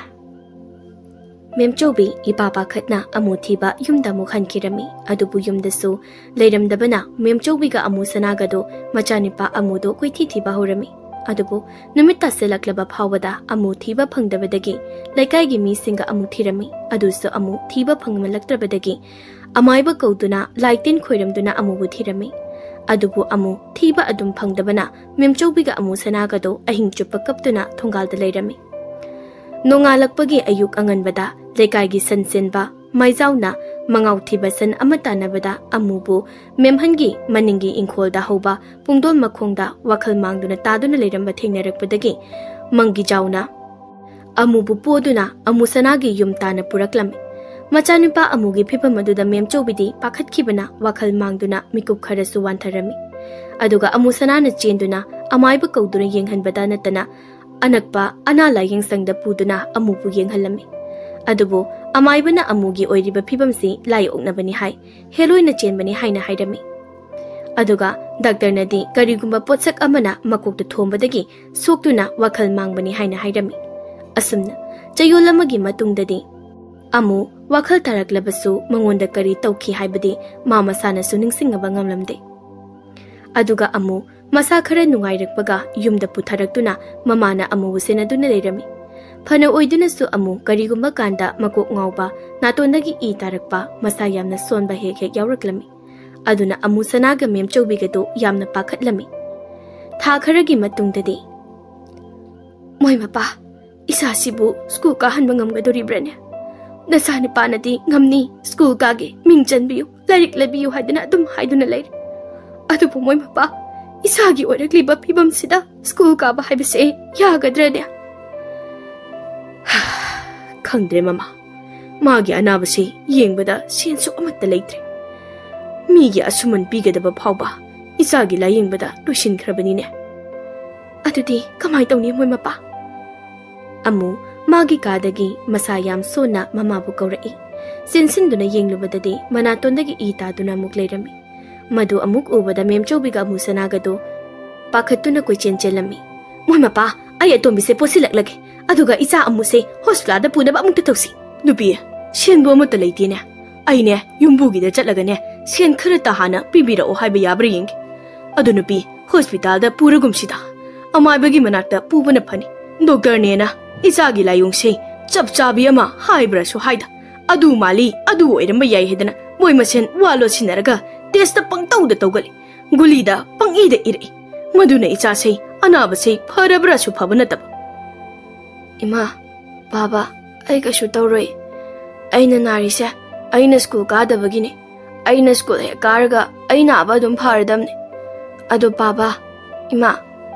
ꯃꯦꯝꯆꯧꯕꯤ ꯏꯄꯥ ꯄꯥꯈꯠꯅ ꯑꯃꯨ ꯊꯤꯕ ꯌꯨꯝꯗ ꯑꯃꯨꯛ ꯍꯟꯈꯤꯔꯝꯃꯤ꯫ ꯑꯗꯨꯕꯨ ꯌꯨꯝꯗꯁꯨ ꯂꯩꯔꯝꯗꯕꯅ ꯃꯦꯝꯆꯧꯕꯤꯒ ꯑꯃꯨ ꯁꯅꯥꯒꯗꯣ ꯃꯆꯥꯅꯨꯄꯥ ꯑꯃꯨꯗꯣ ꯀꯣꯏꯊꯤ ꯊꯤꯕ ꯍꯧꯔꯝꯃꯤ꯫ ꯑꯗꯨꯕꯨ ꯅꯨꯃꯤꯠ ꯇꯥꯁꯤꯜꯂꯛꯂꯕ ꯐꯥꯎꯕꯗ ꯑꯃꯨ ꯊꯤꯕ ꯐꯪꯗꯕꯗꯒꯤ ꯂꯩꯀꯥꯏꯒꯤ ꯃꯤꯁꯤꯡꯒ ꯑꯃꯨꯛ ꯊꯤꯔꯝꯃꯤ꯫ ꯑꯗꯨꯁꯨ ꯑꯃꯨ ꯊꯤꯕ ꯐꯪꯂꯛꯇ꯭ꯔꯕꯗꯒꯤ ꯑꯃꯥꯏꯕ ꯀꯧꯗꯨꯅ ꯂꯥꯏ ꯇꯤꯟ ꯈꯣꯏꯔꯝꯗꯨꯅ ꯑꯃꯨꯕꯨ ꯊꯤꯔꯝꯃꯤ꯫ ꯑꯗꯨꯕꯨ ꯑꯃꯨ ꯊꯤꯕ ꯑꯗꯨꯝ ꯐꯪꯗꯕꯅ ꯃꯦꯝꯆꯧꯕꯤꯒ ꯑꯃꯨ ꯁꯅꯥꯒꯗꯣ ꯑꯍꯤꯡ ꯆꯨꯞꯄ ꯀꯞꯇꯨꯅ ꯊꯣꯡꯒꯥꯜꯗ ꯂꯩꯔꯝꯃꯤ꯫ ꯅꯣꯡꯉꯥꯜꯂꯛꯄꯒꯤ ꯑꯌꯨꯛ ꯑꯉꯟꯕꯗ ꯂꯩꯀꯥꯏꯒꯤ ꯁꯟ ꯁꯦꯟꯕ ꯃꯥꯏꯖꯥꯎꯅ ꯃꯉꯥꯎ ꯊꯤꯕ ꯁꯟ ꯑꯃ ꯇꯥꯟꯅꯕꯗ ꯑꯃꯨꯕꯨ ꯃꯦꯝꯍꯟꯒꯤ ꯃꯅꯤꯡꯒꯤ ꯏꯪꯈꯣꯜꯗ ꯍꯧꯕ ꯄꯨꯡꯗꯣꯟ ꯃꯈꯣꯡꯗ ꯋꯥꯈꯜ ꯃꯥꯡꯗꯨꯅ ꯇꯥꯗꯨꯅ ꯂꯩꯔꯝꯕ ꯊꯦꯡꯅꯔꯛꯄꯗꯒꯤ ꯃꯪꯒꯤꯖꯥꯎꯅ ꯑꯃꯨꯕꯨ ꯄꯣꯗꯨꯅ ꯑꯃꯨ ꯁꯅꯥꯒꯤ ꯌꯨꯝ ꯇꯥꯟꯅ ꯄꯨꯔꯛꯂꯝꯃꯤ꯫ ꯃꯆꯥꯅꯨꯄꯥ ꯑꯃꯨꯒꯤ ꯐꯤꯚꯝ ꯑꯗꯨꯗ ꯃꯦꯝꯆꯧꯕꯤꯗꯤ ꯄꯥꯈꯠꯈꯤꯕꯅ ꯋꯥꯈꯜ ꯃꯥꯡꯗꯨꯅ ꯃꯤꯀꯨꯞ ꯈꯔꯁꯨ ꯋꯥꯟꯊꯔꯝꯃꯤ꯫ ꯑꯗꯨꯒ ꯑꯃꯨ ꯁꯅꯥꯅ ꯆꯦꯟꯗꯨꯅ ꯑꯃꯥꯏꯕ ꯀꯧꯗꯨꯅ ꯌꯦꯡꯍꯟꯕꯗ ꯅꯠꯇꯅ ꯑꯅꯛꯄ ꯑꯅꯥ ꯂꯥꯌꯦꯡ ꯁꯪꯗ ꯄꯨꯗꯨꯅ ꯑꯃꯨꯕꯨ ꯌꯦꯡꯍꯜꯂꯝꯃꯤ꯫ ꯑꯗꯨꯕꯨ ꯑꯃꯥꯏꯕꯅ ꯑꯃꯨꯒꯤ ꯑꯣꯏꯔꯤꯕ ꯐꯤꯚꯝꯁꯤ ꯂꯥꯏ ꯑꯣꯛꯅꯕꯅꯤ ꯍꯥꯏ, ꯍꯦꯜ ꯑꯣꯏꯅ ꯆꯦꯟꯕꯅꯤ ꯍꯥꯏꯅ ꯍꯥꯏꯔꯝꯃꯤ꯫ ꯑꯗꯨꯒ ꯗꯥꯛꯇꯔꯅꯗꯤ ꯀꯔꯤꯒꯨꯝꯕ ꯄꯣꯠꯁꯛ ꯑꯃꯅ ꯃꯀꯣꯛꯇ ꯊꯣꯝꯕꯗꯒꯤ ꯁꯣꯛꯇꯨꯅ ꯋꯥꯈꯜ ꯃꯥꯡꯕꯅꯤ ꯍꯥꯏꯅ ꯍꯥꯏꯔꯝꯃꯤ꯫ ꯑꯁꯨꯝꯅ ꯆꯌꯣꯜ ꯑꯃꯒꯤ ꯃꯇꯨꯡꯗꯗꯤ ꯑꯃꯨ ꯋꯥꯈꯜ ꯇꯥꯔꯛꯂꯕꯁꯨ ꯃꯉꯣꯟꯗ ꯀꯔꯤ ꯇꯧꯈꯤ ꯍꯥꯏꯕꯗꯤ ꯃꯥ ꯃꯁꯥꯅꯁꯨ ꯅꯤꯡꯁꯤꯡꯉꯕ ꯉꯝꯂꯝꯗꯦ꯫ ꯑꯗꯨꯒ ꯑꯃꯨ ꯃꯁꯥ ꯈꯔ ꯅꯨꯡꯉꯥꯏꯔꯛꯄꯒ ꯌꯨꯝꯗ ꯄꯨꯊꯔꯛꯇꯨꯅ ꯃꯃꯥꯅ ꯑꯃꯨꯕꯨ ꯁꯦꯟꯅꯗꯨꯅ ꯂꯩꯔꯝꯃꯤ꯫ ꯐꯅ ꯑꯣꯏꯗꯨꯅꯁꯨ ꯑꯃꯨ ꯀꯔꯤꯒꯨꯝꯕ ꯀꯥꯟꯗ ꯃꯀꯣꯛ ꯉꯥꯎꯕ, ꯅꯥꯇꯣꯟꯗꯒꯤ ꯏ ꯇꯥꯔꯛꯄ, ꯃꯁꯥ ꯌꯥꯝꯅ ꯁꯣꯟꯕ ꯍꯦꯛ ꯍꯦꯛ ꯌꯥꯎꯔꯛꯂꯝꯃꯤ꯫ ꯑꯗꯨꯅ ꯑꯃꯨ ꯁꯅꯥꯒ ꯃꯦꯝꯆꯧꯕꯤꯒꯗꯨ ꯌꯥꯝꯅ ꯄꯥꯈꯠꯂꯝꯃꯤ꯫ ꯊꯥ ꯈꯔꯒꯤ ꯃꯇꯨꯡꯗꯗꯤ, "ꯃꯣꯏ ꯃꯄꯥ, ꯏꯆꯥꯁꯤꯕꯨ ꯁ꯭ꯀꯨꯜ ꯀꯥꯍꯟꯕ ꯉꯝꯒꯗꯣꯔꯤꯕ꯭ꯔꯅꯦ? ꯅꯆꯥꯅꯨꯄꯥꯅꯗꯤ ꯉꯝꯅꯤ, ꯁ꯭ꯀꯨꯜ ꯀꯥꯒꯦ, ꯃꯤꯡ ꯆꯟꯕꯤꯌꯨ, ꯂꯥꯏꯔꯤꯛ ꯂꯩꯕꯤꯌꯨ ꯍꯥꯏꯗꯨꯅ ꯑꯗꯨꯝ ꯍꯥꯏꯗꯨꯅ ꯂꯩꯔꯦ꯫ ꯑꯗꯨꯕꯨ ꯃꯣꯏ ꯃꯄꯥ, ꯏꯁꯥꯒꯤ ꯑꯣꯏꯔꯛꯂꯤꯕ ꯐꯤꯕꯝꯁꯤꯗ ꯁ꯭ꯀꯨꯜ ꯀꯥꯕ ꯍꯥꯏꯕꯁꯦ ꯌꯥꯒꯗ꯭ꯔꯅꯦ? ꯈꯪꯗ꯭ꯔꯦ ꯃꯃꯥ, ꯃꯥꯒꯤ ꯑꯅꯥꯕꯁꯤ ꯌꯦꯡꯕꯗ ꯁꯦꯟꯁꯨ ꯑꯃꯠꯇ ꯂꯩꯇ꯭ꯔꯦ꯫ ꯃꯤꯒꯤ ꯑꯁꯨꯃꯟ ꯄꯤꯒꯗꯕ ꯐꯥꯎꯕ ꯏꯆꯥꯒꯤ ꯂꯥꯌꯦꯡꯕꯗ ꯂꯣꯏꯁꯤꯟꯈ꯭ꯔꯕꯅꯤꯅꯦ꯫ ꯑꯗꯨꯗꯤ ꯀꯃꯥꯏ ꯇꯧꯅꯤ ꯃꯣꯏ ꯃꯄꯥ? ꯑꯃꯨ ꯃꯥꯒꯤ ꯀꯥꯗꯒꯤ ꯃꯁꯥ ꯌꯥꯝ ꯁꯣꯟꯅ ꯃꯃꯥꯕꯨ ꯀꯧꯔꯛꯏ꯫ ꯆꯦꯟꯁꯤꯟꯗꯨꯅ ꯌꯦꯡꯂꯨꯕꯗꯗꯤ ꯃꯅꯥꯇꯣꯟꯗꯒꯤ ꯏ ꯇꯥꯗꯨꯅ ꯑꯃꯨꯛ ꯂꯩꯔꯝꯃꯤ꯫ ꯃꯗꯨ ꯑꯃꯨꯛ ꯎꯕꯗ ꯃꯦꯝꯆꯧꯕꯤꯒ ꯑꯃꯨ ꯁꯅꯥꯒꯗꯨ ꯄꯥꯈꯠꯇꯨꯅ ꯀꯣꯏꯆꯦꯟ ꯆꯦꯜꯂꯝꯃꯤ꯫ "ꯃꯣꯏ ꯃꯄꯥ, ꯑꯩ ꯑꯇꯣꯝꯕꯤꯁꯦ ꯄꯣꯠꯁꯤꯜꯂꯛꯂꯒꯦ, ꯑꯗꯨꯒ ꯏꯆꯥ ꯑꯃꯨꯁꯦ ꯍꯣꯁꯄꯤꯇꯥꯜꯗ ꯄꯨꯅꯕ ꯑꯃꯨꯛꯇ ꯇꯧꯁꯤ꯫" "ꯅꯨꯄꯤ, ꯁꯦꯟꯕꯨ ꯑꯃꯠꯇ ꯂꯩꯇꯦꯅꯦ꯫ ꯑꯩꯅꯦ ꯌꯨꯝꯕꯨꯒꯤꯗ ꯆꯠꯂꯒꯅꯦ ꯁꯦꯟ ꯈꯔ ꯇꯥꯍꯥꯅ ꯄꯤꯕꯤꯔꯛꯑꯣ ꯍꯥꯏꯕ ꯌꯥꯕ꯭ꯔꯥ ꯌꯦꯡꯒꯦ꯫ ꯑꯗꯨ ꯅꯨꯄꯤ, ꯍꯣꯁꯄꯤꯇꯥꯜꯗ ꯄꯨꯔꯒꯨꯝꯁꯤꯗ꯫ ꯑꯃꯥꯏꯕꯒꯤ ꯃꯅꯥꯛꯇ ꯄꯨꯕꯅ ꯐꯅꯤ꯫ ꯗꯣꯛꯇꯔꯅꯦꯅ ꯏꯆꯥꯒꯤ ꯂꯥꯏꯑꯣꯡꯁꯦ ꯆꯞ ꯆꯥꯕꯤ ꯑꯃ ꯍꯥꯏꯕ꯭ꯔꯥꯁꯨ ꯍꯥꯏꯗ꯫ ꯑꯗꯨ ꯃꯥꯜꯂꯤ, ꯑꯗꯨ ꯑꯣꯏꯔꯝꯕ ꯌꯥꯏ ꯍꯥꯏꯗꯅ ꯃꯣꯏ ꯃꯁꯦꯟ ꯋꯥ ꯂꯣꯠꯁꯤꯟꯅꯔꯒ ꯇꯦꯁꯇ ꯄꯪꯇꯧꯗ ꯇꯧꯒꯜꯂꯤ꯫ ꯒꯨꯂꯤꯗ ꯄꯪꯏꯗ ꯏꯔꯛꯏ꯫ ꯃꯗꯨꯅ ꯏꯆꯥꯁꯦ ꯑꯅꯥꯕꯁꯦ ꯐꯔꯕ꯭ꯔꯥꯁꯨ ꯐꯕ ꯅꯠꯇꯕ꯫" "ꯏꯃꯥ, ꯕꯥꯕꯥ, ꯑꯩ ꯀꯩꯁꯨ ꯇꯧꯔꯣꯏ꯫ ꯑꯩꯅ ꯅꯥꯔꯤꯁꯦ ꯑꯩꯅ ꯁ꯭ꯀꯨꯜ ꯀꯥꯗꯕꯒꯤꯅꯤ꯫ ꯑꯩꯅ ꯁ꯭ꯀꯨꯜ ꯍꯦꯛ ꯀꯥꯔꯒ ꯑꯩ ꯅꯥꯕ ꯑꯗꯨꯝ ꯐꯔꯗꯝꯅꯤ꯫ ꯑꯗꯣ ꯕꯥꯕꯥ, ꯏꯃꯥ,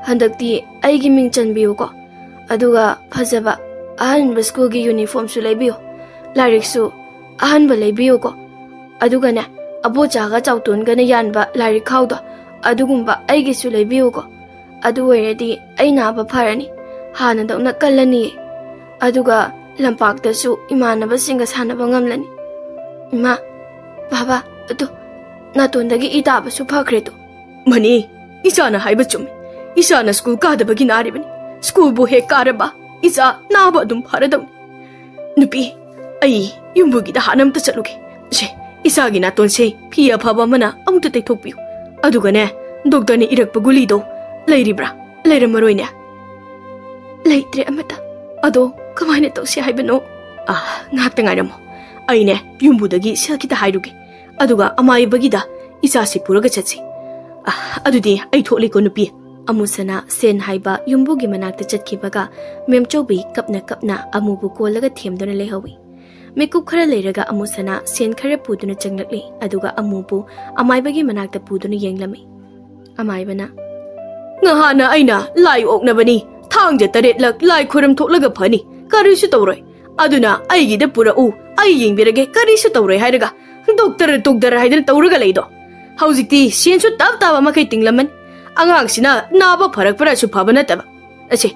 ꯍꯟꯗꯛꯇꯤ ꯑꯩꯒꯤ ꯃꯤꯡ ꯆꯟꯕꯤꯌꯨꯀꯣ꯫ ꯑꯗꯨꯒ ꯐꯖꯕ ꯑꯍꯟꯕ ꯁ꯭ꯀꯨꯜꯒꯤ ꯌꯨꯅꯤꯐꯣꯔꯝꯁꯨ ꯂꯩꯕꯤꯌꯨ꯫ ꯂꯥꯏꯔꯤꯛꯁꯨ ꯑꯍꯟꯕ ꯂꯩꯕꯤꯌꯨꯀꯣ꯫ ꯑꯗꯨꯒꯅꯦ, ꯑꯕꯣꯆꯥꯒ ꯆꯥꯎꯇꯣꯟꯒꯅ ꯌꯥꯟꯕ ꯂꯥꯏꯔꯤꯛ ꯈꯥꯎꯗꯣ, ꯑꯗꯨꯒꯨꯝꯕ ꯑꯩꯒꯤꯁꯨ ꯂꯩꯕꯤꯌꯨꯀꯣ꯫ ꯑꯗꯨ ꯑꯣꯏꯔꯗꯤ ꯑꯩ ꯅꯥꯕ ꯐꯔꯅꯤ, ꯍꯥꯟꯅꯗꯧꯅ ꯀꯜꯂꯅꯤꯌꯦ꯫ ꯑꯗꯨꯒ ꯂꯝꯄꯥꯛꯇꯁꯨ ꯏꯃꯥꯟꯅꯕꯁꯤꯡꯒ ꯁꯥꯟꯅꯕ ꯉꯝꯂꯅꯤ꯫ ꯏꯃꯥ, ꯕꯥꯕꯥ, ꯑꯗꯨ ꯅꯥꯇꯣꯟꯗꯒꯤ ꯏ ꯇꯥꯕꯁꯨ ꯐꯈ꯭ꯔꯦꯗꯣ꯫" "ꯃꯅꯤ, ꯏꯆꯥꯅ ꯍꯥꯏꯕ ꯆꯨꯝꯃꯤ꯫ ꯏꯆꯥꯅ ꯁ꯭ꯀꯨꯜ ꯀꯥꯗꯕꯒꯤ ꯅꯥꯔꯤꯕꯅꯤ꯫ ꯁ꯭ꯀꯨꯜꯕꯨ ꯍꯦꯛ ꯀꯥꯔꯕ ꯏꯆꯥ ꯅꯥꯕ ꯑꯗꯨꯝ ꯐꯔꯗꯧꯅꯤ꯫ ꯅꯨꯄꯤ, ꯑꯩ ꯌꯨꯝꯕꯨꯒꯤꯗ ꯍꯥꯟꯅ ꯑꯝꯇ ꯆꯠꯂꯨꯒꯦ꯫ ꯁꯦ, ꯏꯆꯥꯒꯤ ꯅꯥꯇꯣꯟꯁꯦ ꯐꯤ ꯑꯐꯕ ꯑꯃꯅ ꯑꯃꯨꯛꯇ ꯇꯩꯊꯣꯛꯄꯤꯌꯨ꯫ ꯑꯗꯨꯒꯅꯦ, ꯗꯣꯛꯇꯔꯅ ꯏꯔꯛꯄ ꯒꯨꯂꯤꯗꯣ ꯂꯩꯔꯤꯕ꯭ꯔꯥ? ꯂꯩꯔꯝꯃꯔꯣꯏꯅꯦ?" "ꯂꯩꯇ꯭ꯔꯦ ꯑꯃꯠꯇ꯫ ꯑꯗꯣ ꯀꯃꯥꯏꯅ ꯇꯧꯁꯤ ꯍꯥꯏꯕꯅꯣ?" "ꯑꯥ, ꯉꯥꯏꯍꯥꯛꯇ ꯉꯥꯏꯔꯝꯃꯣ꯫ ꯑꯩꯅꯦ ꯌꯨꯝꯕꯨꯗꯒꯤ ꯁꯦꯜ ꯈꯤꯇ ꯍꯥꯏꯔꯨꯒꯦ꯫ ꯑꯗꯨꯒ ꯑꯃꯥꯏꯕꯒꯤꯗ ꯏꯆꯥꯁꯤ ꯄꯨꯔꯒ ꯆꯠꯁꯤ꯫ ꯑꯥ, ꯑꯗꯨꯗꯤ ꯑꯩ ꯊꯣꯛꯂꯤꯀꯣ ꯅꯨꯄꯤ꯫" ꯑꯃꯨꯁꯅꯥ ꯁꯦꯟ ꯍꯥꯏꯕ ꯌꯨꯝꯕꯨꯒꯤ ꯃꯅꯥꯛꯇ ꯆꯠꯈꯤꯕꯒ ꯃꯦꯝꯆꯧꯕꯤ ꯀꯞꯅ ꯀꯞꯅ ꯑꯃꯨꯕꯨ ꯀꯣꯜꯂꯒ ꯊꯦꯝꯗꯨꯅ ꯂꯩꯍꯧꯏ꯫ ꯃꯤꯀꯨꯞ ꯈꯔ ꯂꯩꯔꯒ ꯑꯃꯨꯁꯅꯥ ꯁꯦꯟ ꯈꯔ ꯄꯨꯗꯨꯅ ꯆꯪꯂꯛꯂꯤ, ꯑꯗꯨꯒ ꯑꯃꯨꯕꯨ ꯑꯃꯥꯏꯕꯒꯤ ꯃꯅꯥꯛꯇ ꯄꯨꯗꯨꯅ ꯌꯦꯡꯂꯝꯃꯤ꯫ ꯑꯃꯥꯏꯕꯅ, ꯅꯍꯥꯟꯅ ꯑꯩꯅ ꯂꯥꯏ ꯑꯣꯛꯅꯕꯅꯤ, ꯊꯥꯡꯖ ꯇꯔꯦꯠꯂꯛ ꯂꯥꯏ ꯈꯣꯏꯔꯝ ꯊꯣꯛꯂꯒ ꯐꯅꯤ, ꯀꯔꯤꯁꯨ ꯇꯧꯔꯣꯏ, ꯑꯗꯨꯅ ꯑꯩꯒꯤꯗ ꯄꯨꯔꯛꯎ, ꯑꯩ ꯌꯦꯡꯕꯤꯔꯒꯦ, ꯀꯔꯤꯁꯨ ꯇꯧꯔꯣꯏ ꯍꯥꯏꯔꯒ ꯗꯣꯛꯇꯔ ꯗꯣꯛꯇꯔ ꯍꯥꯏꯗꯅ ꯇꯧꯔꯒ ꯂꯩꯗꯣ꯫ ꯍꯧꯖꯤꯛꯇꯤ ꯁꯦꯟꯁꯨ ꯇꯞ ꯇꯥꯕ ꯃꯈꯩ ꯇꯤꯡꯂꯝꯃꯅꯤ꯫ ꯑꯉꯥꯡꯁꯤꯅ ꯅꯥꯕ ꯐꯔꯛꯄ꯭ꯔꯥꯁꯨ ꯐꯕ ꯅꯠꯇꯕ꯫ ꯑꯁꯦ,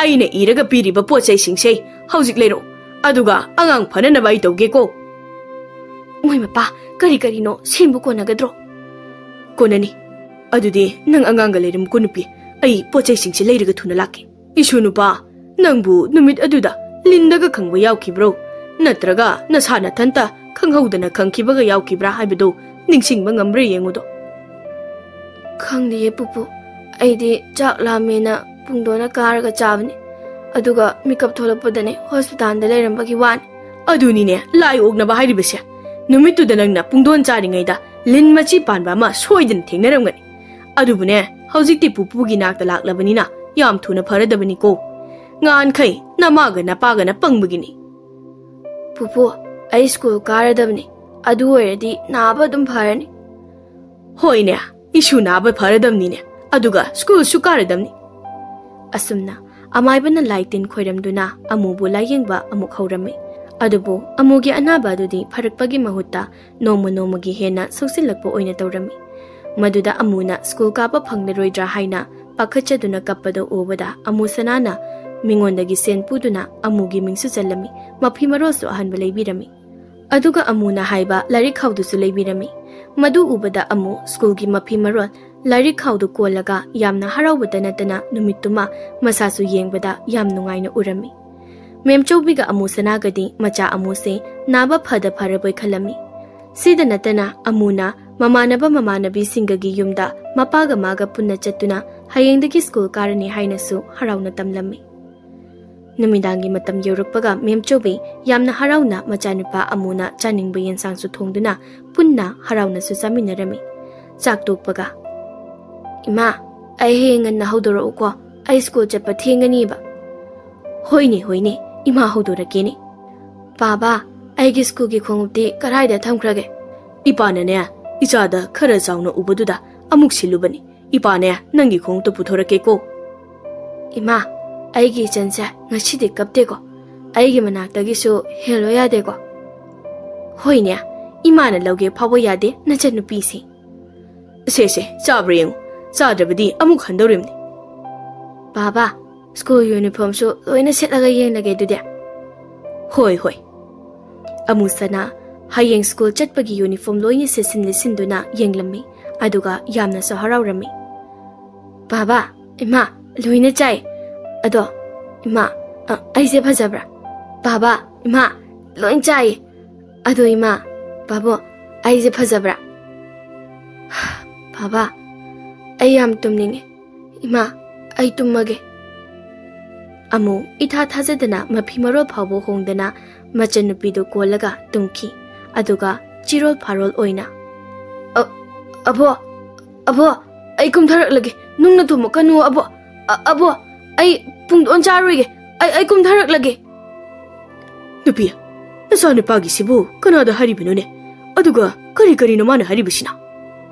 ꯑꯩꯅ ꯏꯔꯒ ꯄꯤꯔꯤꯕ ꯄꯣꯠ ꯆꯩꯁꯤꯡꯁꯦ ꯍꯧꯖꯤꯛ ꯂꯩꯔꯛꯎ, ꯑꯗꯨꯒ ꯑꯉꯥꯡ ꯐꯅꯅꯕ ꯑꯩ ꯇꯧꯒꯦꯀꯣ꯫ ꯃꯣꯏ ꯃꯄꯥ, ꯀꯔꯤ ꯀꯔꯤꯅꯣ ꯁꯦꯝꯕ ꯀꯣꯟꯅꯒꯗ꯭ꯔꯣ? ꯀꯣꯟꯅꯅꯤ꯫ ꯑꯗꯨꯗꯤ ꯅꯪ ꯑꯉꯥꯡꯒ ꯂꯩꯔꯝꯃꯨꯀꯣ ꯅꯨꯄꯤ, ꯑꯩ ꯄꯣꯠ ꯆꯩꯁꯤꯡꯁꯦ ꯂꯩꯔꯒ ꯊꯨꯅ ꯂꯥꯛꯀꯦ꯫ ꯏꯁꯨ ꯅꯨꯄꯥ, ꯅꯪꯕꯨ ꯅꯨꯃꯤꯠ ꯑꯗꯨꯗ ꯂꯤꯟꯗꯒ ꯈꯪꯕ ꯌꯥꯎꯈꯤꯕ꯭ꯔꯣ? ꯅꯠꯇ꯭ꯔꯒ ꯅꯁꯥ ꯅꯊꯟꯇ ꯈꯪꯍꯧꯗꯅ ꯈꯪꯈꯤꯕꯒ ꯌꯥꯎꯈꯤꯕ꯭ꯔꯥ ꯍꯥꯏꯕꯗꯨ ꯅꯤꯡꯁꯤꯡꯕ ꯉꯝꯕ꯭ꯔꯥ ꯌꯦꯡꯉꯨꯗꯣ꯫ ꯈꯪꯗꯦꯌꯦ ꯄꯨꯄꯨ, ꯑꯩꯗꯤ ꯆꯥꯛ ꯂꯥꯝꯃꯦꯅ ꯄꯨꯡꯗꯣꯟꯅ ꯀꯥꯔꯒ ꯆꯥꯕꯅꯤ, ꯑꯗꯨꯒ ꯃꯤꯀꯞ ꯊꯣꯛꯂꯛꯄꯗꯅꯦ ꯍꯣꯁꯄꯤꯇꯥꯜꯗ ꯂꯩꯔꯝꯕꯒꯤ ꯋꯥꯅꯤ꯫ ꯑꯗꯨꯅꯤꯅꯦ ꯂꯥꯏ ꯑꯣꯛꯅꯕ ꯍꯥꯏꯔꯤꯕꯁꯦ꯫ ꯅꯨꯃꯤꯠꯇꯨꯗ ꯅꯪꯅ ꯄꯨꯡꯗꯣꯟ ꯆꯥꯔꯤꯉꯩꯗ ꯂꯤꯟ ꯃꯆꯤ ꯄꯥꯟꯕ ꯑꯃ ꯁꯣꯏꯗꯅ ꯊꯦꯡꯅꯔꯝꯒꯅꯤ꯫ ꯑꯗꯨꯕꯨꯅꯦ, ꯍꯧꯖꯤꯛꯇꯤ ꯄꯨꯄꯨꯒꯤ ꯅꯥꯛꯇ ꯂꯥꯛꯂꯕꯅꯤꯅ ꯌꯥꯝ ꯊꯨꯅ ꯐꯔꯗꯕꯅꯤꯀꯣ꯫ ꯉꯍꯥꯟꯈꯩ ꯅꯃꯥꯒ ꯅꯄꯥꯒꯅ ꯄꯪꯕꯒꯤꯅꯤ꯫ ꯄꯨꯄꯨ, ꯑꯩ ꯁ꯭ꯀꯨꯜ ꯀꯥꯔꯗꯕꯅꯤ, ꯑꯗꯨ ꯑꯣꯏꯔꯗꯤ ꯅꯥꯕ ꯑꯗꯨꯝ ꯐꯔꯅꯤ꯫ ꯍꯣꯏꯅꯦ, ꯏꯁꯨ ꯅꯥꯕ ꯐꯔꯗꯕꯅꯤꯅꯦ, ꯑꯗꯨꯒ ꯁ꯭ꯀꯨꯜꯁꯨ ꯀꯥꯔꯗꯕꯅꯤ꯫ ꯑꯁꯨꯝꯅ ꯑꯃꯥꯏꯕꯅ ꯂꯥꯏ ꯇꯤꯟ ꯈꯣꯏꯔꯝꯗꯨꯅ ꯑꯃꯨꯕꯨ ꯂꯥꯏꯌꯦꯡꯕ ꯑꯃꯨꯛ ꯍꯧꯔꯝꯃꯤ꯫ ꯑꯗꯨꯕꯨ ꯑꯃꯨꯒꯤ ꯑꯅꯥꯕ ꯑꯗꯨꯗꯤ ꯐꯔꯛꯄꯒꯤ ꯃꯍꯨꯠꯇ ꯅꯣꯡꯃ ꯅꯣꯡꯃꯒꯤ ꯍꯦꯟꯅ ꯁꯣꯛꯆꯤꯜꯂꯛꯄ ꯑꯣꯏꯅ ꯇꯧꯔꯝꯃꯤ꯫ ꯃꯗꯨꯗ ꯑꯃꯨꯅ ꯁ꯭ꯀꯨꯜ ꯀꯥꯕ ꯐꯪꯂꯔꯣꯏꯗ꯭ꯔꯥ ꯍꯥꯏꯅ ꯄꯥꯈꯠꯆꯗꯨꯅ ꯀꯞꯄꯗꯨ ꯎꯕꯗ ꯑꯃꯨ ꯁꯅꯥꯅ ꯃꯤꯉꯣꯟꯗꯒꯤ ꯁꯦꯟ ꯄꯨꯗꯨꯅ ꯑꯃꯨꯒꯤ ꯃꯤꯡꯁꯨ ꯆꯜꯂꯝꯃꯤ, ꯃꯐꯤ ꯃꯔꯣꯜꯁꯨ ꯑꯍꯟꯕ ꯂꯩꯕꯤꯔꯝꯃꯤ꯫ ꯑꯗꯨꯒ ꯑꯃꯨꯅ ꯍꯥꯏꯕ ꯂꯥꯏꯔꯤꯛ ꯈꯥꯎꯗꯨꯁꯨ ꯂꯩꯕꯤꯔꯝꯃꯤ꯫ ꯃꯗꯨ ꯎꯕꯗ ꯑꯃꯨ ꯁ꯭ꯀꯨꯜꯒꯤ ꯃꯐꯤ ꯃꯔꯣꯜ ꯂꯥꯏꯔꯤꯛ ꯈꯥꯎꯗꯨ ꯀꯣꯜꯂꯒ ꯌꯥꯝꯅ ꯍꯔꯥꯎꯕꯇ ꯅꯠꯇꯅ ꯅꯨꯃꯤꯠꯇꯨꯃ ꯃꯁꯥꯁꯨ ꯌꯦꯡꯕꯗ ꯌꯥꯝ ꯅꯨꯡꯉꯥꯏꯅ ꯎꯔꯝꯃꯤ꯫ ꯃꯦꯝꯆꯧꯕꯤꯒ ꯑꯃꯨ ꯁꯅꯥꯒꯗꯤ ꯃꯆꯥ ꯑꯃꯨꯁꯦ ꯅꯥꯕ ꯐꯗ ꯐꯔꯕꯣꯏ ꯈꯜꯂꯝꯃꯤ꯫ ꯁꯤꯗ ꯅꯠꯇꯅ ꯑꯃꯨꯅ ꯃꯃꯥꯟꯅꯕ ꯃꯃꯥꯟꯅꯕꯤꯁꯤꯡꯒꯒꯤ ꯌꯨꯝꯗ ꯃꯄꯥꯒ ꯃꯥꯒ ꯄꯨꯟꯅ ꯆꯠꯇꯨꯅ ꯍꯌꯦꯡꯗꯒꯤ ꯁ꯭ꯀꯨꯜ ꯀꯥꯔꯅꯤ ꯍꯥꯏꯅꯁꯨ ꯍꯔꯥꯎꯅ ꯇꯝꯂꯝꯃꯤ꯫ ꯅꯨꯃꯤꯗꯥꯡꯒꯤ ꯃꯇꯝ ꯌꯧꯔꯛꯄꯒ ꯃꯦꯝꯆꯧꯕꯤ ꯌꯥꯝꯅ ꯍꯔꯥꯎꯅ ꯃꯆꯥꯅꯨꯄꯥ ꯑꯃꯨꯅ ꯆꯥꯅꯤꯡꯕ ꯌꯦꯟꯁꯥꯡꯁꯨ ꯊꯣꯡꯗꯨꯅ ꯄꯨꯟꯅ ꯍꯔꯥꯎꯅꯁꯨ ꯆꯥꯃꯤꯟꯅꯔꯝꯃꯤ꯫ ꯆꯥꯛ ꯇꯣꯛꯄꯒ, "ꯏꯃꯥ, ꯑꯩ ꯍꯌꯦꯡ ꯉꯟꯅ ꯍꯧꯗꯣꯔꯛꯎꯀꯣ, ꯑꯩ ꯁ꯭ꯀꯨꯜ ꯆꯠꯄ ꯊꯦꯡꯒꯅꯤꯕ꯫" "ꯍꯣꯏꯅꯦ, ꯍꯣꯏꯅꯦ, ꯏꯃꯥ ꯍꯧꯗꯣꯔꯛꯀꯦꯅꯦ꯫" "ꯄꯥꯕ, ꯑꯩꯒꯤ ꯁ꯭ꯀꯨꯜꯒꯤ ꯈꯣꯡꯎꯞꯇꯤ ꯀꯗꯥꯏꯗ ꯊꯝꯈ꯭ꯔꯒꯦ?" "ꯏꯄꯥꯅꯅꯦ, ꯏꯆꯥꯗ ꯈꯔ ꯆꯥꯎꯅ ꯎꯕꯗꯨꯗ ꯑꯃꯨꯛ ꯁꯤꯜꯂꯨꯕꯅꯤ꯫ ꯏꯄꯥꯅꯦ, ꯅꯪꯒꯤ ꯈꯣꯡꯎꯞꯇꯨ ꯄꯨꯊꯣꯔꯛꯀꯦꯀꯣ꯫ ꯏꯃꯥ, ꯑꯩꯒꯤ ꯏꯆꯟꯁꯦ ꯉꯁꯤꯗꯤ ꯀꯞꯇꯦꯀꯣ? ꯑꯩꯒꯤ ꯃꯅꯥꯛꯇꯒꯤꯁꯨ ꯍꯦꯜꯂꯣ ꯌꯥꯗꯦꯀꯣ? ꯍꯣꯏꯅꯦ, ꯏꯃꯥꯅ ꯂꯧꯒꯦ ꯐꯥꯎꯕ ꯌꯥꯗꯦ ꯅꯆꯟꯅꯨꯄꯤꯁꯦ꯫ ꯁꯦ, ꯁꯦ, ꯆꯥꯕ꯭ꯔꯥ ꯌꯦꯡꯉꯨ꯫ ꯆꯥꯗ꯭ꯔꯕꯗꯤ ꯑꯃꯨꯛ ꯍꯟꯗꯧꯔꯤꯕꯅꯤ꯫ ꯕꯥꯕꯥ, ꯁ꯭ꯀꯨꯜ ꯌꯨꯅꯤꯐꯣꯔꯝꯁꯨ ꯂꯣꯏꯅ ꯁꯦꯠꯂꯒ ꯌꯦꯡꯂꯒꯦ ꯑꯗꯨꯗꯤ꯫ ꯍꯣꯏ, ꯍꯣꯏ꯫ ꯑꯃꯨꯁꯅ ꯍꯌꯦꯡ ꯁ꯭ꯀꯨꯜ ꯆꯠꯄꯒꯤ ꯌꯨꯅꯤꯐꯣꯔꯝ ꯂꯣꯏꯅ ꯁꯦꯠꯆꯤꯟ ꯂꯤꯠꯁꯤꯟꯗꯨꯅ ꯌꯦꯡꯂꯝꯃꯤ, ꯑꯗꯨꯒ ꯌꯥꯝꯅꯁꯨ ꯍꯔꯥꯎꯔꯝꯃꯤ꯫ ꯕꯥꯕꯥ, ꯏꯃꯥ, ꯂꯣꯏꯅ ꯆꯥꯏ꯫ ꯑꯗꯣ, ꯏꯃꯥ, ꯑ, ꯑꯩꯁꯦ ꯐꯖꯕ꯭ꯔꯥ? ꯕꯥꯕꯥ, ꯏꯃꯥ, ꯂꯣꯏ ꯆꯥꯏ꯫ ꯑꯗꯣ ꯏꯃꯥ, ꯕꯥꯕꯣ, ꯑꯩꯁꯦ ꯐꯖꯕ꯭ꯔꯥ? ꯕꯥꯕꯥ, ꯑꯩ ꯌꯥꯝ ꯇꯨꯝꯅꯤꯡꯉꯦ꯫ ꯏꯃꯥ, ꯑꯩ ꯇꯨꯝꯃꯒꯦ꯫ ꯑꯃꯨ ꯏꯊꯥ ꯊꯥꯖꯗꯅ ꯃꯐꯤ ꯃꯔꯣꯜ ꯐꯥꯎꯕ ꯍꯣꯡꯗꯅ ꯃꯆꯟꯅꯨꯄꯤꯗꯨ ꯀꯣꯜꯂꯒ ꯇꯨꯝꯈꯤ꯫ ꯑꯗꯨꯒ ꯆꯤꯔꯣꯜ ꯐꯥꯔꯣꯜ ꯑꯣꯏꯅ, "ꯑ-, ꯑꯕꯣ, ꯑꯕꯣ, ꯑꯩ ꯀꯨꯝꯊꯔꯛꯂꯒꯦ꯫ ꯅꯨꯡꯅ ꯊꯣꯝꯃꯛꯀꯅꯨ, ꯑꯕꯣ꯫ ꯑ-, ꯑꯕꯣ, ꯑꯩ ꯄꯨꯡꯗꯣꯟ ꯆꯥꯔꯣꯏꯒꯦ꯫ ꯑꯩ, ꯑꯩ ꯀꯨꯝꯊꯔꯛꯂꯒꯦ꯫" "ꯅꯨꯄꯤ, ꯅꯆꯥ ꯅꯨꯄꯥꯒꯤꯁꯤꯕꯨ ꯀꯅꯥꯗ ꯍꯥꯏꯔꯤꯕꯅꯣꯅꯦ? ꯑꯗꯨꯒ ꯀꯔꯤ ꯀꯔꯤꯅꯣ ꯃꯥꯅ ꯍꯥꯏꯔꯤꯕꯁꯤꯅ?"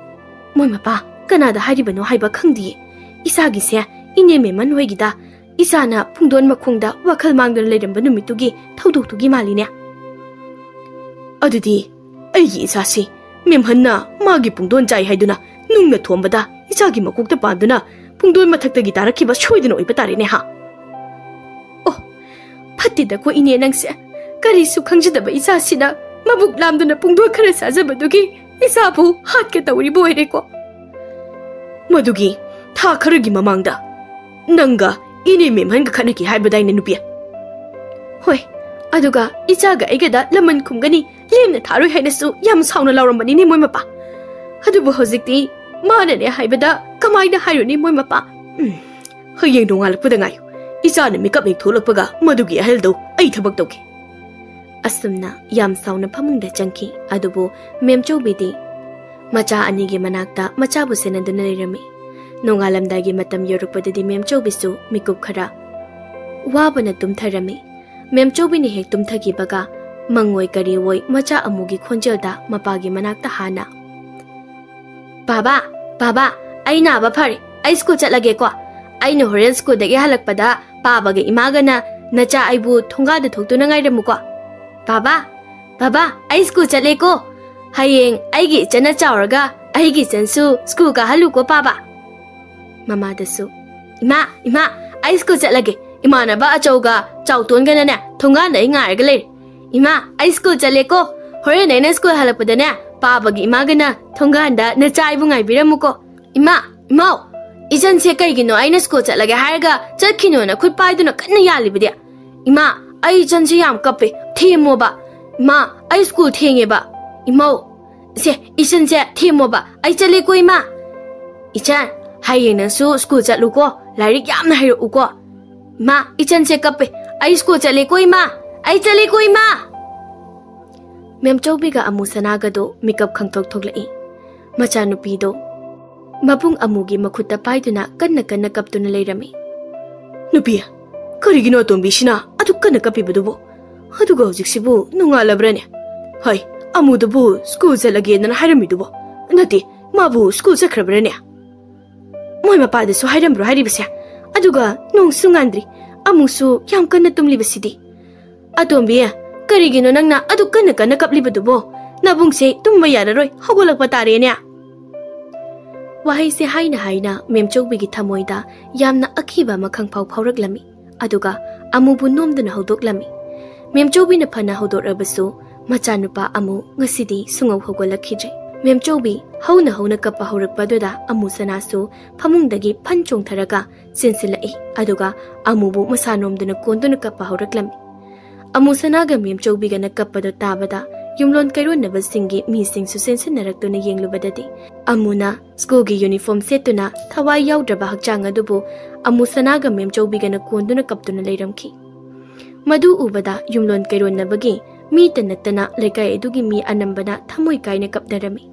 "ꯃꯣꯏ ꯃꯄꯥ, ꯀꯅꯥꯗ ꯍꯥꯏꯔꯤꯕꯅꯣ ꯍꯥꯏꯕ ꯈꯪꯗꯤꯌꯦ꯫ ꯏꯆꯥꯒꯤꯁꯦ ꯏꯅꯦ ꯃꯦꯃꯟ ꯍꯣꯏꯒꯤꯗ ꯏꯆꯥꯅ ꯄꯨꯡꯗꯣꯟ ꯃꯈꯣꯡꯗ ꯋꯥꯈꯜ ꯃꯥꯡꯗꯨꯅ ꯂꯩꯔꯝꯕ ꯅꯨꯃꯤꯠꯇꯨꯒꯤ ꯊꯧꯗꯣꯛꯇꯨꯒꯤ ꯃꯥꯜꯂꯤꯅꯦ꯫" "ꯑꯗꯨꯗꯤ ꯑꯩꯒꯤ ꯏꯆꯥꯁꯤ ꯃꯦꯝꯍꯟꯅ ꯃꯥꯒꯤ ꯄꯨꯡꯗꯣꯟ ꯆꯥꯏ ꯍꯥꯏꯗꯨꯅ ꯅꯨꯡꯅ ꯊꯣꯝꯕꯗ ꯏꯆꯥꯒꯤ ꯃꯀꯣꯛꯇ ꯄꯥꯟꯗꯨꯅ ꯄꯨꯡꯗꯣꯟ ꯃꯊꯛꯇꯒꯤ ꯇꯥꯔꯛꯈꯤꯕ ꯁꯣꯏꯗꯅ ꯑꯣꯏꯕ ꯇꯥꯔꯦꯅꯦ ꯍꯥ?" "ꯑꯣ, ꯐꯠꯇꯦꯗꯀꯣ ꯏꯅꯦ ꯅꯪꯁꯦ꯫ ꯀꯔꯤꯁꯨ ꯈꯪꯖꯗꯕ ꯏꯆꯥꯁꯤꯅ ꯃꯕꯨꯛ ꯂꯥꯝꯗꯨꯅ ꯄꯨꯡꯗꯣꯟ ꯈꯔ ꯆꯥꯖꯕꯗꯨꯒꯤ ꯏꯆꯥꯕꯨ ꯍꯥꯠꯀꯦ ꯇꯧꯔꯤꯕ ꯑꯣꯏꯔꯦꯀꯣ꯫" "ꯃꯗꯨꯒꯤ ꯊꯥ ꯈꯔꯒꯤ ꯃꯃꯥꯡꯗ ꯅꯪꯒ ꯏꯅꯦ ꯃꯦꯝꯍꯟꯒ ꯈꯠꯅꯈꯤ ꯍꯥꯏꯕꯗꯥꯏꯅꯦ ꯅꯨꯄꯤ?" "ꯍꯣꯏ, ꯑꯗꯨꯒ ꯏꯆꯥꯒ ꯑꯩꯒꯗ ꯂꯃꯟ ꯈꯨꯝꯒꯅꯤ, ꯂꯦꯝꯅ ꯊꯥꯔꯣꯏ ꯍꯥꯏꯅꯁꯨ ꯌꯥꯝ ꯁꯥꯎꯅ ꯂꯥꯎꯔꯝꯕꯅꯤꯅꯦ ꯃꯣꯏ ꯃꯄꯥ꯫ ꯑꯗꯨꯕꯨ ꯍꯧꯖꯤꯛꯇꯤ ꯃꯥꯅꯅꯦ ꯍꯥꯏꯕꯗ ꯀꯃꯥꯏꯅ ꯍꯥꯏꯔꯨꯅꯤ ꯃꯣꯏ ꯃꯄꯥ? ꯎꯝ, ꯍꯌꯦꯡ ꯅꯣꯡꯉꯥꯜꯂꯛꯄꯗ ꯉꯥꯏꯌꯨ꯫ ꯏꯆꯥꯅ ꯃꯤꯀꯞ ꯍꯦꯛ ꯊꯣꯛꯂꯛꯄꯒ ꯃꯗꯨꯒꯤ ꯑꯍꯜꯗꯣ ꯑꯩ ꯊꯕꯛ ꯇꯧꯒꯦ꯫" ꯑꯁꯨꯝꯅ ꯌꯥꯝ ꯁꯥꯎꯅ ꯐꯃꯨꯡꯗ ꯆꯪꯈꯤ꯫ ꯑꯗꯨꯕꯨ ꯃꯦꯝꯆꯧꯕꯤꯗꯤ ꯃꯆꯥ ꯑꯅꯤꯒꯤ ꯃꯅꯥꯛꯇ ꯃꯆꯥꯕꯨ ꯁꯦꯟꯅꯗꯨꯅ ꯂꯩꯔꯝꯃꯤ꯫ ꯅꯣꯡꯉꯥꯜꯂꯝꯗꯥꯏꯒꯤ ꯃꯇꯝ ꯌꯧꯔꯛꯄꯗꯗꯤ ꯃꯦꯝꯆꯧꯕꯤꯁꯨ ꯃꯤꯀꯨꯞ ꯈꯔ ꯋꯥꯕꯅ ꯇꯨꯝꯊꯔꯝꯃꯤ꯫ ꯃꯦꯝꯆꯧꯕꯤꯅ ꯍꯦꯛ ꯇꯨꯝꯊꯈꯤꯕꯒ ꯃꯪꯑꯣꯏ ꯀꯔꯤꯑꯣꯏ ꯃꯆꯥ ꯑꯃꯨꯒꯤ ꯈꯣꯟꯖꯦꯜꯗ ꯃꯄꯥꯒꯤ ꯃꯅꯥꯛꯇ ꯍꯥꯟꯅ, "ꯕꯥꯕꯥ, ꯕꯥꯕꯥ, ꯑꯩ ꯅꯥꯕ ꯐꯔꯦ, ꯑꯩ ꯁ꯭ꯀꯨꯜ ꯆꯠꯂꯒꯦꯀꯣ꯫ ꯑꯩꯅ ꯍꯣꯔꯦꯟ ꯁ꯭ꯀꯨꯜꯗꯒꯤ ꯍꯜꯂꯛꯄꯗ ꯄꯥꯕꯒ ꯏꯃꯥꯒꯅ ꯅꯆꯥ ꯑꯩꯕꯨ ꯊꯣꯡꯒꯥꯗ ꯊꯣꯛꯇꯨꯅ ꯉꯥꯏꯔꯝꯃꯨꯀꯣ꯫ ꯕꯥꯕꯥ, ꯕꯥꯕꯥ, ꯑꯩ ꯁ꯭ꯀꯨꯜ ꯆꯠꯂꯦꯀꯣ꯫ ꯍꯌꯦꯡ ꯑꯩꯒꯤ ꯏꯆꯟꯅ ꯆꯥꯎꯔꯒ ꯑꯩꯒꯤ ꯏꯆꯟꯁꯨ ꯁ꯭ꯀꯨꯜ ꯀꯥꯍꯜꯂꯨꯀꯣ ꯄꯥꯕ꯫ ꯃꯃꯥꯗꯁꯨ, ꯏꯃꯥ, ꯏꯃꯥ, ꯑꯩ ꯁ꯭ꯀꯨꯜ ꯆꯠꯂꯒꯦ꯫ ꯏꯃꯥꯟꯅꯕ ꯑꯆꯧꯒ ꯆꯥꯎꯇꯣꯟꯒꯅꯅꯦ ꯊꯣꯡꯒꯥꯟꯗ ꯑꯩ ꯉꯥꯏꯔꯒ ꯂꯩꯔꯦ꯫ ꯏꯃꯥ, ꯑꯩ ꯁ꯭ꯀꯨꯜ ꯆꯠꯂꯦꯀꯣ꯫ ꯍꯣꯔꯦꯟ ꯑꯩꯅ ꯁ꯭ꯀꯨꯜ ꯍꯜꯂꯛꯄꯗꯅꯦ ꯄꯥꯕꯒꯤ ꯏꯃꯥꯒꯅ ꯊꯣꯡꯒꯥꯟꯗ ꯅꯆꯥ ꯑꯩꯕꯨ ꯉꯥꯏꯕꯤꯔꯝꯃꯨꯀꯣ꯫ ꯏꯃꯥ, ꯏꯃꯥꯎ, ꯏꯆꯟꯁꯦ ꯀꯩꯒꯤꯅꯣ ꯑꯩꯅ ꯁ꯭ꯀꯨꯜ ꯆꯠꯂꯒꯦ ꯍꯥꯏꯔꯒ ꯆꯠꯈꯤꯅꯣꯅ ꯈꯨꯠ ꯄꯥꯏꯗꯨꯅ ꯀꯟꯅ ꯌꯥꯜꯂꯤꯕꯗꯤ? ꯏꯃꯥ, ꯑꯩ ꯏꯆꯟꯁꯦ ꯌꯥꯝ ꯀꯞꯄꯦ, ꯊꯦꯝꯃꯣꯕ꯫ ꯏꯃꯥ, ꯑꯩ ꯁ꯭ꯀꯨꯜ ꯊꯦꯡꯉꯦꯕ꯫ ꯏꯃꯧ, ꯁꯦ, ꯏꯆꯟꯁꯦ ꯊꯦꯝꯃꯣꯕ, ꯑꯩ ꯆꯠꯂꯦꯀꯣ ꯏꯃꯥ꯫ ꯏꯆꯟ, ꯍꯌꯦꯡ ꯅꯪꯁꯨ ꯁ꯭ꯀꯨꯜ ꯆꯠꯂꯨꯀꯣ, ꯂꯥꯏꯔꯤꯛ ꯌꯥꯝꯅ ꯍꯩꯔꯛꯎꯀꯣ꯫ ꯏꯃꯥ, ꯏꯆꯟꯁꯦ ꯀꯞꯄꯦ, ꯑꯩ ꯁ꯭ꯀꯨꯜ ꯆꯠꯂꯦꯀꯣ ꯏꯃꯥ, ꯑꯩ ꯆꯠꯂꯦꯀꯣ ꯏꯃꯥ꯫ ꯃꯦꯝꯆꯧꯕꯤꯒ ꯑꯃꯨ ꯁꯅꯥꯒꯗꯣ ꯃꯤꯀꯞ ꯈꯪꯊꯣꯛ ꯊꯣꯛꯂꯛꯏ꯫ ꯃꯆꯥꯅꯨꯄꯤꯗꯣ ꯃꯕꯨꯡ ꯑꯃꯨꯒꯤ ꯃꯈꯨꯠꯇ ꯄꯥꯏꯗꯨꯅ ꯀꯟꯅ ꯀꯟꯅ ꯀꯞꯇꯨꯅ ꯂꯩꯔꯝꯃꯤ꯫ ꯅꯨꯄꯤ, ꯀꯔꯤꯒꯤꯅꯣ ꯑꯇꯣꯝꯕꯤꯁꯤꯅ ꯑꯗꯨꯛ ꯀꯟꯅ ꯀꯞꯄꯤꯕꯗꯨꯕꯨ? ꯑꯗꯨꯒ ꯍꯧꯖꯤꯛꯁꯤꯕꯨ ꯅꯣꯡꯉꯥꯜꯂꯕ꯭ꯔꯅꯦ? ꯍꯩ, ꯑꯃꯨꯗꯨꯕꯨ ꯁ꯭ꯀꯨꯜ ꯆꯠꯂꯒꯦꯗꯅ ꯍꯥꯏꯔꯝꯃꯤꯗꯨꯕꯨ? ꯅꯠꯇꯦ, ꯃꯥꯕꯨ ꯁ꯭ꯀꯨꯜ ꯆꯠꯈ꯭ꯔꯕ꯭ꯔꯅꯦ? ꯃꯣꯏ ꯃꯄꯥꯗꯁꯨ ꯍꯥꯏꯔꯝꯕ꯭ꯔꯣ ꯍꯥꯏꯔꯤꯕꯁꯦ? ꯑꯗꯨꯒ ꯅꯣꯡꯁꯨ ꯉꯥꯟꯗ꯭ꯔꯤ, ꯑꯃꯨꯁꯨ ꯌꯥꯝ ꯀꯟꯅ ꯇꯨꯝꯂꯤꯕꯁꯤꯗꯤ꯫ ꯑꯇꯣꯝꯕꯤ, ꯀꯔꯤꯒꯤꯅꯣ ꯅꯪꯅ ꯑꯗꯨꯛ ꯀꯟꯅ ꯀꯟꯅ ꯀꯞꯂꯤꯕꯗꯨꯕꯣ? ꯅꯕꯨꯡꯁꯦ ꯇꯨꯝꯕ ꯌꯥꯔꯔꯣꯏ, ꯍꯧꯒꯠꯂꯛꯄ ꯇꯥꯔꯦꯅꯦ꯫ ꯋꯥꯍꯩꯁꯦ ꯍꯥꯏꯅ ꯍꯥꯏꯅ ꯃꯦꯝꯆꯧꯕꯤꯒꯤ ꯊꯃꯣꯏꯗ ꯌꯥꯝꯅ ꯑꯀꯤꯕ ꯑꯃ ꯈꯪꯐꯥꯎ ꯐꯥꯎꯔꯛꯂꯝꯃꯤ꯫ ꯑꯗꯨꯒ ꯑꯃꯨꯕꯨ ꯅꯣꯝꯗꯨꯅ ꯍꯧꯗꯣꯛꯂꯝꯃꯤ꯫ ꯃꯦꯝꯆꯧꯕꯤꯅ ꯐꯅ ꯍꯧꯗꯣꯛꯂꯕꯁꯨ ꯃꯆꯥꯅꯨꯄꯥ ꯑꯃꯨ ꯉꯁꯤꯗꯤ ꯁꯨꯡꯍꯧ ꯍꯧꯒꯠꯂꯛꯈꯤꯗ꯭ꯔꯦ꯫ ꯃꯦꯝꯆꯧꯕꯤ ꯍꯧꯅ ꯍꯧꯅ ꯀꯞꯄ ꯍꯧꯔꯛꯄꯗꯨꯗ ꯑꯃꯨ ꯁꯅꯥꯁꯨ ꯐꯃꯨꯡꯗꯒꯤ ꯐꯟ ꯆꯣꯡꯊꯔꯒ ꯆꯦꯟꯁꯤꯜꯂꯛꯏ꯫ ꯑꯗꯨꯒ ꯑꯃꯨꯕꯨ ꯃꯁꯥ ꯅꯣꯝꯗꯨꯅ ꯀꯣꯟꯗꯨꯅ ꯀꯞꯄ ꯍꯧꯔꯛꯂꯝꯃꯤ꯫ ꯑꯃꯨ ꯁꯅꯥꯒ ꯃꯦꯝꯆꯧꯕꯤꯒꯅ ꯀꯞꯄꯗꯨ ꯇꯥꯕꯗ ꯌꯨꯝꯂꯣꯟ ꯀꯩꯔꯣꯟꯅꯕꯁꯤꯡꯒꯤ ꯃꯤꯁꯤꯡꯁꯨ ꯆꯦꯟꯁꯤꯟꯅꯔꯛꯇꯨꯅ ꯌꯦꯡꯂꯨꯕꯗꯗꯤ ꯑꯃꯨꯅ ꯁ꯭ꯀꯨꯜꯒꯤ ꯌꯨꯅꯤꯐꯣꯔꯝ ꯁꯦꯠꯇꯨꯅ ꯊꯋꯥꯏ ꯌꯥꯎꯗ꯭ꯔꯕ ꯍꯛꯆꯥꯡ ꯑꯗꯨꯕꯨ ꯑꯃꯨ ꯁꯅꯥꯒ ꯃꯦꯝꯆꯧꯕꯤꯒꯅ ꯀꯣꯟꯗꯨꯅ ꯀꯞꯇꯨꯅ ꯂꯩꯔꯝꯈꯤ꯫ ꯃꯗꯨ ꯎꯕꯗ ꯌꯨꯝꯂꯣꯟ ꯀꯩꯔꯣꯟꯅꯕꯒꯤ ꯃꯤꯇ ꯅꯠꯇꯅ ꯂꯩꯀꯥꯏ ꯑꯗꯨꯒꯤ ꯃꯤ ꯑꯅꯝꯕꯅ ꯊꯃꯣꯏ ꯀꯥꯏꯅ ꯀꯞꯅꯔꯝꯃꯤ꯫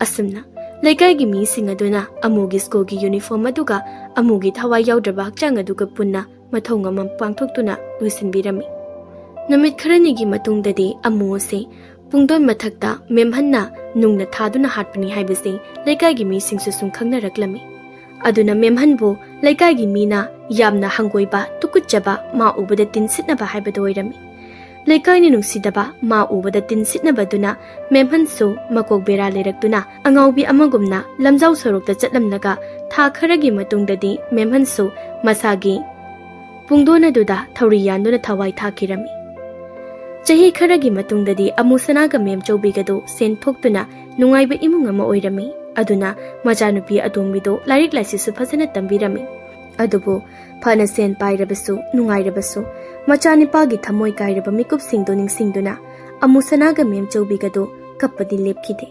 ꯑꯁꯨꯝꯅ ꯂꯩꯀꯥꯏꯒꯤ ꯃꯤꯁꯤꯡ ꯑꯗꯨꯅ ꯑꯃꯨꯒꯤ ꯁ꯭ꯀꯨꯜꯒꯤ ꯌꯨꯅꯤꯐꯣꯔꯝ ꯑꯗꯨꯒ ꯑꯃꯨꯒꯤ ꯊꯋꯥꯏ ꯌꯥꯎꯗ꯭ꯔꯕ ꯍꯛꯆꯥꯡ ꯑꯗꯨꯒ ꯄꯨꯟꯅ ꯃꯊꯧ ꯉꯝꯃꯝ ꯄꯥꯡꯊꯣꯛꯇꯨꯅ ꯂꯣꯏꯁꯤꯟꯕꯤꯔꯝꯃꯤ꯫ ꯅꯨꯃꯤꯠ ꯈꯔꯅꯤꯒꯤ ꯃꯇꯨꯡꯗꯗꯤ ꯑꯃꯨ ꯑꯁꯤ ꯄꯨꯡꯗꯣꯟ ꯃꯊꯛꯇ ꯃꯦꯝꯍꯟꯅ ꯅꯨꯡꯅ ꯊꯥꯗꯨꯅ ꯍꯥꯠꯄꯅꯤ ꯍꯥꯏꯕꯁꯤ ꯂꯩꯀꯥꯏꯒꯤ ꯃꯤꯁꯤꯡꯁꯨ ꯁꯨꯝ ꯈꯪꯅꯔꯛꯂꯝꯃꯤ꯫ ꯑꯗꯨꯅ ꯃꯦꯝꯍꯟꯕꯨ ꯂꯩꯀꯥꯏꯒꯤ ꯃꯤꯅ ꯌꯥꯝꯅ ꯍꯪꯒꯣꯏꯕ, ꯇꯨꯀꯠꯆꯕ, ꯃꯥ ꯎꯕꯗ ꯇꯤꯟꯁꯤꯠꯅꯕ ꯍꯥꯏꯕꯗꯨ ꯑꯣꯏꯔꯝꯃꯤ꯫ ꯂꯩꯀꯥꯏꯅ ꯅꯨꯡꯁꯤꯗꯕ ꯃꯥ ꯎꯕꯗ ꯇꯤꯟꯁꯤꯠꯅꯕꯗꯨꯅ ꯃꯦꯝꯍꯟꯁꯨ ꯃꯀꯣꯛ ꯕꯦꯔꯥ ꯂꯩꯔꯛꯇꯨꯅ ꯑꯉꯥꯎꯕꯤ ꯑꯃꯒꯨꯝꯅ ꯂꯝꯖꯥꯎ ꯁꯣꯔꯣꯛꯇ ꯆꯠꯂꯝꯂꯒ ꯊꯥ ꯈꯔꯒꯤ ꯃꯇꯨꯡꯗꯗꯤ ꯃꯦꯝꯍꯟꯁꯨ ꯃꯁꯥꯒꯤ ꯄꯨꯡꯗꯣꯟ ꯑꯗꯨꯗ ꯊꯧꯔꯤ ꯌꯥꯟꯗꯨꯅ ꯊꯋꯥꯏ ꯊꯥꯈꯤꯔꯝꯃꯤ꯫ ꯆꯍꯤ ꯈꯔꯒꯤ ꯃꯇꯨꯡꯗꯗꯤ ꯑꯃꯨꯁꯅꯥꯒ ꯃꯦꯝꯆꯧꯕꯤꯒꯗꯨ ꯁꯦꯟ ꯊꯣꯛꯇꯨꯅ ꯅꯨꯡꯉꯥꯏꯕ ꯏꯃꯨꯡ ꯑꯃ ꯑꯣꯏꯔꯝꯃꯤ꯫ ꯑꯗꯨꯅ ꯃꯆꯥꯅꯨꯄꯤ ꯑꯇꯣꯝꯕꯤꯗꯨ ꯂꯥꯏꯔꯤꯛ ꯂꯥꯏꯁꯨꯁꯨ ꯐꯖꯅ ꯇꯝꯕꯤꯔꯝꯃꯤ꯫ ꯑꯗꯨꯕꯨ ꯐꯅ ꯁꯦꯟ ꯄꯥꯏꯔꯕꯁꯨ, ꯅꯨꯡꯉꯥꯏꯔꯕꯁꯨ, ꯃꯆꯥꯅꯤꯄꯥꯒꯤ ꯊꯃꯣꯏ ꯀꯥꯏꯔꯕ ꯃꯤꯀꯨꯞꯁꯤꯡꯗꯨ ꯅꯤꯡꯁꯤꯡꯗꯨꯅ ꯑꯃꯨꯁꯅꯥꯒ ꯃꯦꯝꯆꯧꯕꯤꯒꯗꯨ ꯀꯞꯄꯗꯤ ꯂꯦꯞꯈꯤꯗꯦ꯫